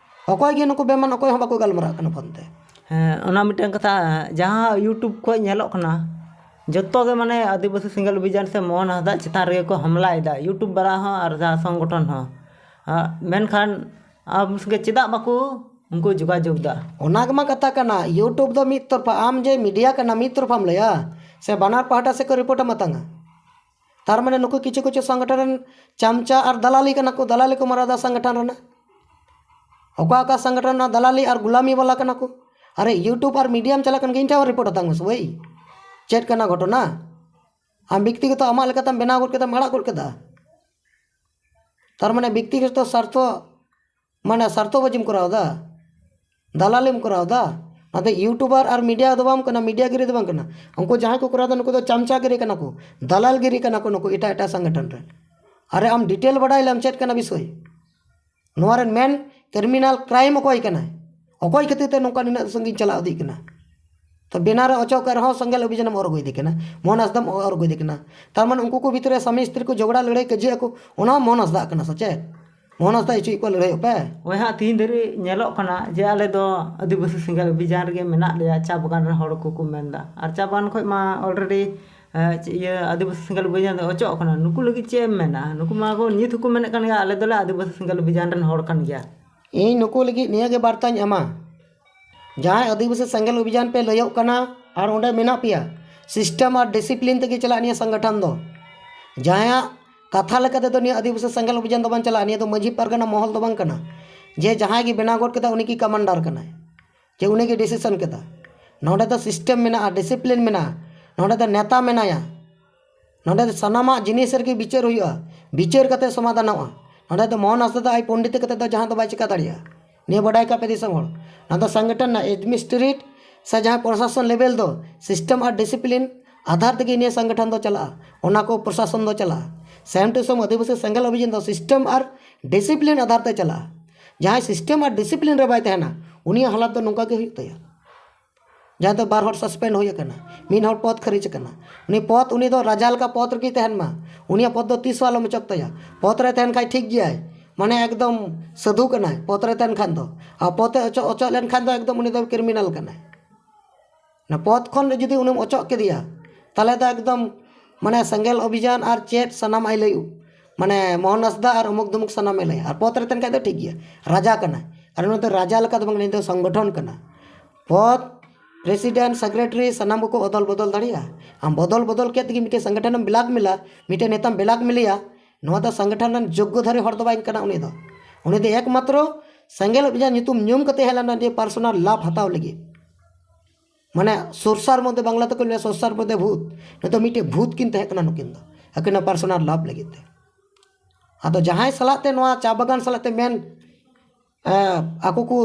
ᱚᱠᱚᱭ ᱜᱮ ᱱᱩᱠᱩ ᱵᱮᱢᱟᱱ ᱚᱠᱚᱭ ᱦᱚᱸ ᱵᱟᱠᱚ ᱜᱟᱞᱢᱟᱨᱟᱜ ᱠᱟᱱᱟ ᱯᱷᱳᱱ ᱛᱮ᱾ ᱦᱮᱸ, ᱚᱱᱟ ᱢᱤᱫᱴᱟᱝ ᱠᱟᱛᱷᱟ, ᱡᱟᱦᱟᱸ YouTube ᱠᱷᱚᱱ ᱧᱮᱞᱚᱜ ᱠᱟᱱᱟ, ᱡᱚᱛᱚ ᱜᱮ ᱢᱟᱱᱮ ᱟᱹᱫᱤᱵᱟᱹᱥᱤ ᱥᱮᱸᱜᱮᱞ ᱚᱵᱷᱤᱡᱟᱱ ᱥᱮ ᱢᱳᱦᱚᱱ ᱦᱟᱸᱥᱫᱟ ᱪᱮᱛᱟᱱ ᱨᱮᱜᱮ ᱠᱚ ᱦᱟᱢᱞᱟᱭᱮᱫᱟ, YouTube ᱵᱟᱞᱟ ᱦᱚᱸ ᱟᱨ ᱡᱟᱦᱟᱸ ᱥᱚᱝᱜᱚᱴᱷᱚᱱ ᱦᱚᱸ᱾ ᱟ, ᱢᱮᱱᱠᱷᱟᱱ ᱟᱢ ᱥᱚᱸᱜᱮ ᱪᱮᱫᱟᱜ ᱵᱟᱠᱚ ᱩᱱᱠᱩ ᱡᱳᱜᱟᱡᱳᱜᱽ ᱫᱟ? ᱚᱱᱟ ᱜᱮᱢᱟ ᱠᱟᱛᱷᱟ ᱠᱟᱱᱟ, YouTube ᱫᱚ ᱢᱤᱫ ᱛᱚᱨᱯᱷᱟ, ᱟᱢ ᱡᱮ ᱢᱤᱰᱤᱭᱟ ᱠᱟᱱᱟ ᱢᱤᱫ ᱛᱚᱨᱯᱷᱟᱢ ᱞᱟᱹᱭᱟ, ᱥᱮ ᱵᱟᱱᱟᱨ ᱯᱟᱦᱴᱟ ᱥᱮᱫ ᱠᱚ ᱨᱤᱯᱳᱨᱴ ᱮᱢ ᱟᱛᱟᱝᱟ? ᱛᱟᱨ ᱢᱟᱱᱮ ᱱᱩᱠᱩ ᱠᱤᱪᱷᱩ ᱠᱤᱪᱷᱩ ᱥᱚᱝᱜᱚᱴᱷᱚᱱ ᱨᱮᱱ ᱪᱟᱢᱪᱟ ᱟᱨ ᱫᱟᱞᱟᱞᱤ ᱠᱟᱱᱟ ᱠᱚ, ᱫᱟᱞᱟᱞᱤ ᱠᱚ ᱢᱟᱨᱟᱣ ᱮᱫᱟ ᱥᱚᱝᱜᱚᱴᱷᱚᱱ ᱨᱮᱱᱟᱜ᱾ ᱚᱠᱟ ᱚᱠᱟ ᱥᱚᱝᱜᱚᱴᱷᱚᱱ ᱨᱮᱱᱟᱜ ᱫᱟᱞᱟᱞᱤ ᱟᱨ ᱜᱩᱞᱟᱢᱤ ᱵᱟᱞᱟ ᱠᱟᱱᱟ ᱠᱚ? ᱟᱨᱮ, YouTube ᱟᱨ ᱢᱤᱰᱤᱭᱟᱢ ᱪᱟᱞᱟᱜ ᱠᱟᱱ ᱜᱮ, ᱤᱧ ᱴᱷᱮᱱ ᱦᱚᱸ ᱨᱤᱯᱳᱨᱴ ᱦᱟᱛᱟᱣ ᱢᱮ ᱥᱮ ᱵᱷᱟᱹᱭ, ᱪᱮᱫ ᱠᱟᱱᱟ ᱜᱷᱚᱴᱚᱱᱟ? ᱟᱢ ᱵᱮᱠᱛᱤᱜᱚᱛᱚ ᱟᱢᱟᱜ ᱞᱮᱠᱟᱛᱮᱢ ᱵᱮᱱᱟᱣ ᱜᱚᱫ ᱠᱮᱫᱟᱢ, ᱟᱲᱟᱜ ᱜᱚᱫ ᱠᱮᱫᱟ᱾ ᱛᱟᱨ ᱢᱟᱱᱮ ᱵᱮᱠᱛᱤᱜᱚᱛᱚ ᱥᱟᱨᱛᱷᱚ, ᱢᱟᱱᱮ ᱥᱟᱨᱛᱷᱚ ᱵᱟᱹᱡᱤᱢ ᱠᱚᱨᱟᱣ ᱮᱫᱟ, ᱫᱟᱞᱟᱞᱤᱢ ᱠᱚᱨᱟᱣ ᱮᱫᱟ᱾ ᱚᱱᱟᱛᱮ YouTuber ᱟᱨ ᱢᱤᱰᱤᱭᱟ ᱫᱚ ᱵᱟᱝ ᱠᱟᱱᱟ, ᱢᱤᱰᱤᱭᱟ ᱜᱤᱨᱤ ᱫᱚ ᱵᱟᱝ ᱠᱟᱱᱟ᱾ ᱩᱱᱠᱩ ᱡᱟᱦᱟᱸᱭ ᱠᱚ ᱠᱚᱨᱟᱣ ᱮᱫᱟ, ᱱᱩᱠᱩ ᱫᱚ ᱪᱟᱢᱪᱟ ᱜᱤᱨᱤ ᱠᱟᱱᱟ ᱠᱚ, ᱫᱟᱞᱟᱞ ᱜᱤᱨᱤ ᱠᱟᱱᱟ ᱠᱚ ᱱᱩᱠᱩ ᱮᱴᱟᱜ ᱮᱴᱟᱜ ᱥᱚᱝᱜᱚᱴᱷᱚᱱ ᱨᱮ᱾ ᱟᱨᱮ, ᱟᱢ ᱰᱤᱴᱮᱞ ᱵᱟᱰᱟᱭ ᱞᱮᱢ ᱪᱮᱫ ᱠᱟᱱᱟ ᱵᱤᱥᱚᱭ? ᱱᱚᱣᱟ ᱨᱮᱱ ᱢᱮᱱ ᱠᱨᱤᱢᱤᱱᱟᱞ ᱠᱨᱟᱭᱤᱢ ᱚᱠᱚᱭ ᱠᱟᱱᱟᱭ? ᱚᱠᱚᱭ ᱠᱷᱟᱹᱛᱤᱨ ᱛᱮ ᱱᱚᱝᱠᱟ ᱱᱤᱱᱟᱹᱜ ᱥᱟᱺᱜᱤᱧ ᱪᱟᱞᱟᱣ ᱤᱫᱤᱜ ᱠᱟᱱᱟ? ᱛᱚ ᱵᱮᱱᱟᱨ ᱨᱮ ᱚᱪᱚᱜ ᱠᱟᱜ ᱨᱮᱦᱚᱸ ᱥᱮᱸᱜᱮᱞ ᱚᱵᱷᱤᱡᱟᱱᱮᱢ ᱚᱨ ᱟᱹᱜᱩᱭᱮᱫᱮ ᱠᱟᱱᱟ, ᱢᱳᱦᱚᱱ ᱦᱟᱸᱥᱫᱟᱢ ᱚᱨ ᱟᱹᱜᱩᱭᱮᱫᱮ ᱠᱟᱱᱟ᱾ ᱛᱟᱨ ᱢᱟᱱᱮ ᱩᱱᱠᱩ ᱠᱚ ᱵᱷᱤᱛᱨᱤ ᱨᱮ ᱥᱟᱢᱤ ᱥᱛᱨᱤ ᱠᱚ ᱡᱷᱚᱜᱽᱲᱟ ᱞᱟᱹᱲᱦᱟᱹᱭ ᱠᱟᱹᱡᱤᱭᱟᱹᱜ ᱟᱠᱚ, ᱚᱱᱟ ᱦᱚᱸ ᱢᱳᱦᱚᱱ ᱦᱟᱸᱥᱫᱟᱜ ᱠᱟᱱᱟ ᱥᱮ ᱪᱮᱫ? ᱢᱳᱦᱚᱱ ᱦᱟᱸᱥᱫᱟ ᱤᱪᱩᱭᱮᱫ ᱠᱚᱣᱟ ᱞᱟᱹᱲᱦᱟᱹᱭᱚᱜ ᱯᱮ᱾ ᱳᱭ ᱦᱟᱸᱜ ᱛᱤᱦᱤᱧ ᱫᱷᱟᱹᱨᱤᱡ ᱧᱮᱞᱚᱜ ᱠᱟᱱᱟ ᱡᱮ ᱟᱞᱮ ᱫᱚ ᱟᱹᱫᱤᱵᱟᱹᱥᱤ ᱥᱮᱸᱜᱮᱞ ᱚᱵᱷᱤᱡᱟᱱ ᱨᱮᱜᱮ ᱢᱮᱱᱟᱜ ᱞᱮᱭᱟ, ᱪᱟ ᱵᱟᱜᱟᱱ ᱨᱮᱱ ᱦᱚᱲ ᱠᱚᱠᱚ ᱢᱮᱱᱫᱟ᱾ ᱟᱨ ᱪᱟ ᱵᱟᱜᱟᱱ ᱠᱷᱚᱡ ᱢᱟ already, ᱮ, ᱪᱮᱫ ᱤᱭᱟᱹ ᱟᱹᱫᱤᱵᱟᱹᱥᱤ ᱥᱮᱸᱜᱮᱞ ᱚᱵᱷᱤᱡᱟᱱ ᱫᱚ ᱚᱪᱚᱜ ᱠᱟᱱᱟ᱾ ᱱᱩᱠᱩ ᱞᱟᱹᱜᱤᱫ ᱪᱮᱫ ᱮᱢ ᱢᱮᱱᱟ? ᱱᱩᱠᱩ ᱢᱟ ᱠᱚ ᱱᱤᱛ ᱦᱚᱸᱠᱚ ᱢᱮᱱᱮᱫ ᱠᱟᱱ ᱜᱮᱭᱟ, ᱟᱞᱮ ᱫᱚᱞᱮ ᱟᱹᱫᱤᱵᱟᱹᱥᱤ ᱥᱮᱸᱜᱮᱞ ᱚᱵᱷᱤᱡᱟᱱ ᱨᱮᱱ ᱦᱚᱲ ᱠᱟᱱ ᱜᱮᱭᱟ᱾ ᱤᱧ ᱱᱩᱠᱩ ᱞᱟᱹᱜᱤᱫ ᱱᱤᱭᱟᱹ ᱜᱮ ᱵᱟᱨᱛᱟᱧ ᱮᱢᱟ, ᱡᱟᱦᱟᱸᱭ ᱟᱹᱫᱤᱵᱟᱹᱥᱤ ᱥᱮᱸᱜᱮᱞ ᱚᱵᱷᱤᱡᱟᱱ ᱯᱮ ᱞᱟᱹᱭᱚᱜ ᱠᱟᱱᱟ ᱟᱨ ᱚᱸᱰᱮ ᱢᱮᱱᱟᱜ ᱯᱮᱭᱟ, system ᱟᱨ discipline ᱛᱮᱜᱮ ᱪᱟᱞᱟᱜ ᱱᱤᱭᱟᱹ ᱥᱚᱝᱜᱚᱴᱷᱚᱱ ᱫᱚ᱾ ᱡᱟᱦᱟᱸᱭᱟᱜ ᱠᱟᱛᱷᱟ ᱞᱮᱠᱟ ᱛᱮᱫᱚ ᱱᱤᱭᱟᱹ ᱟᱹᱫᱤᱵᱟᱹᱥᱤ ᱥᱮᱸᱜᱮᱞ ᱚᱵᱷᱤᱡᱟᱱ ᱫᱚ ᱵᱟᱝ ᱪᱟᱞᱟᱜᱼᱟ, ᱱᱤᱭᱟᱹ ᱫᱚ ᱢᱟᱹᱡᱷᱤ ᱯᱟᱨᱜᱟᱱᱟ ᱢᱚᱦᱚᱞ ᱫᱚ ᱵᱟᱝ ᱠᱟᱱᱟ ᱡᱮ ᱡᱟᱦᱟᱸᱭ ᱜᱮ ᱵᱮᱱᱟᱣ ᱜᱚᱫ ᱠᱮᱫᱟ ᱩᱱᱤ ᱜᱮ commander ᱠᱟᱱᱟᱭ, ᱡᱮ ᱩᱱᱤ ᱜᱮ decision ᱠᱮᱫᱟ᱾ ᱱᱚᱸᱰᱮ ᱫᱚ system ᱢᱮᱱᱟᱜᱼᱟ, discipline ᱢᱮᱱᱟᱜᱼᱟ, ᱱᱚᱸᱰᱮ ᱫᱚ ᱱᱮᱛᱟ ᱢᱮᱱᱟᱭᱟ᱾ ᱱᱚᱰᱮ ᱫᱚ ᱥᱟᱱᱟᱢᱟᱜ ᱡᱤᱱᱤᱥ ᱨᱮᱜᱮ ᱵᱤᱪᱟᱹᱨ ᱦᱩᱭᱩᱜᱼᱟ, ᱵᱤᱪᱟᱹᱨ ᱠᱟᱛᱮ ᱥᱚᱢᱟᱫᱷᱟᱱᱚᱜᱼᱟ᱾ ᱱᱚᱰᱮ ᱫᱚ ᱢᱳᱦᱚᱱ ᱦᱟᱸᱥᱫᱟ ᱫᱚ ᱟᱡ ᱯᱚᱱᱰᱤᱛ ᱠᱟᱛᱮ ᱫᱚ ᱡᱟᱦᱟᱸ ᱫᱚ ᱵᱟᱭ ᱪᱤᱠᱟ ᱫᱟᱲᱮᱭᱟᱜᱼᱟ᱾ ᱱᱤᱭᱟᱹ ᱵᱟᱰᱟᱭ ᱠᱟᱜ ᱯᱮ ᱫᱤᱥᱚᱢ ᱦᱚᱲ, ᱱᱚᱣᱟ ᱫᱚ ᱥᱚᱝᱜᱚᱴᱷᱚᱱ ᱨᱮᱱᱟᱜ administrate ᱥᱮ ᱡᱟᱦᱟᱸ ᱯᱨᱚᱥᱟᱥᱚᱱ level ᱫᱚ system ᱟᱨ discipline ᱟᱫᱷᱟᱨ ᱛᱮᱜᱮ ᱱᱤᱭᱟᱹ ᱥᱚᱝᱜᱚᱴᱷᱚᱱ ᱫᱚ ᱪᱟᱞᱟᱜᱼᱟ, ᱚᱱᱟ ᱠᱚ ᱯᱨᱚᱥᱟᱥᱚᱱ ᱫᱚ ᱪᱟᱞᱟᱜᱼᱟ᱾ ᱥᱟᱭᱚᱢ ᱴᱩᱥᱚᱢ ᱟᱹᱫᱤᱵᱟᱹᱥᱤ ᱥᱮᱸᱜᱮᱞ ᱚᱵᱷᱤᱡᱟᱱ ᱫᱚ system ᱟᱨ discipline ᱟᱫᱷᱟᱨ ᱛᱮ ᱪᱟᱞᱟᱜᱼᱟ᱾ ᱡᱟᱦᱟᱸᱭ system ᱟᱨ discipline ᱨᱮ ᱵᱟᱭ ᱛᱟᱦᱮᱱᱟ, ᱩᱱᱤᱭᱟᱜ ᱦᱟᱞᱚᱛ ᱫᱚ ᱱᱚᱝᱠᱟ ᱜᱮ ᱦᱩᱭᱩᱜ ᱛᱟᱭᱟ᱾ ᱡᱟᱦᱟᱸᱭ ᱫᱚ ᱵᱟᱨ ᱦᱚᱲ suspend ᱦᱩᱭ ᱟᱠᱟᱱᱟ, ᱢᱤᱫ ᱦᱚᱲ ᱯᱚᱫᱽ ᱠᱷᱟᱹᱨᱤᱡ ᱟᱠᱟᱱᱟ, ᱩᱱᱤ ᱯᱚᱫᱽ, ᱩᱱᱤ ᱫᱚ ᱨᱟᱡᱟ ᱞᱮᱠᱟ ᱯᱚᱫᱽ ᱨᱮᱜᱮᱭ ᱛᱟᱦᱮᱱ ᱢᱟ, ᱩᱱᱤᱭᱟᱜ ᱯᱚᱫᱽ ᱫᱚ ᱛᱤᱥ ᱦᱚᱸ ᱟᱞᱚᱢ ᱚᱪᱚᱜ ᱛᱟᱭᱟ᱾ ᱯᱚᱫᱽ ᱨᱮ ᱛᱟᱦᱮᱱ ᱠᱷᱟᱡ ᱴᱷᱤᱠ ᱜᱮᱭᱟᱭ, ᱢᱟᱱᱮ ᱮᱠᱫᱚᱢ ᱥᱟᱹᱫᱷᱩ ᱠᱟᱱᱟᱭ ᱯᱚᱫᱽ ᱨᱮ ᱛᱟᱦᱮᱱ ᱠᱷᱟᱱ ᱫᱚ, ᱟᱨ ᱯᱚᱫᱽ ᱮ ᱚᱪᱚᱜ, ᱚᱪᱚᱜ ᱞᱮᱱᱠᱷᱟᱱ ᱫᱚ ᱮᱠᱫᱚᱢ ᱩᱱᱤ ᱫᱚ criminal ᱠᱟᱱᱟᱭ᱾ ᱚᱱᱟ ᱯᱚᱫᱽ ᱠᱷᱚᱱ ᱨᱮ ᱡᱩᱫᱤ ᱩᱱᱤᱢ ᱚᱪᱚᱜ ᱠᱮᱫᱮᱭᱟ, ᱛᱟᱦᱚᱞᱮ ᱫᱚ ᱮᱠᱫᱚᱢ ᱢᱟᱱᱮ ᱥᱮᱸᱜᱮᱞ ᱚᱵᱷᱤᱡᱟᱱ ᱟᱨ ᱪᱮᱫ ᱥᱟᱱᱟᱢᱟᱜ ᱮ ᱞᱟᱹᱭ, ᱢᱟᱱᱮ ᱢᱳᱦᱚᱱ ᱦᱟᱸᱥᱫᱟ ᱟᱨ ᱚᱢᱩᱠ ᱫᱩᱢᱩᱠ ᱥᱟᱱᱟᱢ ᱮ ᱞᱟᱹᱭᱟ, ᱟᱨ ᱯᱚᱫᱽ ᱨᱮ ᱛᱟᱦᱮᱱ ᱠᱷᱟᱡ ᱫᱚ ᱴᱷᱤᱠ ᱜᱮᱭᱟ, ᱨᱟᱡᱟ ᱠᱟᱱᱟᱭ᱾ ᱟᱨ ᱱᱚᱣᱟ ᱫᱚ ᱨᱟᱡᱟ ᱞᱮᱠᱟ ᱫᱚ ᱵᱟᱝ, ᱱᱤᱭᱟᱹ ᱫᱚ ᱥᱚᱝᱜᱚᱴᱷᱚᱱ ᱠᱟᱱᱟ᱾ ᱯᱚᱫᱽ, president, secretary ᱥᱟᱱᱟᱢ ᱠᱚᱠᱚ ᱚᱫᱚᱞ ᱵᱚᱫᱚᱞ ᱫᱟᱲᱮᱭᱟᱜᱼᱟ᱾ ᱟᱢ ᱵᱚᱫᱚᱞ ᱵᱚᱫᱚᱞ ᱠᱮᱫ ᱛᱮᱜᱮ ᱢᱤᱫᱴᱮᱱ ᱥᱚᱝᱜᱚᱴᱷᱚᱱᱮᱢ blackmailᱟ, ᱢᱤᱫᱴᱮᱱ ᱱᱮᱛᱟᱢ blackmailᱮᱭᱟ, ᱱᱚᱣᱟ ᱫᱚ ᱥᱚᱝᱜᱚᱴᱷᱚᱱ ᱨᱮᱱ ᱡᱳᱜᱽᱜᱚ ᱫᱷᱟᱨᱤ ᱦᱚᱲ ᱫᱚ ᱵᱟᱝ ᱠᱟᱱᱟ ᱩᱱᱤ ᱫᱚ᱾ ᱩᱱᱤ ᱫᱚ ᱮᱠᱢᱟᱛᱨᱚ ᱥᱮᱸᱜᱮᱞ ᱚᱵᱷᱤᱡᱟᱱ ᱧᱩᱛᱩᱢ ᱧᱩᱢ ᱠᱟᱛᱮ ᱦᱮᱡ ᱞᱮᱱᱟ, ᱱᱤᱡᱮ personal ᱞᱟᱵᱷ ᱦᱟᱛᱟᱣ ᱞᱟᱹᱜᱤᱫ᱾ ᱢᱟᱱᱮ ᱥᱚᱨᱥᱟᱨ ᱢᱚᱫᱽᱫᱷᱮ, ᱵᱟᱝᱞᱟ ᱛᱮᱠᱚ ᱞᱟᱹᱭᱟ ᱥᱚᱨᱥᱟᱨ ᱢᱚᱫᱽᱫᱷᱮ ᱵᱷᱩᱛ, ᱱᱤᱛᱚᱜ ᱢᱤᱫᱴᱮᱡ ᱵᱷᱩᱛ ᱠᱤᱱ ᱛᱟᱦᱮᱸ ᱠᱟᱱᱟ ᱱᱩᱠᱤᱱ ᱫᱚ, ᱟᱹᱠᱤᱱᱟᱜ personal ᱞᱟᱵᱷ ᱞᱟᱹᱜᱤᱫ ᱛᱮ᱾ ᱟᱫᱚ ᱡᱟᱦᱟᱸᱭ ᱥᱟᱞᱟᱜ ᱛᱮ ᱱᱚᱣᱟ ᱪᱟ ᱵᱟᱜᱟᱱ ᱥᱟᱞᱟᱜ ᱛᱮ ᱢᱮᱱ, ᱮ, ᱟᱠᱚ ᱠᱚ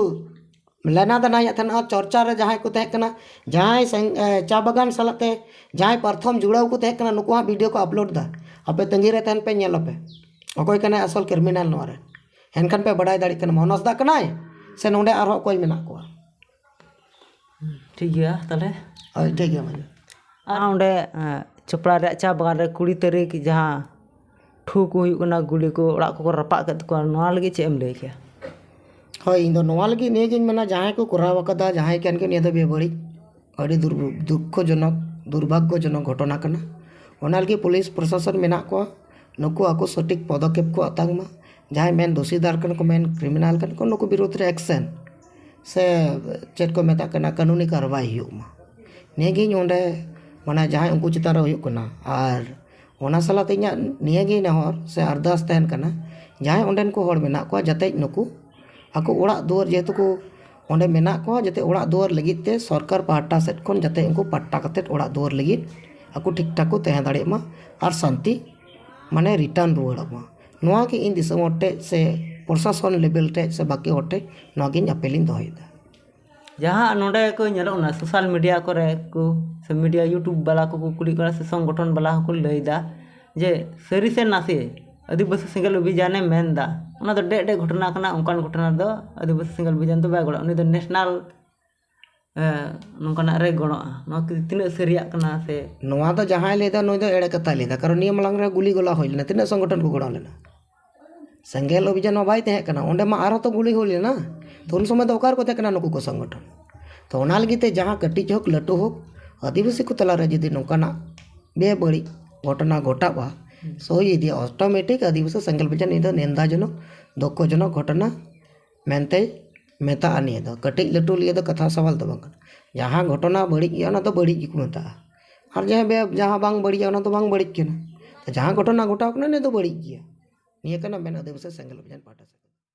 ᱞᱮᱱᱟ ᱫᱮᱱᱟᱭᱮᱫ ᱛᱟᱦᱮᱱᱟ, ᱪᱚᱨᱪᱟ ᱨᱮ ᱡᱟᱦᱟᱸᱭ ᱠᱚ ᱛᱟᱦᱮᱸ ᱠᱟᱱᱟ, ᱡᱟᱦᱟᱸᱭ ᱥᱮᱝ-, ᱮ, ᱪᱟ ᱵᱟᱜᱟᱱ ᱥᱟᱞᱟᱜ ᱛᱮ ᱡᱟᱦᱟᱸᱭ ᱯᱨᱚᱛᱷᱚᱢ ᱡᱩᱲᱟᱹᱣ ᱠᱚ ᱛᱟᱦᱮᱸ ᱠᱟᱱᱟ, ᱱᱩᱠᱩᱣᱟᱜ video ᱠᱚ upload ᱮᱫᱟ᱾ ᱟᱯᱮ ᱛᱟᱺᱜᱤ ᱨᱮ ᱛᱟᱦᱮᱱ ᱯᱮ, ᱧᱮᱞ ᱟᱯᱮ ᱚᱠᱚᱭ ᱠᱟᱱᱟᱭ ᱟᱥᱚᱞ criminal ᱱᱚᱣᱟ ᱨᱮ᱾ ᱮᱱᱠᱷᱟᱱ ᱯᱮ ᱵᱟᱰᱟᱭ ᱫᱟᱲᱮᱭᱟᱜ ᱠᱟᱱᱟ ᱢᱳᱦᱚᱱ ᱦᱟᱸᱥᱫᱟ ᱠᱟᱱᱟᱭ ᱥᱮ ᱱᱚᱰᱮ ᱟᱨᱦᱚᱸ ᱚᱠᱚᱭ ᱢᱮᱱᱟᱜ ᱠᱚᱣᱟ᱾ ᱴᱷᱤᱠ ᱜᱮᱭᱟ ᱛᱟᱦᱚᱞᱮ᱾ ᱦᱳᱭ, ᱴᱷᱤᱠ ᱜᱮᱭᱟ ᱢᱟ᱾ ᱟᱨ ᱚᱸᱰᱮ ᱮᱸ, ᱪᱚᱯᱲᱟ ᱨᱮᱭᱟᱜ ᱪᱟ ᱵᱟᱜᱟᱱ ᱨᱮ ᱠᱩᱲᱤ ᱛᱟᱹᱨᱤᱠᱷ ᱡᱟᱦᱟᱸ ᱴᱷᱩ ᱠᱚ ᱦᱩᱭᱩᱜ ᱠᱟᱱᱟ, ᱜᱩᱞᱤ ᱠᱚ, ᱚᱲᱟᱜ ᱠᱚᱠᱚ ᱨᱟᱯᱟᱜ ᱠᱮᱫ ᱛᱟᱠᱚᱣᱟ, ᱱᱚᱣᱟ ᱞᱟᱹᱜᱤᱫ ᱪᱮᱫ ᱮᱢ ᱞᱟᱹᱭ ᱠᱮᱭᱟ? ᱦᱳᱭ, ᱤᱧ ᱫᱚ ᱱᱚᱣᱟ ᱞᱟᱹᱜᱤᱫ ᱱᱤᱭᱟᱹ ᱜᱤᱧ ᱢᱮᱱᱟ, ᱡᱟᱦᱟᱸᱭ ᱠᱚ ᱠᱚᱨᱟᱣ ᱟᱠᱟᱫᱟ, ᱡᱟᱦᱟᱸᱭ ᱠᱟᱱ ᱜᱮ, ᱱᱤᱭᱟᱹ ᱫᱚ ᱵᱮᱵᱟᱹᱲᱤᱡ, ᱟᱹᱰᱤ ᱫᱩᱨ-, ᱫᱩᱠᱠᱷᱚᱡᱚᱱᱚᱠ, ᱫᱩᱨᱵᱷᱟᱜᱽᱜᱚᱡᱚᱱᱚᱠ ᱜᱷᱚᱴᱚᱱᱟ ᱠᱟᱱᱟ᱾ ᱚᱱᱟ ᱞᱟᱹᱜᱤᱫ ᱯᱩᱞᱤᱥ ᱯᱨᱚᱥᱟᱥᱚᱱ ᱢᱮᱱᱟᱜ ᱠᱚᱣᱟ, ᱱᱩᱠᱩ ᱟᱠᱚ ᱥᱚᱴᱷᱤᱠ ᱯᱚᱫᱚᱠᱷᱮᱯ ᱠᱚ ᱦᱟᱛᱟᱣ ᱢᱟ᱾ ᱡᱟᱦᱟᱸᱭ ᱢᱮᱱ ᱫᱩᱥᱤᱫᱟᱨ ᱠᱟᱱᱟ ᱠᱚ, ᱢᱮᱱ criminal ᱠᱟᱱᱟ ᱠᱚ, ᱱᱩᱠᱩ ᱵᱤᱨᱩᱫᱷ ᱨᱮ action ᱥᱮ ᱪᱮᱫ ᱠᱚ ᱢᱮᱛᱟᱜ ᱠᱟᱱᱟ, ᱠᱟᱹᱱᱩᱱᱤ ᱠᱟᱨᱣᱟᱭ ᱦᱩᱭᱩᱜ ᱢᱟ᱾ ᱱᱤᱭᱟᱹᱜᱮ ᱤᱧ ᱚᱸᱰᱮ, ᱢᱟᱱᱮ, ᱡᱟᱦᱟᱸᱭ ᱩᱱᱠᱩ ᱪᱮᱛᱟᱱ ᱨᱮ ᱦᱩᱭᱩᱜ ᱠᱟᱱᱟ᱾ ᱟᱨ ᱚᱱᱟ ᱥᱟᱞᱟᱜ ᱛᱮ ᱤᱧᱟᱹᱜ ᱱᱤᱭᱟᱹᱜᱮ ᱱᱮᱦᱚᱨ ᱥᱮ ᱟᱨᱫᱟᱥ ᱛᱟᱦᱮᱱ ᱠᱟᱱᱟ, ᱡᱟᱦᱟᱸᱭ ᱚᱸᱰᱮᱱ ᱠᱚ ᱦᱚᱲ ᱢᱮᱱᱟᱜ ᱠᱚᱣᱟ, ᱡᱟᱛᱮ ᱱᱩᱠᱩ ᱟᱠᱚ ᱚᱲᱟᱜ ᱫᱩᱣᱟᱹᱨ, ᱡᱮᱦᱮᱛᱩ ᱠᱚ ᱚᱸᱰᱮ ᱢᱮᱱᱟᱜ ᱠᱚᱣᱟ, ᱡᱟᱛᱮ ᱚᱲᱟᱜ ᱫᱩᱣᱟᱹᱨ ᱞᱟᱹᱜᱤᱫ ᱛᱮ ᱥᱚᱨᱠᱟᱨ ᱯᱟᱦᱴᱟ ᱥᱮᱫ ᱠᱷᱚᱱ ᱡᱟᱛᱮ ᱩᱱᱠᱩ ᱯᱟᱴᱴᱟ ᱠᱟᱛᱮᱫ ᱚᱲᱟᱜ ᱫᱩᱣᱟᱹᱨ ᱞᱟᱹᱜᱤᱫ ᱟᱠᱚ ᱴᱷᱤᱠ ᱴᱷᱟᱠ ᱠᱚ ᱛᱟᱦᱮᱸ ᱫᱟᱲᱮᱭᱟᱜ ᱢᱟ ᱟᱨ ᱥᱟᱱᱛᱤ ᱢᱟᱱᱮ return ᱨᱩᱣᱟᱹᱲᱚᱜ ᱢᱟ᱾ ᱱᱚᱣᱟ ᱜᱮ ᱤᱧ ᱫᱤᱥᱚᱢ ᱦᱚᱲ ᱴᱷᱮᱡ ᱥᱮ ᱯᱨᱚᱥᱟᱥᱚᱱ level ᱴᱷᱮᱡ ᱥᱮ ᱵᱟᱹᱠᱤ ᱦᱚᱲ ᱴᱷᱮᱡ ᱱᱚᱣᱟ ᱜᱮ ᱤᱧ appeal ᱤᱧ ᱫᱚᱦᱚᱭᱮᱫᱟ᱾ ᱡᱟᱦᱟᱸ ᱱᱚᱰᱮ ᱠᱚ ᱧᱮᱞᱚᱜ ᱠᱟᱱᱟ social media ᱠᱚᱨᱮ ᱠᱚ ᱥᱮ media YouTube ᱵᱟᱞᱟ ᱠᱚᱠᱚ ᱠᱩᱞᱤᱜ ᱠᱟᱱᱟ ᱥᱮ ᱥᱚᱝᱜᱚᱴᱷᱚᱱ ᱵᱟᱞᱟ ᱦᱚᱸᱠᱚ ᱞᱟᱹᱭᱫᱟ ᱡᱮ ᱥᱟᱹᱨᱤ ᱥᱮ ᱱᱟᱥᱮ ᱟᱹᱫᱤᱵᱟᱹᱥᱤ ᱥᱮᱸᱜᱮᱞ ᱚᱵᱷᱤᱡᱟᱱᱮ ᱢᱮᱱᱫᱟ, ᱚᱱᱟ ᱫᱚ ᱰᱮᱡ ᱰᱮᱡ ᱜᱷᱚᱴᱚᱱᱟ ᱠᱟᱱᱟ, ᱚᱱᱠᱟᱱ ᱜᱷᱚᱴᱚᱱᱟ ᱨᱮᱫᱚ ᱟᱹᱫᱤᱵᱟᱹᱥᱤ ᱥᱮᱸᱜᱮᱞ ᱚᱵᱷᱤᱡᱟᱱ ᱫᱚ ᱵᱟᱭ ᱜᱚᱲᱚᱜᱼᱟ, ᱩᱱᱤ ᱫᱚ national ᱱᱚᱝᱠᱟᱱᱟᱜ ᱨᱮ ᱜᱚᱲᱚᱜᱼᱟ᱾ ᱱᱚᱣᱟ ᱠᱤ ᱛᱤᱱᱟᱹᱜ ᱥᱟᱹᱨᱤᱭᱟᱜ ᱠᱟᱱᱟ ᱥᱮ? ᱱᱚᱣᱟ ᱫᱚ ᱡᱟᱦᱟᱸᱭ ᱞᱟᱹᱭᱫᱟ ᱱᱩᱭ ᱫᱚ ᱮᱲᱮ ᱠᱟᱛᱷᱟᱭ ᱞᱟᱹᱭᱫᱟ, ᱠᱟᱨᱚᱱ ᱱᱤᱭᱟᱹ ᱢᱟᱲᱟᱝ ᱨᱮ ᱜᱩᱞᱤ ᱜᱚᱞᱟ ᱦᱩᱭ ᱞᱮᱱᱟ, ᱛᱤᱱᱟᱹᱜ ᱥᱚᱝᱜᱚᱴᱷᱚᱱ ᱠᱚ ᱜᱚᱲᱚ ᱞᱮᱱᱟ? ᱥᱮᱸᱜᱮᱞ ᱚᱵᱷᱤᱡᱟᱱ ᱢᱟ ᱵᱟᱭ ᱛᱟᱦᱮᱸ ᱠᱟᱱᱟ, ᱚᱸᱰᱮ ᱢᱟ ᱟᱨᱦᱚᱸ ᱛᱚ ᱜᱩᱞᱤ ᱦᱩᱭ ᱞᱮᱱᱟ᱾ ᱛᱚ ᱩᱱ ᱥᱚᱢᱚᱭ ᱫᱚ ᱚᱠᱟ ᱨᱮᱠᱚ ᱛᱟᱦᱮᱸ ᱠᱟᱱᱟ ᱱᱩᱠᱩ ᱠᱚ ᱥᱚᱝᱜᱚᱴᱷᱚᱱ? ᱛᱚ ᱚᱱᱟ ᱞᱟᱹᱜᱤᱫ ᱛᱮ ᱡᱟᱦᱟᱸ ᱠᱟᱹᱴᱤᱡ ᱦᱳᱠ ᱞᱟᱹᱴᱩ ᱦᱳᱠ, ᱟᱹᱫᱤᱵᱟᱹᱥᱤ ᱠᱚ ᱛᱟᱞᱟᱨᱮ ᱡᱩᱫᱤ ᱱᱚᱝᱠᱟᱱᱟᱜ ᱵᱮᱵᱟᱹᱲᱤᱡ ᱜᱷᱚᱴᱚᱱᱟ ᱜᱷᱚᱴᱟᱜᱼᱟ, ᱥᱳᱭ ᱤᱫᱤᱭᱟ, automatic ᱟᱹᱫᱤᱵᱟᱹᱥᱤ ᱥᱮᱸᱜᱮᱞ ᱚᱵᱷᱤᱡᱟᱱ ᱱᱤᱭᱟᱹ ᱫᱚ ᱱᱮᱱᱫᱟ ᱡᱚᱱᱚᱠ, ᱫᱩᱠᱠᱷᱚ ᱡᱚᱱᱚᱠ ᱜᱷᱚᱴᱚᱱᱟ ᱢᱮᱱᱛᱮ ᱢᱮᱛᱟᱜᱼᱟ᱾ ᱱᱤᱭᱟᱹ ᱫᱚ ᱠᱟᱹᱴᱤᱡ ᱞᱟᱹᱴᱩ ᱞᱤᱭᱟᱹ ᱫᱚ ᱠᱟᱛᱷᱟ ᱥᱟᱣᱟᱞ ᱫᱚ ᱵᱟᱝ ᱠᱟᱱᱟ᱾ ᱡᱟᱦᱟᱸ ᱜᱷᱚᱴᱚᱱᱟ ᱵᱟᱹᱲᱤᱡ ᱜᱮᱭᱟ, ᱚᱱᱟ ᱫᱚ ᱵᱟᱹᱲᱤᱡ ᱜᱮᱠᱚ ᱢᱮᱛᱟᱜᱼᱟ᱾ ᱟᱨ ᱡᱟᱦᱟᱸ ᱵᱮ-, ᱡᱟᱦᱟᱸ ᱵᱟᱝ ᱵᱟᱹᱲᱤᱡᱟ, ᱚᱱᱟ ᱫᱚ ᱵᱟᱝ ᱵᱟᱹᱲᱤᱡ ᱠᱟᱱᱟ᱾ ᱡᱟᱦᱟᱸ ᱜᱷᱚᱴᱚᱱᱟ ᱜᱷᱚᱴᱟᱣ ᱠᱟᱱᱟ, ᱱᱤᱭᱟᱹ ᱫᱚ ᱵᱟᱹᱲᱤᱡ ᱜᱮᱭᱟ᱾ ᱱᱤᱭᱟᱹ ᱠᱟᱱᱟ ᱢᱮᱱ ᱟᱹᱫᱤᱵᱟᱹᱥᱤ ᱥᱮᱸᱜᱮᱞ ᱚᱵᱷᱤᱡᱟᱱ ᱯᱟᱦᱴᱟ ᱥᱮᱫ᱾